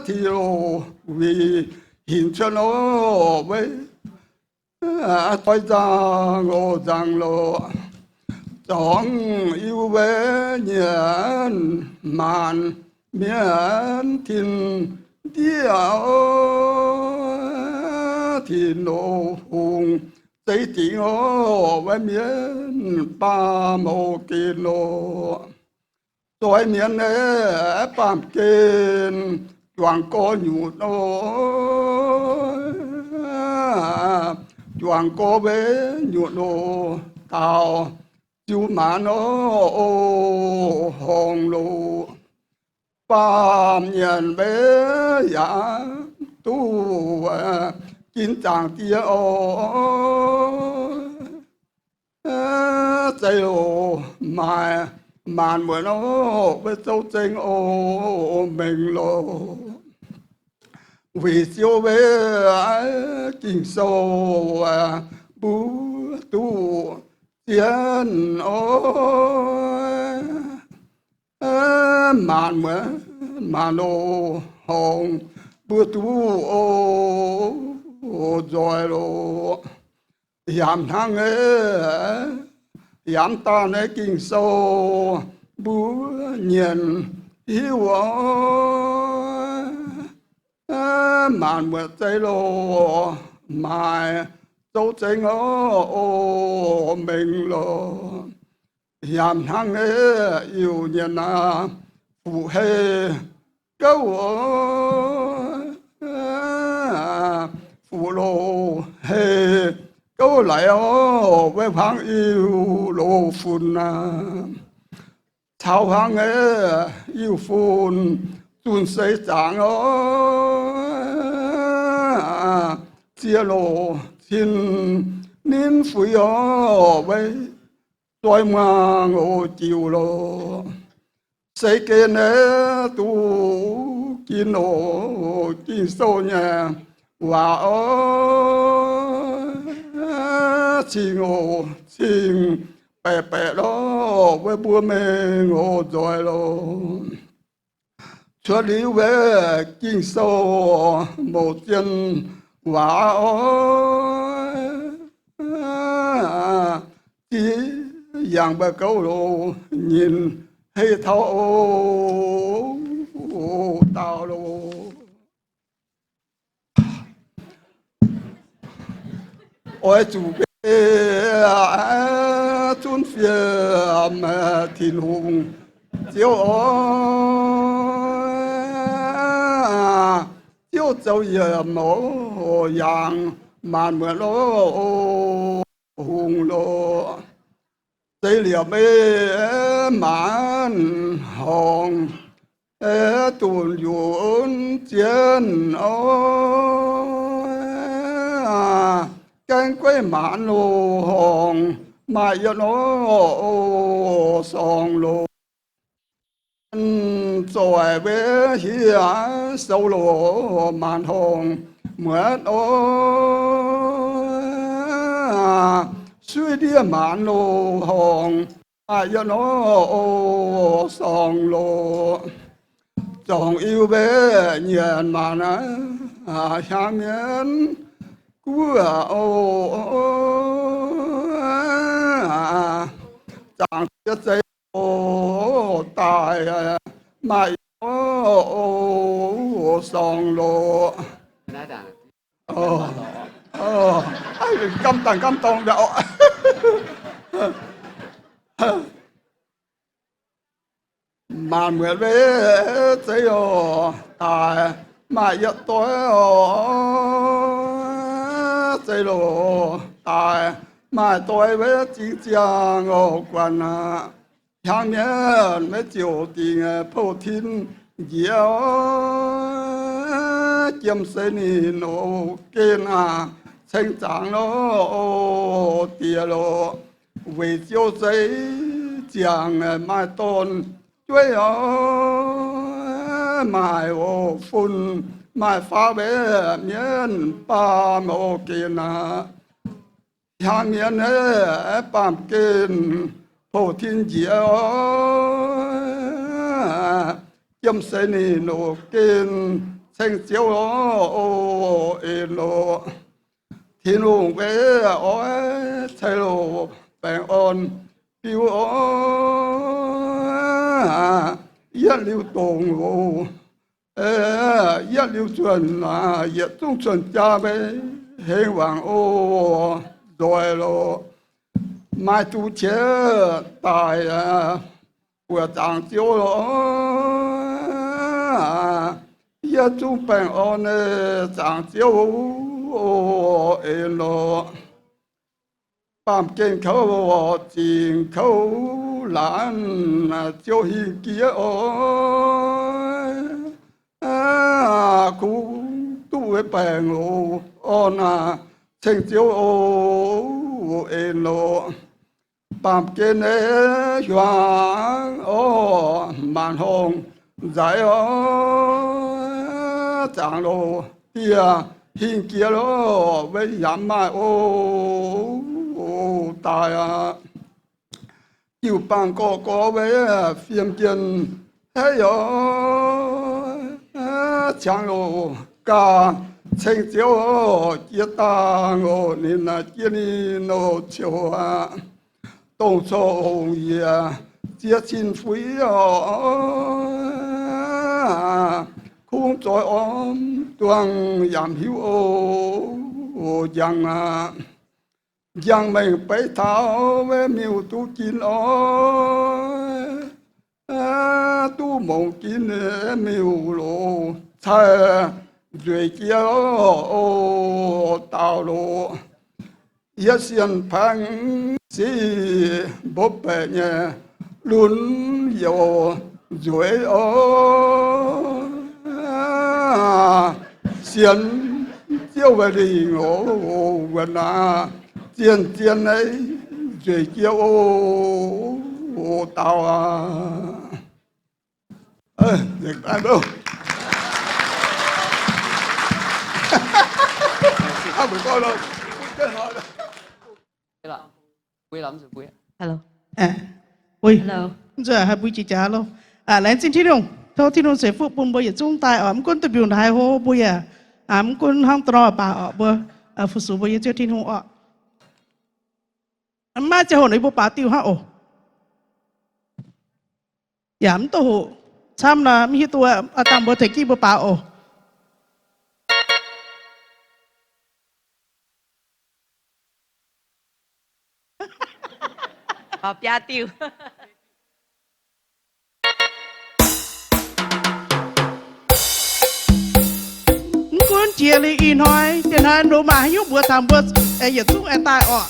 Ti loz wih hinc cuotv oc, mbuo toi nzangc oc, nzangc loz. Zorngx Iu-Mienh, maanc mienh tin ndiev oc, tin loz hungh zeiv dingc oc, mbuo mienh baamh mouc gen oc. Zoih mienh aeqv, baamh gen juangc gorx nyutc oc, juangc gorx mbuo nyutc oc, daaux ziux maanc oc, horngh loz. Baamh mienh mbuo yaac duqv ginv zaangc diex oc. Zei loz maaiz maanc muonz oc, mbuo zoux zengx oc mengh loz. Weic Ziouv mbuo Ging-Sou mbuo duqv zien oc. Maanc muonz maanc loz horngh mbuo duqv oc nzoih loz. Yaac hnangv, yaac daaih naaiv Ging-Sou mbuo nyienc hiuv oc. Maanc muonz zei loz maaiz zoux zengx oc mengh loz. Yaac hnangv, Iu-Mienh aac, fuqv-hei gouv oc, fuqv loz-hei gouv laaix oc, mbuo hmuangv Iu-Loz fun aac. Caux hmuangv Iu-Fun zunh seix zaangc oc, ziex loz cin ninh fuix oc, mbuo zoi muangx oc jiuc loz. Seix gen aeqv, duqv ginv oc Ging-Sou nyei waac oc, cing oc cing baeqc baeqc loh, mbuo mbuo mengh oc nzoih loz. Cuotv liuz wuov Ging-Sou mouc zien waac oc, ziqv yangh mbuo gouv loz nyinc hei taux oc daauh loz. Oix zuqc mbenc zunv fiem Tin-Hungh Ziouv oc. Ziouv zoux yiemc oc, yangh maanc muonc oc, hungh loz. Zeiz liemh ei maanc horngc, dunc yunc zien oc. Gaeng gueiv maanc loz horngc, maaih yietc oc, sorngx loz. Zoih mbuo hieh sou loz maanc horngc muotv oc. Suiv ndiev maanc loz horngc, maaih yietc oc, sorngx loz. Zorngx Iu-Mienh nyienc maanc hnyangx mienh guoqv oc. Zaangc Diex Zei oc daaih maaih oc, sorngx loz. Gamh dangh gamh dorngx mbiaauc. Maanc muotc mbuo zeiv oc daaih maaih yietc doic oc, zeiv loz daaih maaih doix weic zingh ziangh oc guanh aqv. Hnyangx mienh maiv ziouc dingc pou-tin njiec oc, jiem seix ninh oc gen aqv, ceng zaangc nor oc diex loc, weic Ziouv zeix ziangh maaih dorn-jueiv oc, maaih oc fun maaih faaux weic mienv baamh oc gen aqv. Hnyangx mienh aeqv, baamh gen pou-tin njiec oc, jiem seix ninh oc gen ceng Ziouv oc, en oc. Tin-Hungh weic oix ceix loc baengh orn biux oc, yietv liuz dongc oc, yietv liuz zuonc, yietc zungv zuonc jaa meix hengx wangc oc, nzoih loc, maaih zuqc qiex daaih buoqc zaangc Ziouv oc, yietv zungv baengh orn zaangc Ziouv oc, en oc. Baamh gen kouv zingc kouv laanh, Ziouv hingh jiex oc, kungx duqv baengh oc orn ceng Ziouv oc, en oc. Baamh gen nyei hiuang oc, maanc horngh nzaic oc, zaangc loc dieh hingh jiex loc, weic yaac maaih oc daaih aqv. Jiu-baang gorx-gorx weic fiem jienh haiv oc, ziangh loc gaax ceng Ziouv oc, jiex dangh oc ninh jiex ninh oc ciouc aqv. Dongh corc ongx yiec ziex cin fuix oc, kungx zoix orn duangh yaac hiuv oc, njang aqv. Njang mengh beiv taux weic miuc duqv jin oc, duqv mongc jin miuc loc, cai nzueic jiex oc daauh loc. Yietc sienx paengx sic mbopv baeqc nyei lunx youc nzueic oc, sienx Ziouv weic lingc oc, wuonx aqv, zien-zien nyei nzueic jiex oc daauh aqv. Mv zuqc haih mbuo jiex jaax loh. Laengz zingh Tin-Hungh, tov Tin-Hungh ceix fuqv bun mbuo yietc zungv daaih oc. Mv gunv duqv mbiungc haaix hlo mbuo yaac, mv gunv hnangv da'nor baac oc, mbuo fu-sux mbuo nyei Ziouv Tin-Hungh oc. Mv maaih ziangh hoc nor mbuo baaux diuh hnangv oc. Yaac mv duqv hoqc camv nor, mv hiuv duqv, dangh mbuo tengx jienv mbuo baaux oc. Biaa diuh. Mv gunv jiex liuz ih hnoi, diex hnoi loz-maah haaix nyungc mbuox taux mbuo, yietc zungv aengx daaih oc.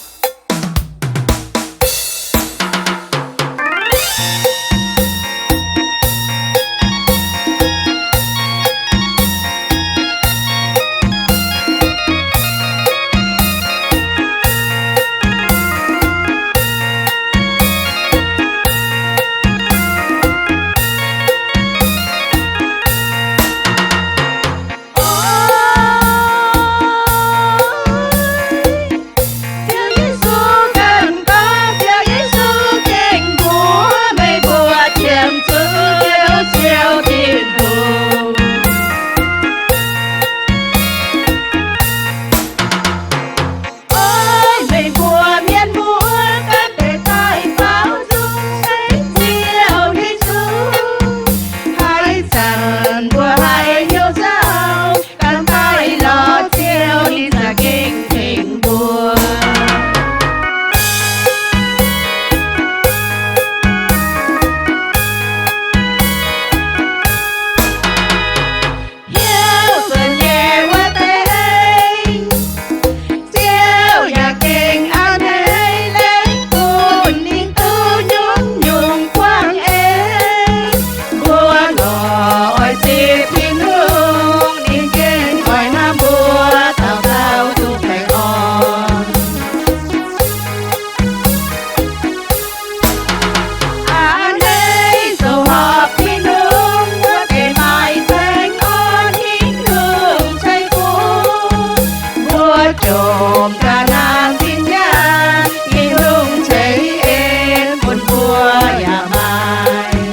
Jomc ga'naaiv zinh nyaanh, Tin-Hungh ceix en bun mbuo yaac maaih.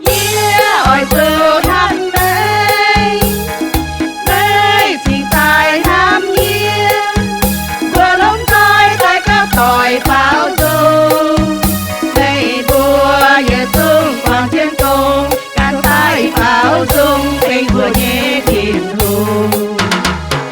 Yie oix zoux hnamv meih, meih cingx daaih hnamv yie. Mbuo lomh nzoih daaih gapv doic faaux nzung, meih mbuo yietc zungv buangh jienv gong, ganh daaih faaux nzung tengx mbuo nyei Tin-Hungh.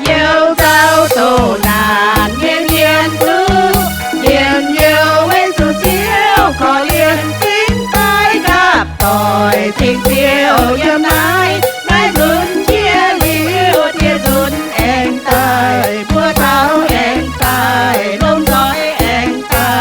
Youh nzauh doh naanc nyei mienh duqv njien-youh weic zuqc Ziouv korv-lienh cingx daaih gapv doic ceng Ziouv yiem naaiv. Naaiv nzunc jiex liuz, dieh nzunc aengx daaih, mbuo taux aengx daaih, lomh nzoih aengx daaih.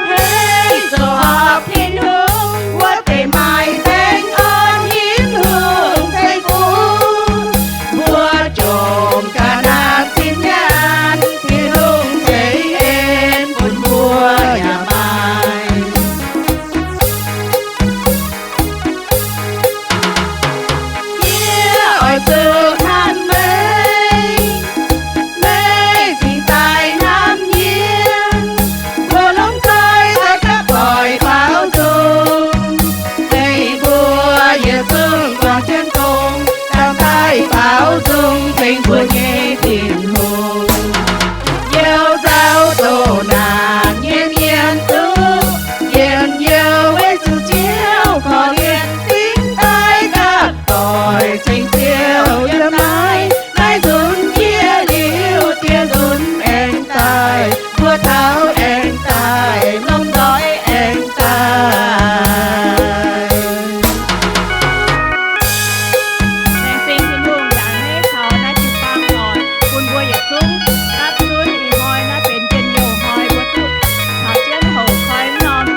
Hneiv zoux horpc Tin-Hungh, wuov deix maaih baengh orn Tin-Hungh ceix fuqv. Mbuo jomc ga'naaiv zinh nyaanh, Tin-Hungh ceix en bun mbuo yaac maaih. Yie oix zuqc hnamv meih, meih cingx daaih hnamv yie. Mbuo lomh nzoih daaih gapv doic faaux nzung, meih mbuo yietc zungv buangh jienv gong, ganh daaih faaux nzung tengx mbuo nyei Tin-Hungh. Youh nzauh doh naanc nyei mienh duqv njien-youh weic zuqc Ziouv korv-lienh cingx daaih gapv doic ceng Ziouv yiem naaiv. Naaiv nzunc jiex liuz, dieh nzunc aengx daaih, mbuo taux aengx daaih, lomh nzoih aengx daaih. Laengz zingh Tin-Hungh yaac hneiv taux naaiv jiu-baang oc, bun mbuo yietc zungv gapv zunv ih hnoi naaiv benx njien-youh hnoi, mbuo duqv taux jienv hoc koi mv norm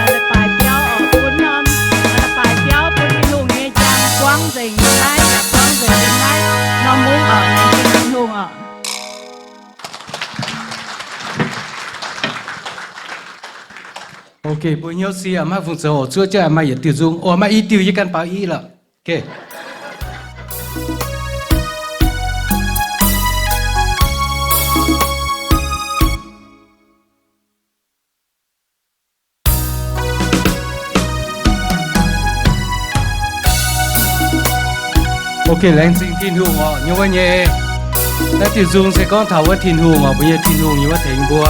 leiz-baaix biauv oc, bun norm leiz-baaix biauv bun Tin-Hungh nyei njang buangv nzengc yiem naaiv, yaac buangv nzengc yiem naaiv norm mungv oc. Laengz zingh Tin-Hungh oc. Ok, mbuo hnyouv sie maiv fungc zoux oc, zuov jienv maaih yietc diuh nzung oc, maaih i diuh yie ganh baaux i lorqc. Ok. Ok, laengz zingh Tin-Hungh oc, nyei wuov nyei. Naaiv diuh nzung se gorngv taux wuov Tin-Hungh oc, mbuo nyei Tin-Hungh nyei wuov tengx mbuo.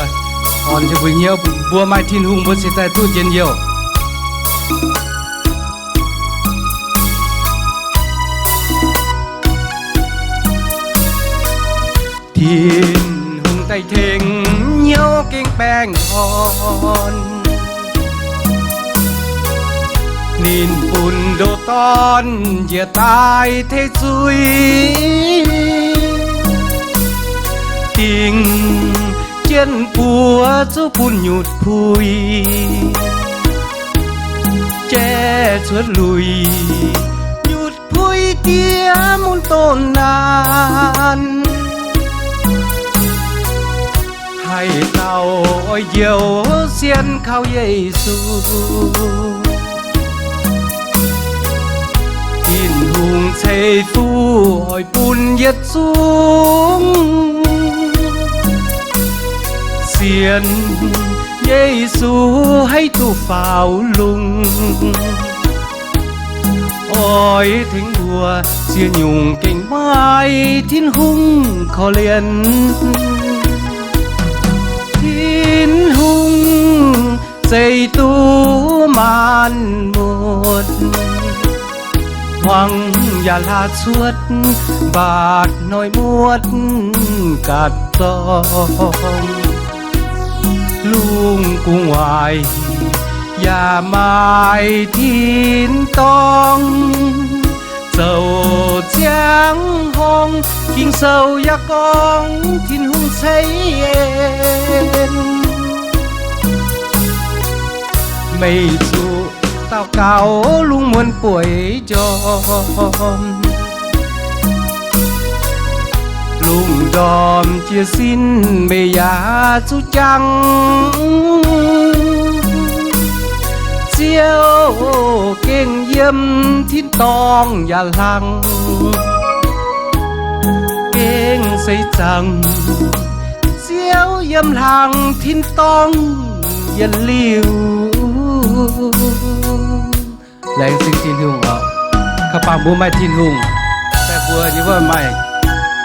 Orn jienv mbuo hnyouv, mbuo maaih Tin-Hungh mbuo cingx daaih duqv njien-youh. Tin-Hungh daaih tengx hnyouv gengh baengh orn. Ninh bun ndoh Dorn njiec daaih tei zuiz, dingc jienv buoz zuqc bun nyutc puix, jaiv cuotv luic, nyutc puix diex mun donh naanc. Haaix dauh oix njoux sienx kaux Yesu, Tin-Hungh ceix fuqv oix bun yietc zungv sienx Yesu haiz duqv faaux lungh. Oix tengx mbuo ziex nyungc gengh maaih Tin-Hungh korv-lienh. Tin-Hungh zeix duqv maanc muotc, hmuangx yaac hlaax cuotv, mbaatc hnoi muotv ganh zorng. Lungh gu'nguaaic yaac maaih tin-dorngh, zoux ziangh horngh, Ging-Sou yaac gorngv Tin-Hungh ceix en. Meih zuqc daux gaux lungh muonz bueix njormh, lungh ndorm jiez sin meih yaac zuqc jangx. Ziouv gengh yiem tin-dorngh yaac hlang, gengh seix zaangc Ziouv yiem hlang tin-dorngh yietc liuz. Laengz zingh Tin-Hungh oc. Ka'bangc mbuo maaih Tin-Hungh, daaih mbuo nyei wuov maaih,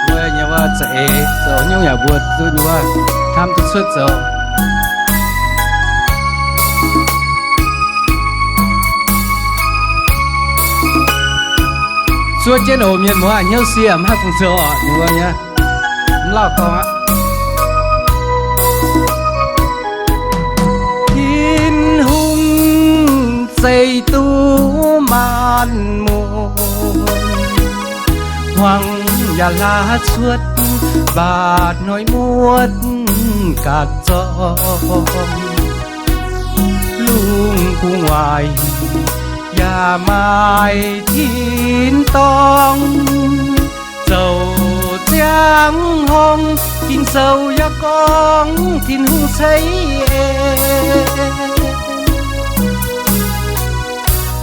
mbuo nyei wuov za'eix zoux nyungc yaac mbuo duqv nyei wuov hnamv duqv cuotv zoux. Zuov jienv oc mienh muoz, hnyouv sie mv haih fungc zoux oc, nyei wuov nyei, mv lauh dorngx aqv. Tin-Hungh zeiz duqv maanc muotc, hmuangx yaac hlaax cuotv, mbaatc hnoi muotv ganh zorng. Lungh gu'nguaaic yaac maaih tin-dorngh, zoux ziangh horngh Ging-Sou yaac gorngv Tin-Hungh ceix en.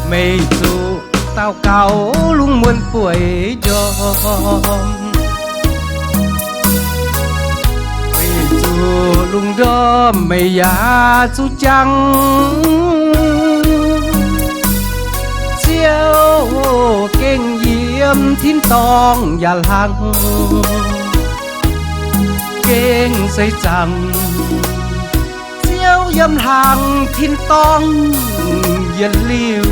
Meih zuqc daux gaux lungh muonz bueix njormh, meih zuqc lungh ndorm meih yaac zuqc jangx. Ziouv gengh yiem tin-dorngh yaac hlang, gengh seix zaangc Ziouv yiem hlang tin-dorngh yietc liuz.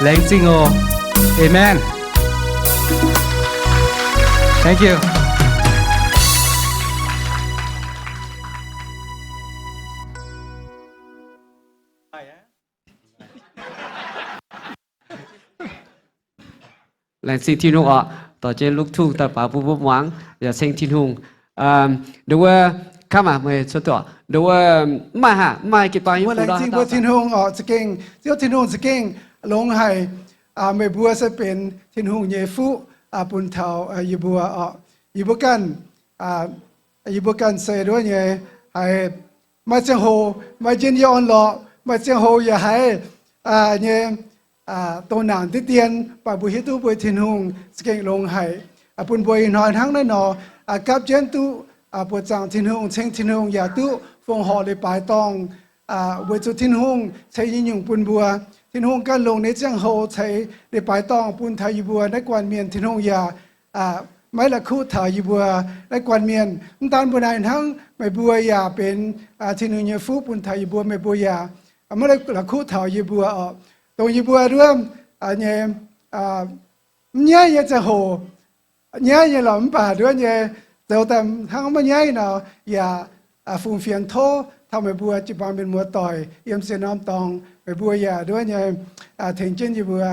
Laengz zingh oc. Amen. Thank you. Laengz zingh Tin-Hungh oc. Dorh jienv luk tungh daaih baaux bun mbuo muangx, yaac ceng Tin-Hungh. Ndo wuov, kamv aac, meih cuotv doqc. Ndo wuov, mv maaih haac, mv maaih jiu-baang. Laengz zingh mbuo Tin-Hungh oc, za'gengh Ziouv Tin-Hungh za'gengh longx haic. Meih mbuo se benx Tin-Hungh nyei fuqv bun taux yie mbuo oc. Yie mbuo ganh, yie mbuo ganh se nduov nyei, haiz maaih ziangh hoc maaih njien-youh orn-lorqc, maaih ziangh hoc yaac haiz nyei dongh naanc diqv dien, mv baac mbuo hiuv duqv mbuo Tin-Hungh za'gengh longx haic, bun mbuo ih hnoi hnangv naaiv nor gapv jienv duqv buoqc zaangc Tin-Hungh, ceng Tin-Hungh, yaac duqv fongc horc leiz-baaix dorngh, weic zuqc Tin-Hungh ceix nyei nyungc bun mbuo. Tin-Hungh ganh longc ninh nyei ziangh hoc ceix leiz-baaix dorngh bun taux yie mbuo naaiv guanh mienh. Tin-Hungh yaac maiv la'kuqv taux yie mbuo naaiv guanh mienh. Mv daan mbuo naaiv hnangv, meih mbuo yaac benx Tin-Hungh nyei fuqv bun taux yie mbuo. Meih mbuo yaac maiv la'kuqv taux yie mbuo oc. Dongh yie mbuo nduov nyei, mv nyaiv nyei ziangh hoc, nyaiv nyei lorqc, mv baac nduov nyei zoux daaih hnangv maiv nyaiv nor, yaac fungx fienx tov taux meih mbuo jiu-baang mienh muoz-doic yiem ziex norm dorngx. Meih mbuo yaac nduov nyei tengx jienv yie mbuo.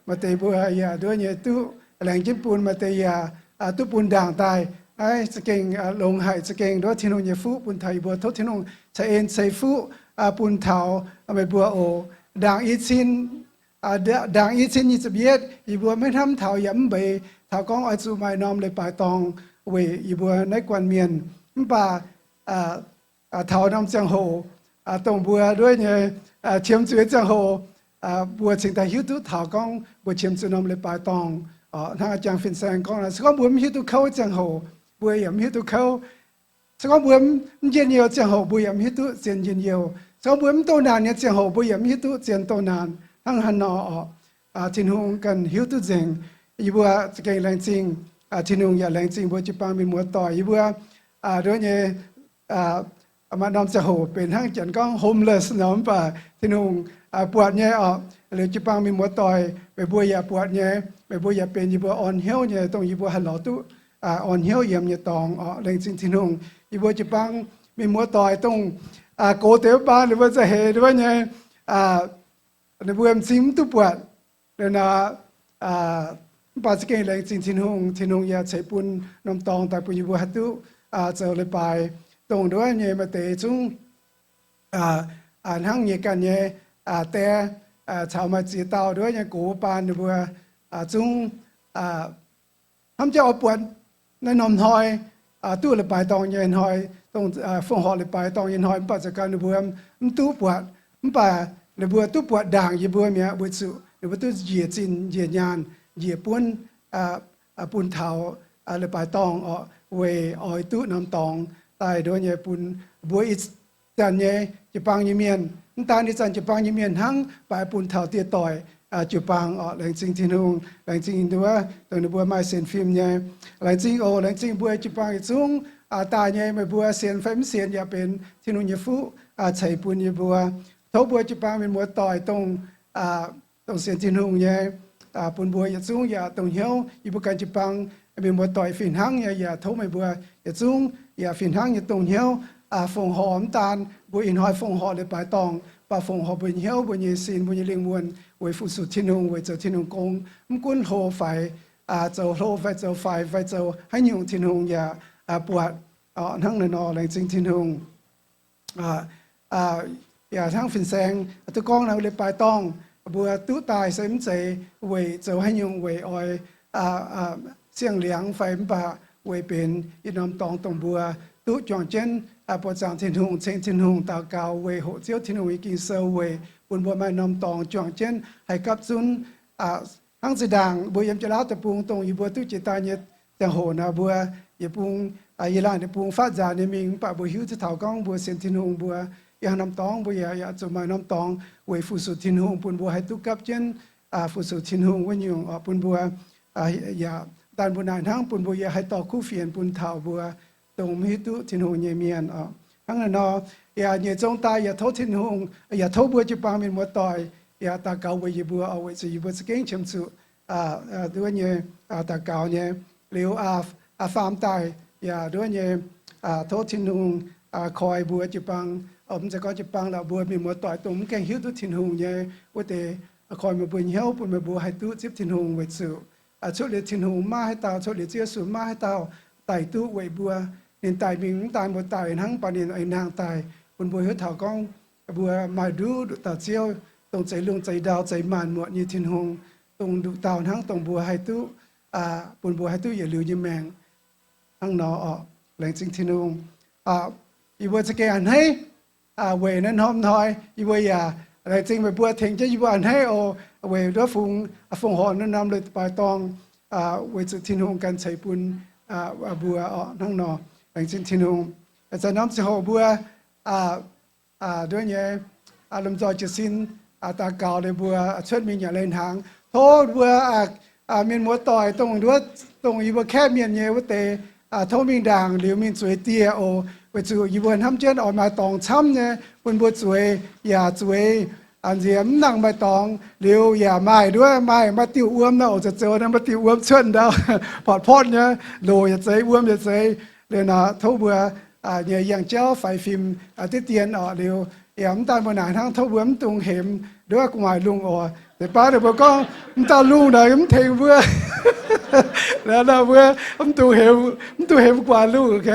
Maaih deix mbuo yaac nduov nyei duqv laengz jienv bun, maaih deix yaac duqv bun ndaangc daaih. Naaiv za'gengh longx haic, za'gengh nduov Tin-Hungh nyei fuqv bun taux yie mbuo. Tov Tin-Hungh ceix en ceix fuqv bun taux meih mbuo oc. Ndaangc i cin, ndaangc i cin nyic ziepc yietv, yie mbuo maiv hnamv taux yaac mv mbeix taux gorngv oix zuqc maaih norm leiz-baaix dorngh weic yie mbuo naaiv guanh mienh. Mv baac taux norm ziangh hoc, dongh mbuo nduov nyei qiemx zuqc nyei ziangh hoc, mbuo cingx daaih hiuv duqv taux gorngv mbuo qiemx zuqc norm leiz-baaix dorngh. Hnangv jang fin-saeng gorngv, se gorngv mbuo mv hiuv duqv kouv ziangh hoc, mbuo yaac mv hiuv duqv kouv. Se gorngv mbuo mv njien-youh ziangh hoc, mbuo yaac mv hiuv duqv zien njien-youh. Se gorngv mbuo mv doh naanc nyei ziangh hoc, mbuo yaac mv hiuv duqv zien doh naanc. Hnangv haaix nor oc, Tin-Hungh ganh hiuv duqv nzengc. Yie mbuo za'gengh laengz zingh Tin-Hungh, yaac laengz zingh mbuo jiu-baang mienh muoz-doic. Yie mbuo nduov nyei maaih norm ziangh hoc benx hnangv janx gorngv homeless nor, mv baac Tin-Hungh buatc nyei oc. Liuz jiu-baang mienh muoz-doic, meih mbuo yaac buatc nyei. Meih mbuo yaac benx yie mbuo orn hnyouv nyei, dongh yie mbuo haih lorz duqv orn hnyouv yiem nyei dorngx oc. Laengz zingh Tin-Hungh. Yie mbuo jiu-baang mienh muoz-doic dongh gox deix wuov baan ninh mbuo za'heix nduov nyei, ninh mbuo m'zing mv duqv buatc. Liuz nor, mv baac za'gengh laengz zingh Tin-Hungh. Tin-Hungh yaac ceix bun norm dorngx daaih bun yie mbuo haih duqv zoux leiz-baaix. dongh nduov nyei maaih deix zungv hnangv nyei ganh nyei die caux maaih ziex dauh nduov nyei gox baan ninh mbuo zungv hnamv jienv oix buatc naaiv norm hnoi duqv leiz-baaix dorngh nyei hnoi, dongh fongc horc leiz-baaix dorngh nyei hnoi, mv baac za'gengh ninh mbuo mv duqv buatc. Mv baac ninh mbuo duqv buatc ndaangc yie mbuo mi'aqv, weic zuqc ninh mbuo duqv njiec zinh njiec nyaanh njiec buonv bun taux leiz-baaix dorngh orqc, weic oix duqv norm dorngx daaih nduov nyei bun mbuo ih zanc nyei jiu-baang nyei mienh. Mv daan ih zanc jiu-baang nyei mienh hnangv, mv baac bun taux dieh doic jiu-baang orqc. Laengz zingh Tin-Hungh, laengz zingh nduov dongh ninh mbuo maaih sienx fim nyei. Laengz zingh oc, laengz zingh mbuo jiu-baang yietc zungv daaih nyei, meih mbuo sienx fai mv sienx yaac benx Tin-Hungh nyei fuqv ceix bun yie mbuo. Tov mbuo jiu-baang mienh muoz-doic dongh dongh sienx Tin-Hungh nyei, bun mbuo yietc zungv yaac dongh hnyouv yie mbuo ganh jiu-baang mienh muoz-doic fih hnangv nyei. Yaac tov meih mbuo yietc zungv yaac fih hnangv nyei dongh hnyouv fongc horc. Mv daan mbuo ih hnoi fongc horc leiz-baaix dorngh, mv baac fongc horc mbuo hnyouv, mbuo nyei sin, mbuo nyei lingh wuonh weic fu-sux Tin-Hungh, weic zoux Tin-Hungh gong, mv gunv hlo faix, zoux hlo fai zoux faix fai zoux haaix nyungc, Tin-Hungh yaac buatc. Hnangv naaiv nor, laengz zingh Tin-Hungh. Yaac hnangv fin-saeng duqv gorngv nor, leiz-baaix dorngh mbuo duqv daaih se mv zeiz weic zoux haaix nyungc, weic oix siang-liangx fai, mv baac weic benx yietc norm dorngx dongh mbuo duqv juangc jienv buoqc zaangc Tin-Hungh, ceng Tin-Hungh, daux gaux weic hoqc Ziouv Tin-Hungh nyei Ging-Sou, weic bun mbuo maaih norm dorngx juangc jienv haih gapv zunv. Hnangv zinh ndaangc mbuo yiem Janx-Laauv Deic-Bung dongh yie mbuo duqv jiex daaih nyei ziangh hoc naaic, mbuo yietc bung, yie laanh deic-bung faatv nzaanx nyei mingh, mv baac mbuo hiuv duqv taux gorngv mbuo sienx Tin-Hungh, mbuo yiem norm dorngx, mbuo yaac zuqc maaih norm dorngx weic fu-sux Tin-Hungh, bun mbuo haih duqv gapv jienv fu-sux Tin-Hungh wuov nyungc, bun mbuo yaac daan mbuo naaic hnangv, bun mbuo yaac haih dorh kuv fienx bun taux mbuo dongh mv hiuv duqv Tin-Hungh nyei mienh oc. Hnangv naaiv nor, yaac nyeic zong daaih yaac tov Tin-Hungh, yaac tov mbuo jiu-baang mienh muoz-doic yaac daux gaux weic yie mbuo oc, weic zuqc yie mbuo za'gengh qiemx zuqc nduov nyei daux gaux nyei. Liuz faam daaih yaac nduov nyei tov Tin-Hungh koi mbuo jiu-baang, mv zeiz gorngv jiu-baang lorqc, mbuo mienh muoz-doic dongh mv gaengh hiuv duqv Tin-Hungh nyei wuov deix, koi meih mbuo hnyouv bun meih mbuo haih duqv zipv Tin-Hungh, weic zuqc cuotv liuz Tin-Hungh maiv maaih haaix dauh, cuotv liuz Ziouv Yesu maiv maaih haaix dauh daic duqv weic mbuo. Ninh daic mingh mv daan mbuo daic hnangv, mv baac ninh aengx nangh daaih bun mbuo hiuv taux gorngv mbuo maaih nduqc nduqc dauh Ziouv, dongh zeix lungh zeix ndau, zeix maanc muotc nyei Tin-Hungh, dongh nduqc dauh hnangv dongh mbuo haih duqv, bun mbuo haih duqv yietc liuz nyei maengc. Hnangv nor oc, laengz zingh Tin-Hungh. Yie mbuo za'gengh a'hneiv weic naaiv norm hnoi, yie mbuo yaac laengz zingh meih mbuo tengx jienv yie mbuo a'hneiv oc, weic nduov fungx fongc horc naaiv norm leiz-baaix dorngh, weic zuqc Tin-Hungh ganh ceix bun mbuo oc. Hnangv nor, laengz zingh Tin-Hungh. Zanc norm ziangh hoc mbuo nduov nyei lomh nzoih jiez sin daux gaux liuz mbuo cuotv mingh nyanc leiz-hnaangx. Tov mbuo mienh muoz-doic dongh nduov, dongh yie mbuo kaeqv mienh nyei wuov deix, tov mingh ndaangc liuz mingh zueiz dieh oc, weic zuqc yie mbuo hnamv jienv oix maaih dorngx camv nyei bun mbuo zueiz, yaac zueiz nziex mv nangc maaih dorngx. Liuz yaac maaih nduov, maaih, maaih diuh wuom nor oc, zoux zoux naaiv maaih diuh wuom cuotv ndau, potv-potv nyei, loc yaac zeiz, wuom yaac zeiz. Liuz nor tov mbuo nyei yangh jauv faix fim diqv dien oc. Liuz yaac mv daan mbuo naaic hnangv, tov mbuo mv dungx hemx nduov gu'nguaaic lungh oc. Deix baav ninh mbuo gorngv mv dauh lungh naaic mv tengx mbuo. Liuz nor mbuo mv dungx hemx, mv dungx hemx gu'nguaaic lungh, ok?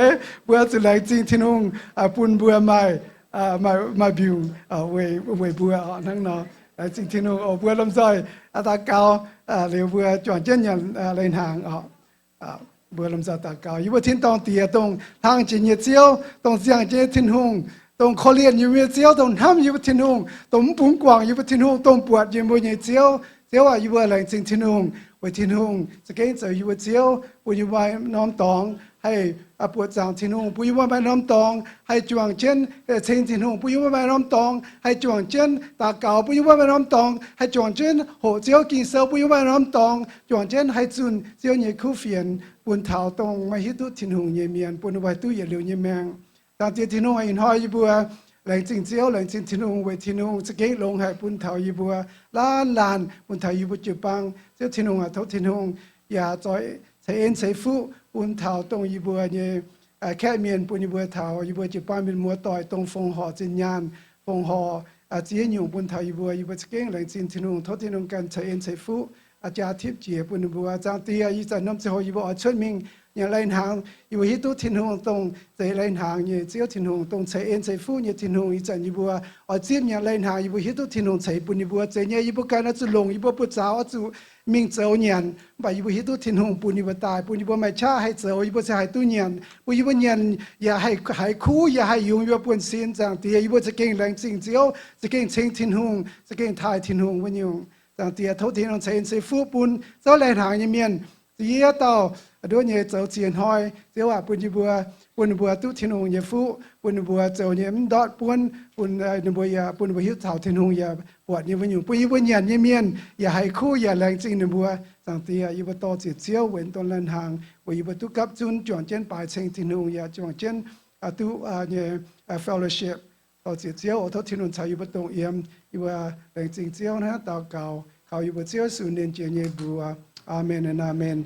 Mbuo zuqc laengz zingh Tin-Hungh bun mbuo maaih, maaih mbiungc weic mbuo oc. Hnangv nor, laengz zingh Tin-Hungh oc. Mbuo lomh nzoih daux gaux liuz mbuo juangc jienv nyanc leiz-hnaangx oc. Mbuo lomh nzoih daux gaux. Yie mbuo tin-dorngh Diex, dongh hlang jiex nyei Ziouv, dongh ziangh jiex nyei Tin-Hungh, dongh korv-lienh yie mbuo nyei Ziouv, dongh hnamv yie mbuo Tin-Hungh, dongh mv bungx guangc yie mbuo Tin-Hungh, dongh buatc yie mbuo nyei Ziouv. Ziouv aac, yie mbuo laengz zingh Tin-Hungh, weic Tin-Hungh za'gengh zoux yie mbuo Ziouv, bun yie mbuo maaih norm dorngx haih buoqc zaangc Tin-Hungh, bun yie mbuo maaih norm dorngx haih juangc jienv ceng Tin-Hungh, bun yie mbuo maaih norm dorngx haih juangc jienv daux gaux, bun yie mbuo maaih norm dorngx haih juangc jienv hoqc Ziouv Ging-Sou, bun yie mbuo maaih norm dorngx juangc jienv haih zunh Ziouv nyei kuv fienx bun taux dongh maiv hiuv duqv Tin-Hungh nyei mienh, bun mbuo haih duqv yietc liuz nyei maengc. Dangh ziex Tin-Hungh, ih hnoi yie mbuo laengz zingh Ziouv, laengz zingh Tin-Hungh, weic Tin-Hungh za'gengh longx haic bun taux yie mbuo laanh laanh, bun taux yie mbuo jiu-baang. Ziouv Tin-Hungh aac, tov Tin-Hungh yaac zoix ceix en ceix fuqv bun taux dongh yie mbuo nyei kaeqv mienh, bun yie mbuo taux yie mbuo jiu-baang mienh muoz-doic dongh fongc horc zinh nyaanh, fongc horc ziex nyungc bun taux yie mbuo. Yie mbuo za'gengh laengz zingh Tin-Hungh, tov Tin-Hungh ganh ceix en ceix fuqv, jaa tipv jiez bun ninh mbuo. Zaangc Diex, ih zanc norm ziangh hoc yie mbuo oix cuotv mingh nyanc lai-hnaangx. Yie mbuo hiuv duqv Tin-Hungh dongh zeix lai-hnaangx nyei Ziouv Tin-Hungh, dongh ceix en ceix fuqv nyei Tin-Hungh. Ih zanc yie mbuo oix zipv nyanc lai-hnaangx, yie mbuo hiuv duqv Tin-Hungh ceix bun yie mbuo. Zeiz nyei, yie mbuo ganh oix zuqc longc yie mbuo buoz-zaux oix zuqc mingh zoux nyanc, mv baac yie mbuo hiuv duqv Tin-Hungh bun yie mbuo daaih, bun yie mbuo maaih qaqv haih zoux, yie mbuo se haih duqv nyanc, bun yie mbuo nyanc yaac haih, haih kuv, yaac haih yungz yie mbuo buonv-sin. Zaangc Diex, yie mbuo za'gengh laengz zingh Ziouv, za'gengh ceng Tin-Hungh, za'gengh taaih Tin-Hungh wuov nyungc. Zaangc Diex, tov Tin-Hungh ceix en ceix fuqv bun zouv lai-hnaangx nyei mienh, ziex dauh nduov nyei zoux ziex hnoi. Ziouv aac, bun yie mbuo, bun ninh mbuo duqv Tin-Hungh nyei fuqv, bun ninh mbuo zoux nyei mv ndortv buonv, bun ninh mbuo yaac, bun ninh mbuo hiuv taux Tin-Hungh yaac buatc nyei wuov nyungc, bun yie mbuo nyanc nyei mienh yaac haih kuv yaac laengz zingh ninh mbuo. Zaangc Diex, yie mbuo dor-ziec Ziouv weic dongh lai-hnaangx, weic yie mbuo duqv gapv zunv juangc jienv baaix ceng Tin-Hungh yaac juangc jienv duqv nyei fellowship. Dor-ziec Ziouv oc. Tov Tin-Hungh caux yie mbuo dongh yiem. Yie mbuo laengz zingh Ziouv naaiv daux gaux kaux yie mbuo Ziouv Yesu nernh Jiex nyei mbuox. Aamen, aamen.